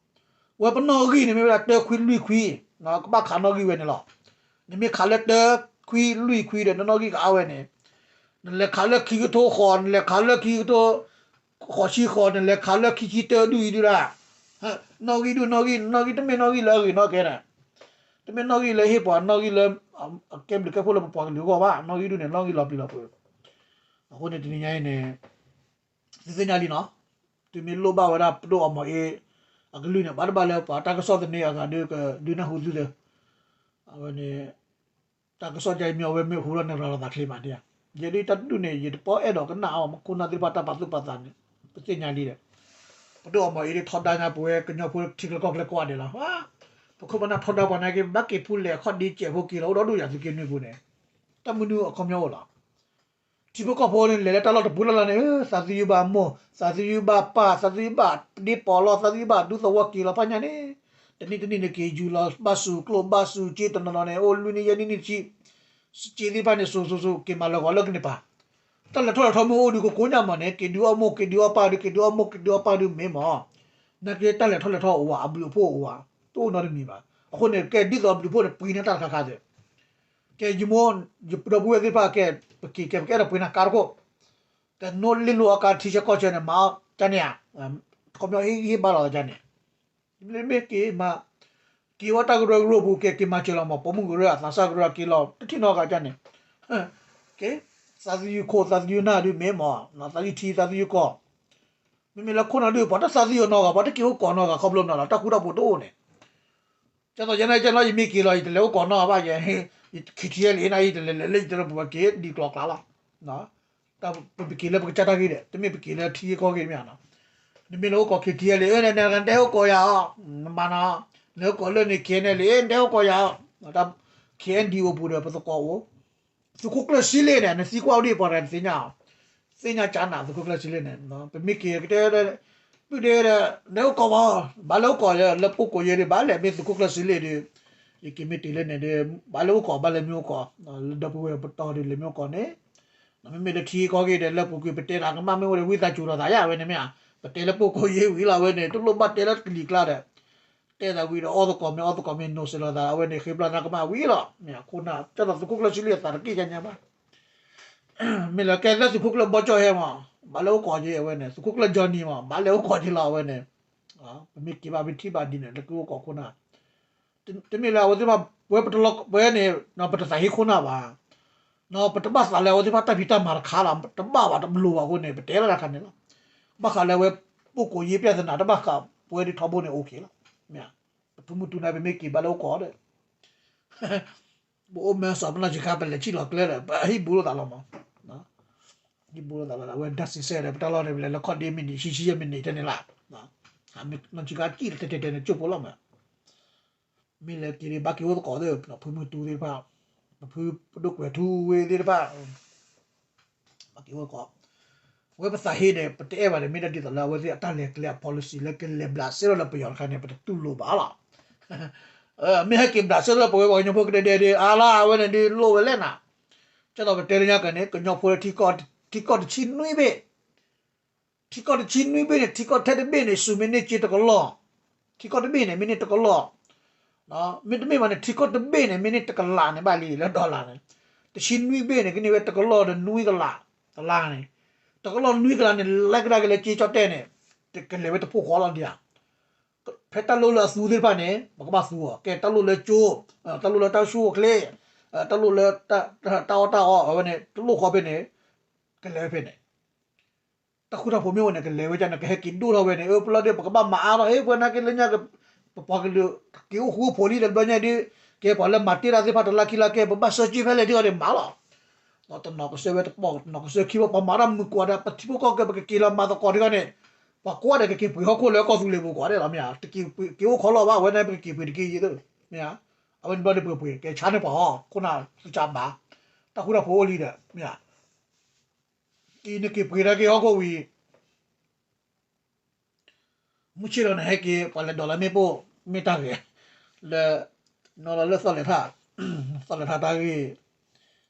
ဝဲပနီၣ်ဂံၢ်န့ၣ်မ့ၢ်ဝဲဒၣ်တၢခွံလွံၢ်ခွံ, ကဘၣ်ခးနီၣ်ဂံၢ်ဝဲန့ၣ်လီၤ, နမ့ၢ်ခးလၢတၢခွံလွံၢ်ခွံဒီး နနီၣ်ဂံၢ်ကအါဝဲန့ၣ်, နလဲၤခးလၢခံကထိဃီၤ နလဲၤခးလၢခံကထိ ဃိးဆံဃီၤ နလဲၤခးလၢခံဆံတၢဒုၣ်အံၤဒုၣ်ဒၣ်, နီၣ်ဂံၢ်ဒုၣ်နီၣ်ဂံၢ် နီၣ်ဂံၢ်တမ့ၢ်နီၣ်ဂံၢ်လၢအဂ့ၤနီၣ်ကဲန့ၣ်, တမ့ၢ်နီၣ်ဂံၢ်လၢဟ့ၣ်ပှၤ နီၣ်ဂံၢ်လၢ အကဲဘျုးကဲဖှိၣ်လၢပပှၤကလုာ်အဂီၢ်ဘၣ်, နီၣ်ဂံၢ်ဒုၣ်န့ၣ် နီၣ်ဂံၢ်လီၤပျံၤလီၤဖုး, အဃိန့ၣ်တနံၤညါအံၤန့ၣ် သုသ့ၣ်ညါလံနီၤ, သုမ့ၢ်လိၣ်ဘၣ်ဝဲဒၣ်ပဒိၣ်အီမီၤအ့ အကလုၢ်န့ၣ် ဘၣ်တဘၣ်လၢပှၤတၢ်ကစီၣ်သန့အဂၤဒုးကဒုးနၢ်ဟူသုသ့, အဝဲန့ၣ် တၢ်ကစီၣ်ဒ်အံၤမ့ၢ်အဝဲမ့ၢ်ဟူဒီးနရၤလီၤသးချ့မးဒ်ဧါ, ယဲဒ်တၢ်တဒူၣ်န့ၣ် ယတပီအဲၣ်ဒိးကနၣ်အီၤ မ့ၢ်ခိၣ်နၢ်သ့ၣ်တဖၣ်တၢ်ပာ်သူၣ်ပာ်သးန့ၣ် ပသ့ၣ်ညါလံဒီး, ပဒိၣ်အီမီၤအ့ဒ်ထီဒါညါပဝဲကညီဖိထံကျိကီၢ်ကျဲကိးဂၤဒဲးလီၤ, ပခိၣ်ပနၢ်ထီဒါပှၤနာ်က့ ဘၣ်က့ၤဖူလဲၣ်အခီၣ်ဒ့ကဲးဖိက့ၤလီၤ အိၣ်ဒီးဒိၣ်ယၤသုးက့နွံပူၤန့ၣ်, တၢ်မနုၤအခီပညီအိၣ်လီၤ ထံဖိကီၢ်ဖိန့ၣ် လဲၤလၢတၢ်လီၢ်တပူၤလၢ်လၢ်န့ၣ် သးသယုၢ်ဘၣ်မိၢ် သးသယုၢ်ဘၣ်ပၢ် သးသယုၢ်ဘၣ်ဒ့ပီးလီၤ သးသယုၢ်ဘၣ်ဒူသဝီက့ၤလီၤဖးညါန့ၣ်, တနံၣ်တနံၣ်န့ၣ်က့ၤယူၤလီၤ ဘၣ်စူၤကျိၣ်ဘၣ်စူၤစ့တနီၤနီၤန့ၣ် အိၣ်လွံၢ်နံၣ်ယဲၢ်နံၣ်နံၣ်ဆံ, စ့သ့ၣ်တဖၣ်န့ၣ် စူၤစူၤစူၤ က့ၤမၤလၢာ်ဂီၤလၢကန့ၢ်ပၤ, တၢ်လဲၤထီၣ်လဲၤထီမ့ၢ်အိၣ်ဒုးကကိးညါမးန့ၣ် က့ၤဒုးအီၣ်မိၢ်က့ၤဒုးအီၣ်ပၢ်ဒုး က့ၤဒုးအီၣ်မိၢ်က့ၤဒုးအီၣ်ပၢ်ဒုးမ့ၢ်မး, နာ်က့တၢ်လဲၤထီၣ်လဲၤထီအိၣ်ဝဲ အဘျုးအဖှိၣ်အိၣ်ဝဲ, တအိၣ်နီတမံၤဘၣ်, အဃိန့ၣ် ကဲဒ်သိးအဘျုးအဖှိၣ်န့ၣ် ပှ့ၤန့ၢ်တၢ်တခါခါသ့ၣ် ကဲယမိၢ် ယဒီပုၢ်ဝဲၢ်သ့ၣ်တဖၣ်ကဲ ပက့ၤကဲ ပကအဲၣ်ဒိးပှ့ၤနၤကါတခိၣ်, ကနိလ့လိအီၣ်ကါထံဆၢကီၢ်ဆၢန့ၣ် မၤအီၣ်ကန့ၣ်ဧါ, ခီပညီဟ့ၣ်ဂံၢ်ဟ့ၣ်ဘါလီၤကန့ၣ်, မ့မ့ၢ်က့ၤမး, က့ၤဝဲတၢ်ကရၢကရိပူၤ ကဲက့ၤမၤစၢၤလီၤမး ပိာ်မုၣ်ကရၢ အသးစၢ်ကရၢက့ၤလီၤ တထံၣ်နီတဂၤကန့ၣ်, ကဲ, သးသယုၢ်ခိၣ်သးသယုၢ်နၢ်ဒုးမ့ၢ်မး, သးသယုၢ်ထံသးသယုၢ်ကီၢ်, မ့မ့ၢ်လၢခိၣ်နၢ်ဒုး ပှၤတသးသယုၢ်နီတဂၤ ပှၤတက့ၤအိၣ်ကီးနီတဂၤ ခီဖျိမနုၤလီၤ တၢ်ဃူတၢ်ဖိးတအိၣ်န့ၣ် ကဲသိးယဲန့ၣ် ကဲလီၤ ယမ့ၢ်က့ၤလီၤ ယတလဲၤအိၣ်ကီးနီၢ်ဘၣ်ယဲ, ယခံထံယဲလံ နအံၤ ယတလဲၤလဲၤလၢယတရၢပူၤ ပက့ၤဒံးကျီၤကျါလီၤ. ပက့ၤလၢပကစၢ်တၢ်ဂ့ၢ်ဒီး တမ့ၢ်ပက့ၤလၢထံဂ့ၢ်ကီၢ်ဂ့ၢ်တမ့ၢ်နီၤ. နမ့ၢ်လဲၤအိၣ်ကီးခံထံယဲလံ နတဲအိၣ်ကီးယၤအီၤ, နမၤနီၤ, လဲၤအိၣ်ကီးလၢန့ၣ် က့ၤနဲလံ နတဲအိၣ်ကီးယၤအီၤ, တၢ် ခ့ၣ်အဲၣ်ယူၣ်ပူၤဒီး ပသကိးအိၣ် သုးခိၣ်ကျၢၢ်စံလ့ၣ်န့ၣ် နသံကွၢ်အိၣ်ဒံးပှၤတဂၤတသ့ၣ်ညါ, သ့ၣ်ညါကၢနၤသုးခိၣ်ကျၢၢ်စံလ့ၣ်န့ၣ်, ပမ့ၢ်က့ၤကတဲဒီး, ပုၢ်ဒ့ဒီး လဲၤအိၣ်ကီးဘၣ်, ဘၣ်လဲၤအိၣ်ကီးလၢပူၤကိးယဲၢ်ဒံး ဘၣ်လဲၤမ့ၢ်သုးခိၣ်ကျၢၢ်စံလ့ၣ်ဒီး, ယက့ၤမ့ၢ်တုၤလၢန့ၣ်ဒီး ဘၣ်လဲၤအိၣ်ကီး ဘၣ်လဲၤမ့ၢ်အိၣ်ကီး, လၢဒီပုၢ်ဝဲၢ်ပတီၢ်ဒီး လဲၤမ့ၢ်အိၣ်ကီးန့ၣ်, မ့မ့ၢ်လၢထံကီၢ်ဂ့ၢ်ဒီး လၢပူၤကွံာ် ပတဲတၢ်ကမၣ်မ့ၢ်အိၣ်ဒီး ဝံသးစူၤလိာ်သးယါ အဝဲန့ၣ်မ့ၢ်ဧါ, ပတဲလၢပူၤကိးယဲၢ်ဝံၤလီၤ အဝဲန့ၣ် တလိၣ်ဘၣ်တဲလၢကလံၤကျါဒီး တဲသးဝံၤဒီး အီၣ်သကိးမ့ၢ်အီၣ်သကိးမ့ၢ် နိးစဲးလိာ်သး အဝဲန့ၣ် ဃ့ပျၢ်သးကမၣ်ဝံၤလီၤ. မ့ၢ်အခိၣ်နၢ် ကဲသိးသုးခိၣ်ကျၢၢ်စံလ့ၣ်အသးတက့ၢ်ညါညါဘၣ်. မ့ၢ်လၢကဲလၢသုးခိၣ်ကျၢၢ်ဘီကၠီၣ်ဟဲမး ဘၣ်လဲၤအိၣ်ကီးက့ၤအဝဲန့ၣ် သုးခိၣ်ကျၢၢ်ကၠီနံၤမး ဘၣ်လဲၤအိၣ်ကီးက့ၤလီၤ အဝဲန့ၣ်, ပမ့ၢ်က့ၤဘၣ်မ့ၢ်ထံၣ်ဘၣ်ဒ်န့ၣ် လၢကအိၣ်ကီးခိၣ်နၢ် တမ့ၢ်လၢအဝဲသ့ၣ်တဖၣ် ပဝဲပတလီၤ ပဝဲန့ၣ် ပတသးဟ့ခိၣ်နၢ်ဘၣ်. ပတဘၣ်သးလၢအဝဲသ့ၣ်တဖၣ်တၢ်ဖံးတၢ်မၤတခါလီၤ. တဘၣ်ဘၣ် တလိၤဘၣ်အဃိန့ၣ် ပတဲလီၤတၢ်ခါန့ၣ်လီၤ. ဘၣ်ဃးလၢအဝဲ ပူၤကိးယဲၢ်ပျဲသနာ် တဘၣ်ဃးပဝဲဒ်ထီဘိန့ၣ် အိၣ်က့ၤလီၤ. မ့ၢ် ပဖုမုၢ်တူန့ၣ် ပမ့ၢ်က့ၤဘၣ်လၢအိၣ်ကီးဒီး ပအိၣ်မဲစီၤပနီၢ်ဆံးခါ ပလဲၤထံၣ်လီၤကျဲဒီး ပဟံၣ်ဘူးလိာ်သးလီၤမး. ဟံၣ်ဘူးလိာ်သးလီၤ အဝဲဒၣ်စံးဆၢဒီး ပတၢ်လီၢ်န့ၣ် ပလဲၤလၢခီၣ်ဒ့မံးနံး ဆံဆံယဲၢ်မံးနံးထဲန့ၣ်လီၤ. နီၢ်ဆံးခါကံၣ်တဲတဲတဲန့ၣ် ကၠိဖိလီၤမး. မ့ၢ်လၢက့ၤဒ်ဘၣ်က့ၤအိၣ်သကိးသ့ၣ် ဖုမုၢ်တူသ့ၣ်တဖၣ် ပဖုပဒိၣ်ကွဲၤထူဝ့သ့ၣ်တဖၣ် ဘၣ်က့ၤအိၣ်သကိး ဝဲပသးဟ့ဒီး ပတအဲၣ်ဘၣ်ဒီး မ့ၢ်ဒၣ်ဒ်သိးလၢအဝဲသ့ၣ်အတၢ်လဲၤကျဲအ policy လၢကလဲၤဘျးစဲထီၣ်လၢပယီၤတခါန့ၣ် ပတတူၢ်လိာ်ဘၣ်လီၤ. မ့ၢ်ဟဲက့ၤဘျးစဲထီၣ်လၢပဝဲပှၤကညီဖိကဒဲကဒဲဒီး အါလၢအဝဲန့ၣ်ဒ်လိၣ်ဝဲလဲၣ်နၤ. ကဲသိးပတဲလၢညါကန့ၣ် ကညီဖိလၢ ထံကီၢ်တဆံနွံဘ့ၣ် ထံကီၢ်တဆံနွံဘ့ၣ်န့ၣ် ထံကီၢ်ထဲတဘ့ၣ်န့ၣ် စူၤမ့ၢ်န့ၢ်က့တကလီၢ်, ထံကီၢ်တဘ့ၣ်န့ၣ် မ့ၢ်န့ၢ်တကလီၢ်, မ့တမ့ၢ်ဘၣ်န့ၣ် ထံကီၢ်တဘ့ၣ်န့ၣ် မ့ၢ်န့ၢ်တကလးန့ၣ်ဘၣ်လံ လၢ dollar န့ၣ်, တဆံနွံဘ့ၣ်န့ၣ် ကန့ၢ်ဝဲတကလီၢ်ဒီးနွံကလး, တလါန့ၣ်, တကလီၢ်နွံကလးန့ၣ် လဲၤကဒါက့ၤလၢက့ကၠီၣ်တဲၣ်န့ၣ်, ကလဲၤဝဲတဖိခွါလီၤဒံးဧါ. ဖဲတၢ်လိၣ်လၢအသူသ့ၣ်တဖၣ်န့ၣ် ပကဘၣ်သူအီၤ, ကဲတၢ်လိၣ်လၢကၠိ, တၢ်လိၣ်လၢတၢ်ဆူၣ်အိၣ်ချ့, တၢ်လိၣ်လၢ တၢ်အီၣ်တၢ်အီအဝဲန့ၣ် တလိၣ်ဃီဖဲန့ၣ်, ကလဲၤဝဲဖဲန့ၣ် တၢ်ဃူတၢ်ဖိးမ့ၢ်အိၣ်န့ၣ် ကလဲၤဝဲဒ်န့ၣ် ကဟဲက့ၤဒိၣ်ထီၣ်ဝဲန့ၣ် အၢ ပလီၢ်ဒုး ပကဘၣ်မၤအါထီၣ် ဟ့ၣ်ပှၤနာ်က့လၢညါ ပပှၤကလုာ် က့ၤအိၣ်ဃူအိၣ်ဖိးလံတဘျီညါဒုး ကဲပှၤလၢမၤတ့ၢ်တၢ်သ့ၣ်တဖၣ်တလါခံလါကဲ ပဘၣ်ဆၢက့ၤဖဲလဲၣ်ထံဂီၤန့ၣ်မၤလီၤ. ဒီးတနီၤကစၢ်ဝဲတပီၢ် တနီၤကစၢ်ခံဘီ ပှၤမၤတၢ်မုာ်ကွၢ်ဒီး ပထံဖိကီၢ်ဖိ ပကက့ၤလီၤမၤသကိးထံဂီၤန့ၣ် ပှၤကိးဂၤဒဲးကက့ၤပှ့ၤဟီၣ်ခိၣ်လၢကီၢ်သူလ့ၤပူၤကွၢ်ဒဲးလီၤ မ့ၢ်ဧါ တက့ၤအိၣ်ခီလီၤဘၣ် အဝဲန့ၣ် ပကက့ၤပှ့ၤတက့ၢ်ယံၤသ့ၣ် မ့ၢ်ဧါ အဝဲန့ၣ်ဘျီဒုးပှ့ၤပှ့ၤ ကဲဆါန့ၢ်ပှၤအီၤ ခိၣ်နၢ်သုကၢ်ဘၣ် တၢ်ဃူတၢ်ဖိးအိၣ်လံဒီး မ့ၢ်ဧါ အံၤနက့ၤပှ့ၤတၢ်က့ၤဟီၣ်ခိၣ်ဝံၤ မုၢ်ဆ့ၣ်လီၤန့ၣ်ဟဲက့ၤ ပှၤလဲၤဒိးလၢမ့ၣ်ပိၢ် မ့ၢ်တၢ်ဂ့ၤ လၢ နီၢ်လီၤလၢသီၣ်လဲၤထၣ် သီၣ်လဲၤထၣ်တၢ်ဂ့ၢ်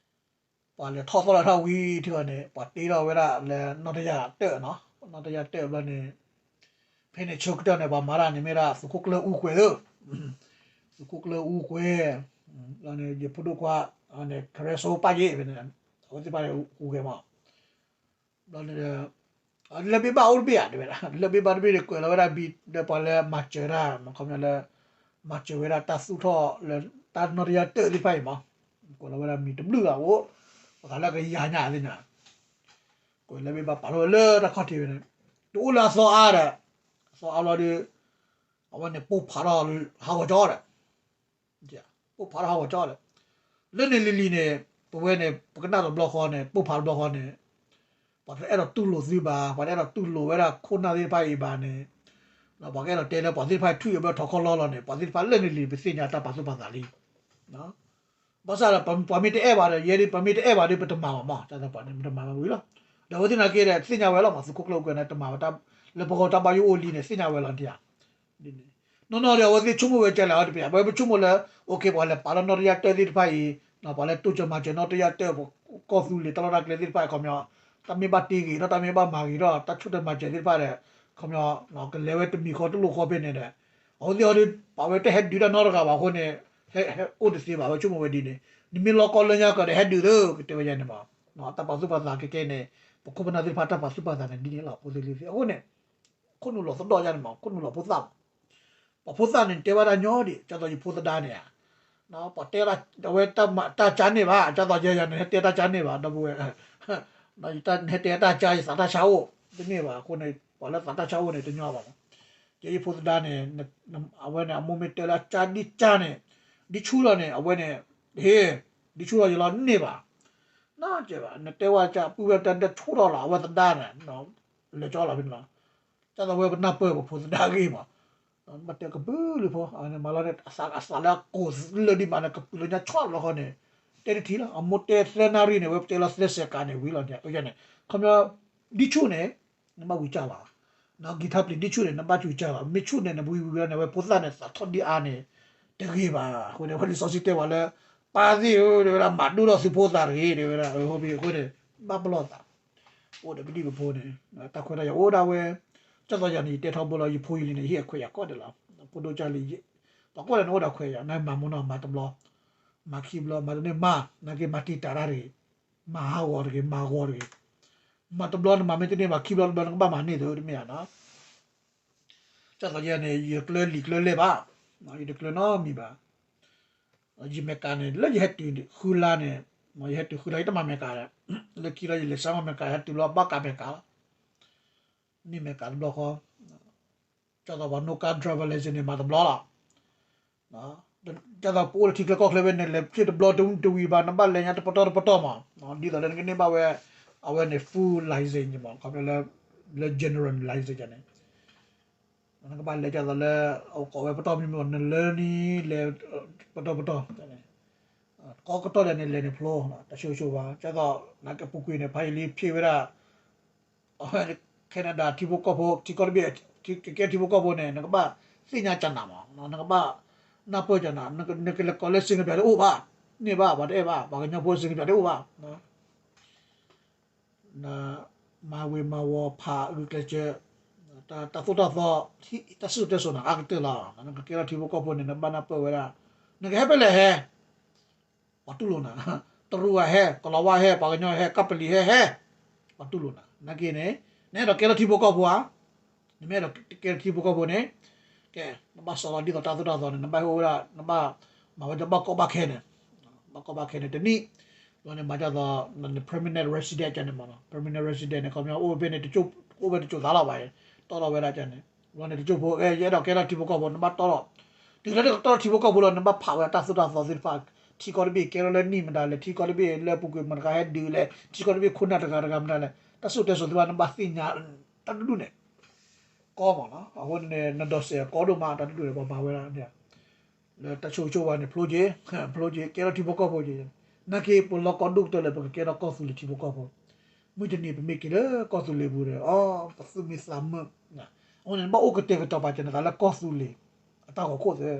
ပှၤလဲၤထီၣ်သီၣ်လဲၤထၣ်ဝံၤထံဂီၤန့ၣ် ပှၤတ့ထီၣ်ဝဲဒၣ်လၢနီၣ်တယၢ်တၢၣ်နီၤ နီၣ်တယၢ်တၢၣ်ဘျီန့ၣ် ဖဲန့ၣ်ဆၢကတီၢ်န့ၣ် ပှၤမၤတၢ်န့ၣ်မ့ၢ်ဒၣ် သုးခိၣ်ကျၢၢ်အူကွဲၤသၢ သုးခိၣ်ကျၢၢ်အူကွဲၤ ဘျီန့ၣ် ယဖိဒိၣ်ခွါ န့ၣ် ခရဲစိပၢ်ယ့ၣ် ဖဲန့ၣ် အဝဲသ့ၣ်တဖၣ်န့ၣ်ဟူးဂဲၤမး ဘျီန့ၣ်ဒီး လၢၢ်ဘ့ၣ်ဘၣ်အိၣ်တဘ့ၣ်ဧါ တဲဝဲဒၣ် လၢၢ်ဘ့ၣ်ဘၣ်တဘ့ၣ်န့ၣ် ကွဲးလီၤဝဲဒၣ်ဘံ ဒီးပှၤလၢမၤစၢၤတၢ် ခီပညီလၢ မၤစၢၤဝဲဒၣ်တၢ်သူၣ်ထီၣ်လၢ တၢ်နီၣ်တယၢ်တၢၣ်သ့ၣ်တဖၣ်အံၤမး ကွဲးလီၤဝဲဒၣ်မံၤတဘျုးဂၤအိၣ် ပှၤသးလၢကယၤညါသ့ၣ်ညါ ကွဲးလၢၢ်ဘ့ၣ်ဘၣ်ပာ်ထီၣ်ဝဲလၢတၢ်ခီၣ်ထံးဝဲန့ၣ် တအိၣ်လၢအသီအါဒီး အသီအါဘျီဒီး အဝဲန့ၣ် ပိၢ်ဖးထီၣ်ဟးဂီၤကၠီဒီး ပိၢ်ဖးထီၣ်ဟးဂီၤကၠီဒီး လၢန့ၣ်လံၤလံၤန့ၣ် ပဝဲန့ၣ် ပကနၣ်တဘျီဃီန့ၣ် ပိၢ်ဖးတဘျီဃီန့ၣ် ပှၤတအဲၣ်ဒိးတူၢ်လိာ်သုဘၣ် ပှၤတအဲၣ်ဒိးတူၢ်လိာ်ဝဲဒၣ်ခိၣ်နၢ်သ့ၣ်တဖၣ်အံၤဘၣ်န့ၣ် ပှၤကအဲၣ်ဒိးတဲလၢပှၤသ့ၣ်တဖၣ်ထွံၣ်အဘၢထီၣ်ခီၣ်လီၢ်လီၤန့ၣ် ပှၤသ့ၣ်တဖၣ်လၢန့ၣ်လံၤ ပသ့ၣ်ညါတၢ်ပာ်သူၣ်ပာ်သးလံ ဘၣ်ဆၣ်ဒီး ပှၤမ့ၢ်တအဲၣ်ဘၣ်ဒီး ယဲဒၣ် ပှၤမ့ၢ်တအဲၣ်ဘၣ်ဒီး ပတမၤဘၣ်မး တၢ်သပှၢ်န့ၣ် ပတမၤဘၣ်ဝံၤလီၤ. ဒီးအဝဲသ့ၣ်နာ်က့ဒီး သ့ၣ်ညါဝဲလီၤမး သုးခိၣ်ကျၢၢ်အူကွဲၤန့ၣ် တမၤဝဲတၢ် လၢပဂီၢ်တၢ်ဘၣ်ယိၣ်အိၣ်လံန့ၣ် သ့ၣ်ညါဝဲလီၤဒံးဧါ. နီၢ်နီၢ်ဒီး အဝဲသ့ၣ်ဆိကမိၣ်ဝဲကလဲၣ် အဝဲတပျး ပဝဲပဆိကမိၣ်လၢ အိၣ်ခ့ ပှၤလဲၤပာ်လၢနီၣ်တယၢ်တၢၣ်သ့ၣ်တဖၣ်အံၤ ပှၤလဲၤတိစၢၤမၤစၢၤနီၣ်တယၢ်တၢၣ် ကီၢ်သူလ့ၤတၢ်လီၢ်တၢ်ကျဲသ့ၣ်တဖၣ်အံၤ ခီပညီ တၢ်မ့ၢ်ဘၣ်တ့ဂ့ၤဒီး တၢ်မ့ၢ်ဘၣ်မၤဂ့ၤဒီး တၢ်ဆိၣ်တၢ်မၤစၢၤသ့ၣ်တဖၣ်ဒီး ခီပညီ ကလဲၤဝဲတမံၤဃီတလိၣ်ဃီဖဲန့ၣ်ဒီး အဝဲသ့ၣ်အီၤဒီး ပာ်ဝဲတဟဲဒုးတၢ်နီတဂၤဘၣ်အဃိန့ၣ် ဟဲအိၣ်တသ့ဘၣ် ဝဲဆိကမိၣ်ဝဲဒ်န့ၣ် နမ့ၢ်လီၤကီလၢညါကဒီး ဟဲဒုးသ့ ကတဲဝဲယါန့ၣ်မး တၢ်ပာ်သူၣ်ပာ်သးကဲကဲန့ၣ် ပခိၣ်ပနၢ်သ့ၣ်တဖၣ် တၢ်ပာ်သူၣ်ပာ်သးန့ၣ်ဒ်န့ၣ်လီၤ ဖိသ့ၣ်လံၤသ့ၣ် အဃိန့ၣ် ခိၣ်နူာ်လီၤသဒီၣ်ယါန့ၣ်မး ခိၣ်နူာ်လီၤဖိသၣ်မး ပှၤဖိသၣ်န့ၣ် တဲဘၣ်တၢ်ညီဒံး ဒ်သိးယဖိသဒါန့ၣ်ဧါ ပှၤတဲဒၣ် အဝဲတၢ်မၤတၢ်ကါန့ၢ်ဘၣ် ဒ်သိးယဲယၤန့ၣ် ဟဲတဲတၢ်ကါန့ၢ်ဘၣ် ဒီပုၢ်ဝဲၢ် နဟဲတဲတၢ်ကါ ယသးတၢ်ဆါအိၣ် တန့ၢ်ဘၣ်အဃိန့ၣ် ပှၤလၢသးတၢ်ဆါအိၣ်န့ၣ် တညီဘၣ်မး ကဲယဖိသဒါန့ၣ် အဝဲန့ၣ် အမိၢ်မ့ၢ်တဲလၢအကါဒ်ကါန့ၣ် ဒ်ဆူၣ်လီၤန့ၣ် အဝဲန့ၣ် ဟ့ၣ် ဒ်ဆူၣ်လီၤယလီၤန့ၢ်ဘၣ် နကဲဘၣ် နတဲဝဲကါ ပုၢ်ဝဲၢ်တဲတၢ်ဆူၣ်ထီၣ်လီၤ အဝဲသဒါန့ၣ် လဲၤကၠီလီၤဖဲန့ၣ်လီၤ ဒ်သိးဝဲပနၢ်ပၢၢ်ပဖိသဒါဂ့ၢ်မး ဘၣ်တဲကပုာ်လုာ်ဖိ မၤလီၤန့ၣ် အသးလၢအကိၢ်လၢဒ်မးန့ၣ် ကပုာ်လၢညါဆီၣ်လီၤဃီန့ၣ် တဲတထံၣ်လီၤ အမိၢ်တဲသၢနၣ်ရံၣ်န့ၣ် ဝဲပတဲလီၤသၢစဲးကးန့ၣ်ဝံၤလီၤန့ၣ် န့ၣ် ခီပညီ ဒ်ဆူၣ်န့ၣ် နဘၣ်ဝံၤကၢ်လီၤ နဂံၢ်ထၢ်ပျံၤဒ်ဆူၣ်န့ၣ် နဘၣ်ဝံၤကၢ်လီၤ မ့ၢ်ဆူၣ်န့ၣ် နဝံၤဝံၤလီၤန့ၣ် ဝဲဖိသၣ်န့ၣ် သးထီၣ်ဒ်အါန့ၣ် တဂ့ၤဘၣ် အဃိန့ၣ် ဝဲလံာ်စီဆှံတဲဝဲလၢ ပၢ်သ့ၣ်ဧၢ တဲဝဲဒၣ် မၤဒိၣ်ထီၣ်သုဖိသးတဂ့ၤ တဲဝဲဒၣ် အဃိန့ၣ် ဘၣ်ပလီၢ်သး အိၣ်ဒီးပဒံၣ်ပဖိန့ၣ် တၢ်ခွဲးတၢ်ယာ်အိၣ်ဒၣ်ဝဲ ဒ်သိးယၤန့ၣ် ယတဲထီဘိလီၤ ယဖိယလံၤန့ၣ် ယဟ့ၣ်အခွဲးယာ်ကိးဂၤဒဲးလီၤ ဖိဒိၣ်ကၢ်လံၤ ပှၤကိးဂၤဒဲးန့ၣ်အိၣ်ဒီးခွဲးယာ် နမၤမ့ၢ်နီၢ်မၤတဘျီ မၤခံဘျီ မၤတန့ၢ်မၤ နာ်က့မၤတံာ်တာ်တၢ်တဂ့ၤ မၤဟးဂီၤတဂ့ၤ မၤဂီၤတဂ့ၤ မၤတဘျီနမၤမ့ၢ်တန့ၢ်ဘၣ် ခံဘျီတဘျီနကဘၣ်မၤန့ၢ်သ့ တမ့ၢ်ဧါနီၤ ဒ်သိးယဲန့ၣ် ယကျၢလံာ်ကျၢလဲၢ်ဘၣ် ယတကျၢနီတမံၤဘၣ် ယမဲာ်ကၤန့ၣ် လၢယဟဲတုၤဃုလါန့ၣ် ယဟဲတုၤဃုလါ ယတမၤမဲာ်ကၤဒီး လၢခံလီၤယလဲၤစါမၤမဲာ်ကၤ ဟဲတုၤလီၤဘၣ်ကးမဲာ်ကၤလီၤ န့ၢ်မဲာ်ကၤတဘျီဃီ ဒ်သိးပှၤ no car driver license န့ၣ် မၤတဘျီလီၤ ဒ်သိးပအိၣ်လၢထံချၢကီၢ်ချၢဖဲန့ၣ် လဲၤဖျ့ၣ်တဘျီတဝံၤဘၣ် နဘၣ်လဲၤညါတပတီၢ်တပတီၢ်မး ဒ်သိးလၢနကန့ၢ်ဘၣ်ဝဲ အဝဲန့ၣ် full license မး ခီဖျိလၢ general license န့ၣ် နကဘၣ်လဲၤဒ်သိးလၢ အကိးဝဲပတီၢ်မံၤမံၤ နလၢနံၤလဲၤ ပတီၢ်ပတီၢ် ကိးကတီၢ်ဒဲးန့ၣ် လဲၤန့ၣ်ဖျိ တၢ်ဆိၣ်ဂ့ၤဆိၣ်ဝါ ဒ်သိး နကပူၤကွံာ်န့ၣ် ဖးယံာ်လံဖျ့ၣ်ဝဲဒၣ် အဝဲ Canada ထံဖိကီၢ်ဖိ ထံကီၢ်တဘ့ၣ် ကကဲထံဖိကီၢ်ဖိန့ၣ် နကဘၣ်သ့ၣ်ညါကနၤမး နကဘၣ်နၢ်ပၢၢ်ကနၤ နကလဲၤကိးလၢ စင်ကပၠး တအိၣ်ဘၣ် န့ၢ်ဘၣ် ပှၤတအဲၣ်ဘၣ် ပှၤကညီဖိ စင်ကပၠး တအိၣ်ဘၣ် နမၤဝ့ၤမၤဝီၤဖးဂုာ်ကျဲးစၢး တၢ်သိၣ်တၢ်သီ တၢ်စံၣ်စိၤတဲစိၤန့ၣ် အါကတၢၢ်လီၤ နကကဲထီၣ်ထံဖိကီၢ်ဖိန့ၣ် နဘၣ်နၢ်ပၢၢ်ဝဲဒၣ် နကဟဲဖဲလဲၣ်ဟဲ ပှၤတူၢ်လိာ်နၤ တရူးဂၤဟဲ ကလီၤဝါဟဲ ပှၤကညီဟဲ ကပလံၤဟဲဟဲ ပှၤတူၢ်လိာ်နၤ နာ်က့န့ၣ် နအဲၣ်ဒိးကဲလၢထံဖိကီၢ်ဖိဧါ နမ့ၢ်အဲၣ်ဒိးကဲလၢထံဖိကီၢ်ဖိန့ၣ် ကဲ နဘၣ်စီလီၤဒ်သိးတၢ်သိၣ်တၢ်သီန့ၣ် နဘၣ်ဟဲအိၣ်ဝဲဒၣ် နဘၣ်မၤဝဲဒ်ဘၣ်ကီဘၣ်ခဲန့ၣ် ဘၣ်ကီဘၣ်ခဲန့ၣ် တနံၣ် ဘျီန့ၣ် မၤဒ်သိး permanent resident န့ၣ်မး permanent resident န့ၣ် ခီပညီအိၣ်ဖဲန့ၣ် တကၠိ အိၣ်ဝဲတစိၤသးလီၤဘၣ်, တီထီၣ်ဝဲဒၣ်န့ၣ်, ဘျီန့ၣ်တစိၢ်ဖိ အဲ ယအဲၣ်ဒိးကဲထီၣ်ထံဖိကီၢ်ဖိ နဘၣ်တီထီၣ်, တုၤလၢနကတီထီၣ်ထံဖိကီၢ်ဖိလီၤ နဘၣ်ဖးဝဲဒၣ်တၢ်သိၣ်တၢ်သီသ့ၣ်တဖၣ်, ထံကီၢ်တဘ့ၣ်ကဲထီၣ်လၢနံၣ်မတၤလဲၣ်, ထံကီၢ်တဘ့ၣ်လၢပူၤကွံာ်မတၤတဂၤဟဲဒုးလဲၣ်, ထံကီၢ်တဘ့ၣ်ခိၣ်နၢ်တဂၤတဂၤမတၤလဲၣ်, တၢ်စံၣ်စိၤတဲစိၤသ့ၣ်တဖၣ် နဘၣ်သ့ၣ်ညါ တၢ်တဒူၣ်န့ၣ် ကီမးလီၤ. အဃိန့ၣ် နဒိးစဲးကီဒိၣ်မး တၢ်တဒူၣ်န့ၣ် ပှၤမၤဝဲဒၣ်န့ၣ် လၢတၢ်ဆိၣ်ဂ့ၤဆိၣ်ဝါန့ၣ် ဖျိက့ၤ, ဖျိက့ၤ ကဲထီၣ်ထံဖိကီၢ်ဖိက့ၤ, နာ်က့ ပလီၢ်ကီၢ်ဒိၣ်ကတၢၢ်လၢပကကဲထီၣ်ကီၢ်သူလ့ၤထံဖိကီၢ်ဖိ, မုၢ်တနံၤပမ့ၢ်က့ၤလၢကီၢ်သူလ့ၤပူၤဒီး အီ ပသူၣ်မံသးမုာ်, အဃိန့ၣ် နဘၣ်အိၣ်ကတဲာ်ကတီၤပာ်စၢၤနသးလၢကီၢ်သူလ့ၤ အတၢ်ဂီၤခိၣ်သ့,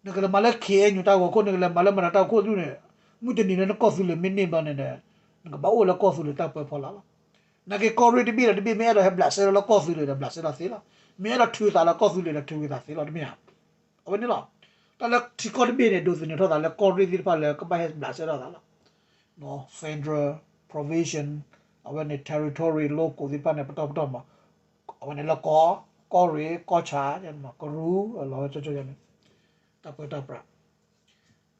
နကလဲၤမၤလၢ ခ့ၣ်အဲၣ်ယူၣ် တၢ်ဂီၤခိၣ် နကလဲၤမၤလၢမတၤတၢ်ဂီၤခိၣ်သ့န့ၣ်, မုၢ်တနံၤလၢနကီၢ်သူလ့ၤမ့ၢ်န့ၢ်ဘျီန့ၣ်ဒီး နကဘၣ်အိၣ်လၢကီၢ်သူလ့ၤတၢ်ပၢဖီလာ်လီၤ. နာ်က့ ကီၢ်ရ့ၣ်တဘ့ၣ်ဒီးတဘ့ၣ် မ့ၢ်အဲၣ်ဒိးဟဲဘျးစဲထီၣ်လၢကီၢ်သူလ့ၤဒီး ဘျးစဲထီၣ်သ့လီၤ. မ့ၢ်အဲၣ်ဒိးထုးသးလၢကီၢ်သူလ့ၤဒီး ထုးက့ၤသးသ့လီၤ တမ့ၢ်ဧါ. အဝဲန့ၣ်လီၤ. တၢ်လၢထံကီၢ်တဘ့ၣ်န့ၣ် ဒိးသန့ၤထီၣ်သးလၢကီၢ်ရ့ၣ်သ့ၣ်တဖၣ်လၢကဘၣ်ဟဲဘျးစဲထီၣ်သးလီၤ. federal provision အဝဲန့ၣ် territory လီကိးသ့ၣ်တဖၣ်န့ၣ် ပတီၢ်ပတီၢ်မး, အဝဲန့ၣ်လၢကီၢ်, ကီၢ်ရ့ၣ်, ကီၢ်ဆၣ်, ကရူၢ်, လီၤဝဲကၠီကၠီန့ၣ်, တၢ်ပၢတၢ်ပြး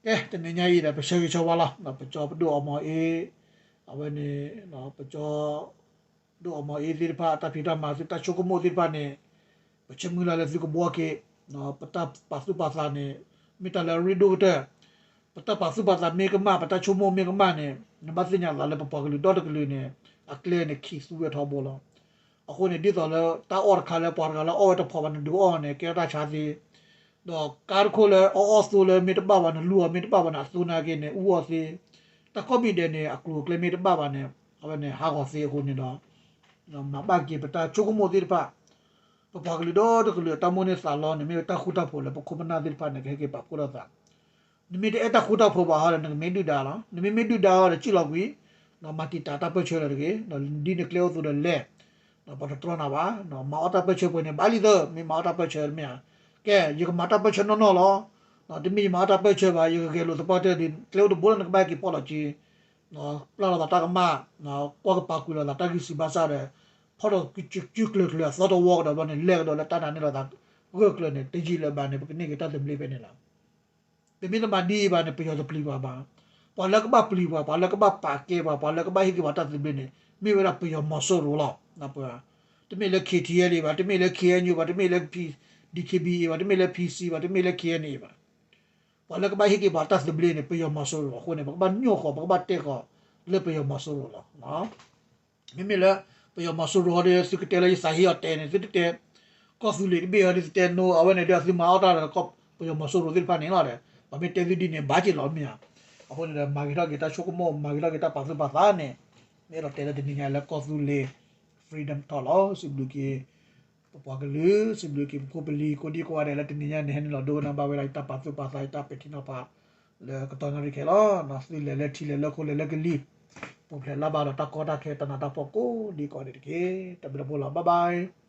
ကဲ တနံၤညါအံၤဒီး ပဆၢဂ့ၤဆၢဝါလီၤ. ပကၠီပဒိၣ်အီမီၤအ့, အဝဲန့ၣ် ပကၠီ ဒိၣ်အီမီၤအ့သ့ၣ်တဖၣ် တၢ်ဖံးတၢ်မၤ သုတၢ်ဆိကမိၣ်သ့ၣ်တဖၣ်န့ၣ် ပဆၢမုၢ်လၢ်လၢသုကဘှီက့ၤ, ပတၢ်ပာ်သူၣ်ပာ်သးန့ၣ် မ့ၢ်တၢ်လၢအရ့ဒိၣ်ကတၢၢ်, ပတၢ်ပာ်သူၣ်ပာ်သးမ့ၢ်ကမၣ် ပတၢ်ဆိကမိၣ်မ့ၢ်ကမၣ်န့ၣ် နဘၣ်သ့ၣ်ညါသးလၢပပှၤကလုာ်ဒီတကလုာ်န့ၣ် အကျဲန့ၣ်ခံသူဝဲထီဘိလီၤ. အဃိန့ၣ် ဒ်သိးလၢတၢ်အီၣ်တခါလၢပှၤတဂၤလၢအီၣ်ဝဲတဖိးဘၣ် နဒုးအီၣ်န့ၣ် ကဲထီၣ်တၢ်ဆါသ့, ဒီးကါတခိၣ်လၢအအီၣ်အီၣ်သိလၢမ့ၢ်တဘၣ်ဘၣ် နလူအီၤမ့ၢ်တဘၣ်ဘၣ်န့ၣ် အသိနာ်က့န့ၣ် အူအီၣ်သ့, တၢ်ကိးမံၤဒဲးန့ၣ် အကျိၤအကျဲမ့ၢ်တဘၣ်ဘၣ်န့ၣ် အဝဲန့ၣ်ဟးဂီၤသ့အဃိန့ၣ်ဒီး မၤဘၣ်က့ၤပတၢ်ဆိကမိၣ်သ့ၣ်တဖၣ်, ပပှၤကလုာ်ဒီတကလုာ်အတၢ်မိၣ်န့ၢ်သးလီန့ၣ် မ့ၢ်တၢ်ဃူတၢ်ဖိးလၢပခိၣ်ပနၢ်သ့ၣ်တဖၣ်န့ၣ် ကဟဲက့ၤပာ်ဖှိၣ်ထီၣ်သး နမ့ၢ်တအဲၣ်တၢ်ဃူတၢ်ဖိးဘၣ်ဟီဒီး နကမ့ၢ်ဒုၣ်ဒါလီၤ. နမ့မ့ၢ်ဒုၣ်ဒါဟီဒီး စံၣ်လီၤကွံာ်, ဒီးမၤတံာ်တာ်တၢ်ပၢၢ်ဆၢလၢၤတဂ့ၤ, ဒီးဒ်နကျဲအိၣ်သိးဒီးလဲၤ, ဒီးပှၤတတြီနၤဘၣ်, မၤအီၣ်တၢ်ပၢၢ်ဆၢပှဲၤန့ၣ် ဘၣ်လံသၢ မ့ၢ်မၤအီၣ်တၢ်ပၢၢ်ဆၢတမ့ၢ်ဧါ. ကဲ ယကမၤတၢ်ပၢၢ်ဆၢနီၢ်နီၢ်လီၤ. တမ့ၢ်ယမၤအီၣ်တၢ်ပၢၢ်ဆၢဘၣ် ယကဂဲၤလိာ်သပှၢ်တၢၢ်ဒီး ကျဲအိၣ်တဘိလၢနကဘၣ်ဟဲက့ၤဖီၣ်လီၤ က့ၤ ပျၢ်လိာ်သးတၢ်ကမၣ်, ကွၢ်ကပၤကွံာ်လိာ်သးတၢ်ဂံၢ်စၢ်ဘါစၢ်ဒီး ဖီၣ်ထီၣ်စုကျၢၤကျၢၤအသီတဝီကဒီးဘျီန့ၣ် လဲၤကဒီးလၢတၢ်နာ်န့ၢ်လိာ်သးဂၢၢ်ကျၢၤန့ၣ် တယံာ်လၢၤဘၣ်န့ၣ် ပကန့ၢ်က့ၤတၢ်သဘျ့ဖဲန့ၣ်လီၤ. ပမ့ၢ်တမၤဒ်အံၤဘၣ်န့ၣ် ပယီၤတပျံၤပှၤဘၣ်. ပှၤလၢကဘၣ်ပျံၤပှၤ, ပှၤလၢကဘၣ်ပာ်ကဲပှၤ, ပှၤလၢကဘၣ်ဟ့ၣ်က့ၤပှၤတၢ်သဘျ့န့ၣ် မ့ၢ်ဝဲဒၣ်ပယီၤမီၤစိရိၤလီၤ. တမ့ၢ်လၢ K T L A ဘၣ်, တမ့ၢ်လၢ K N U ဘၣ်, တမ့ၢ်လၢ D K B A ဘၣ်, တမ့ၢ်လၢ P C ဘၣ်, တမ့ၢ်လၢ K N A ဘၣ်. ပှၤလၢကဘၣ်ဟ့ၣ်က့ၤပှၤတၢ်သဘျ့န့ၣ် ပယီၤမီၤစိရိၤအဃိန့ၣ် ပကဘၣ်ညိၣ်ဃီၤ ပကဘၣ်တဲဃီၤလၢပယီၤမီၤစိရိၤလီၤ. မ့မ့ၢ်လၢ ပယီၤမီၤစိရိၤဒီး သုကတဲလၢယသးဟ့အီၤတဲန့ၣ် သုတတဲ ကီၢ်သူလ့ၤတဘ့ၣ်အီၤဒီး သုတဲနိ အဝဲန့ၣ်ဒီး သုမၤအီၣ်တၢ်ဒီး ပယီၤမီၤစိရိၤသ့ၣ်တဖၣ်န့ၣ်လီၤဒီး ပမ့ၢ်တဲသုဒ်န့ၣ် ဘၣ်က့ၤလီၤမ့ၢ်ဧါ. အဃိန့ၣ်ဒီး မၤဂ့ၤထီၣ်က့ၤတၢ်ဆိကမိၣ် မၤဂ့ၤထီၣ်က့ၤတၢ်ပာ်သူၣ်ပာ်သးန့ၣ် မ့ၢ်အဲၣ်ဒိးတဲလၢတနံၤညါလၢကီၢ်သူလ့ၤ freedom talk လီၤ. စံးဘျုးက့ၤ ပပှၤကလုာ် စံးဘျုးက့ၤပဖိပလံၤ ကိးဒံကိးဂၤဒဲးလၢတနံၤညါန့ၣ် ဟဲနုာ်လီၤဒိကနၣ်ဘၣ်ဝဲဒၣ်ယတၢ်ပာ်သူၣ်ပာ်သး ယတၢ်ပဲာ်ထံနီၤဖး လၢကတီၢ်နၣ်ရံၣ်ခဲလီၤ. သုလဲၤလၢထံလဲၤလၢခိလဲၤလၢကလံၤ ပူၤဖျဲးလၢ်ဘၣ်ဒီးတၢ်ကီတၢ်ခဲ တၢ်နးတၢ်ဖှီၣ်ကိးဒံကိးဂၤဒဲးတက့ၢ်. တၢ်ဘျုးတၢ်ဖှိၣ်လီၤ. Bye bye.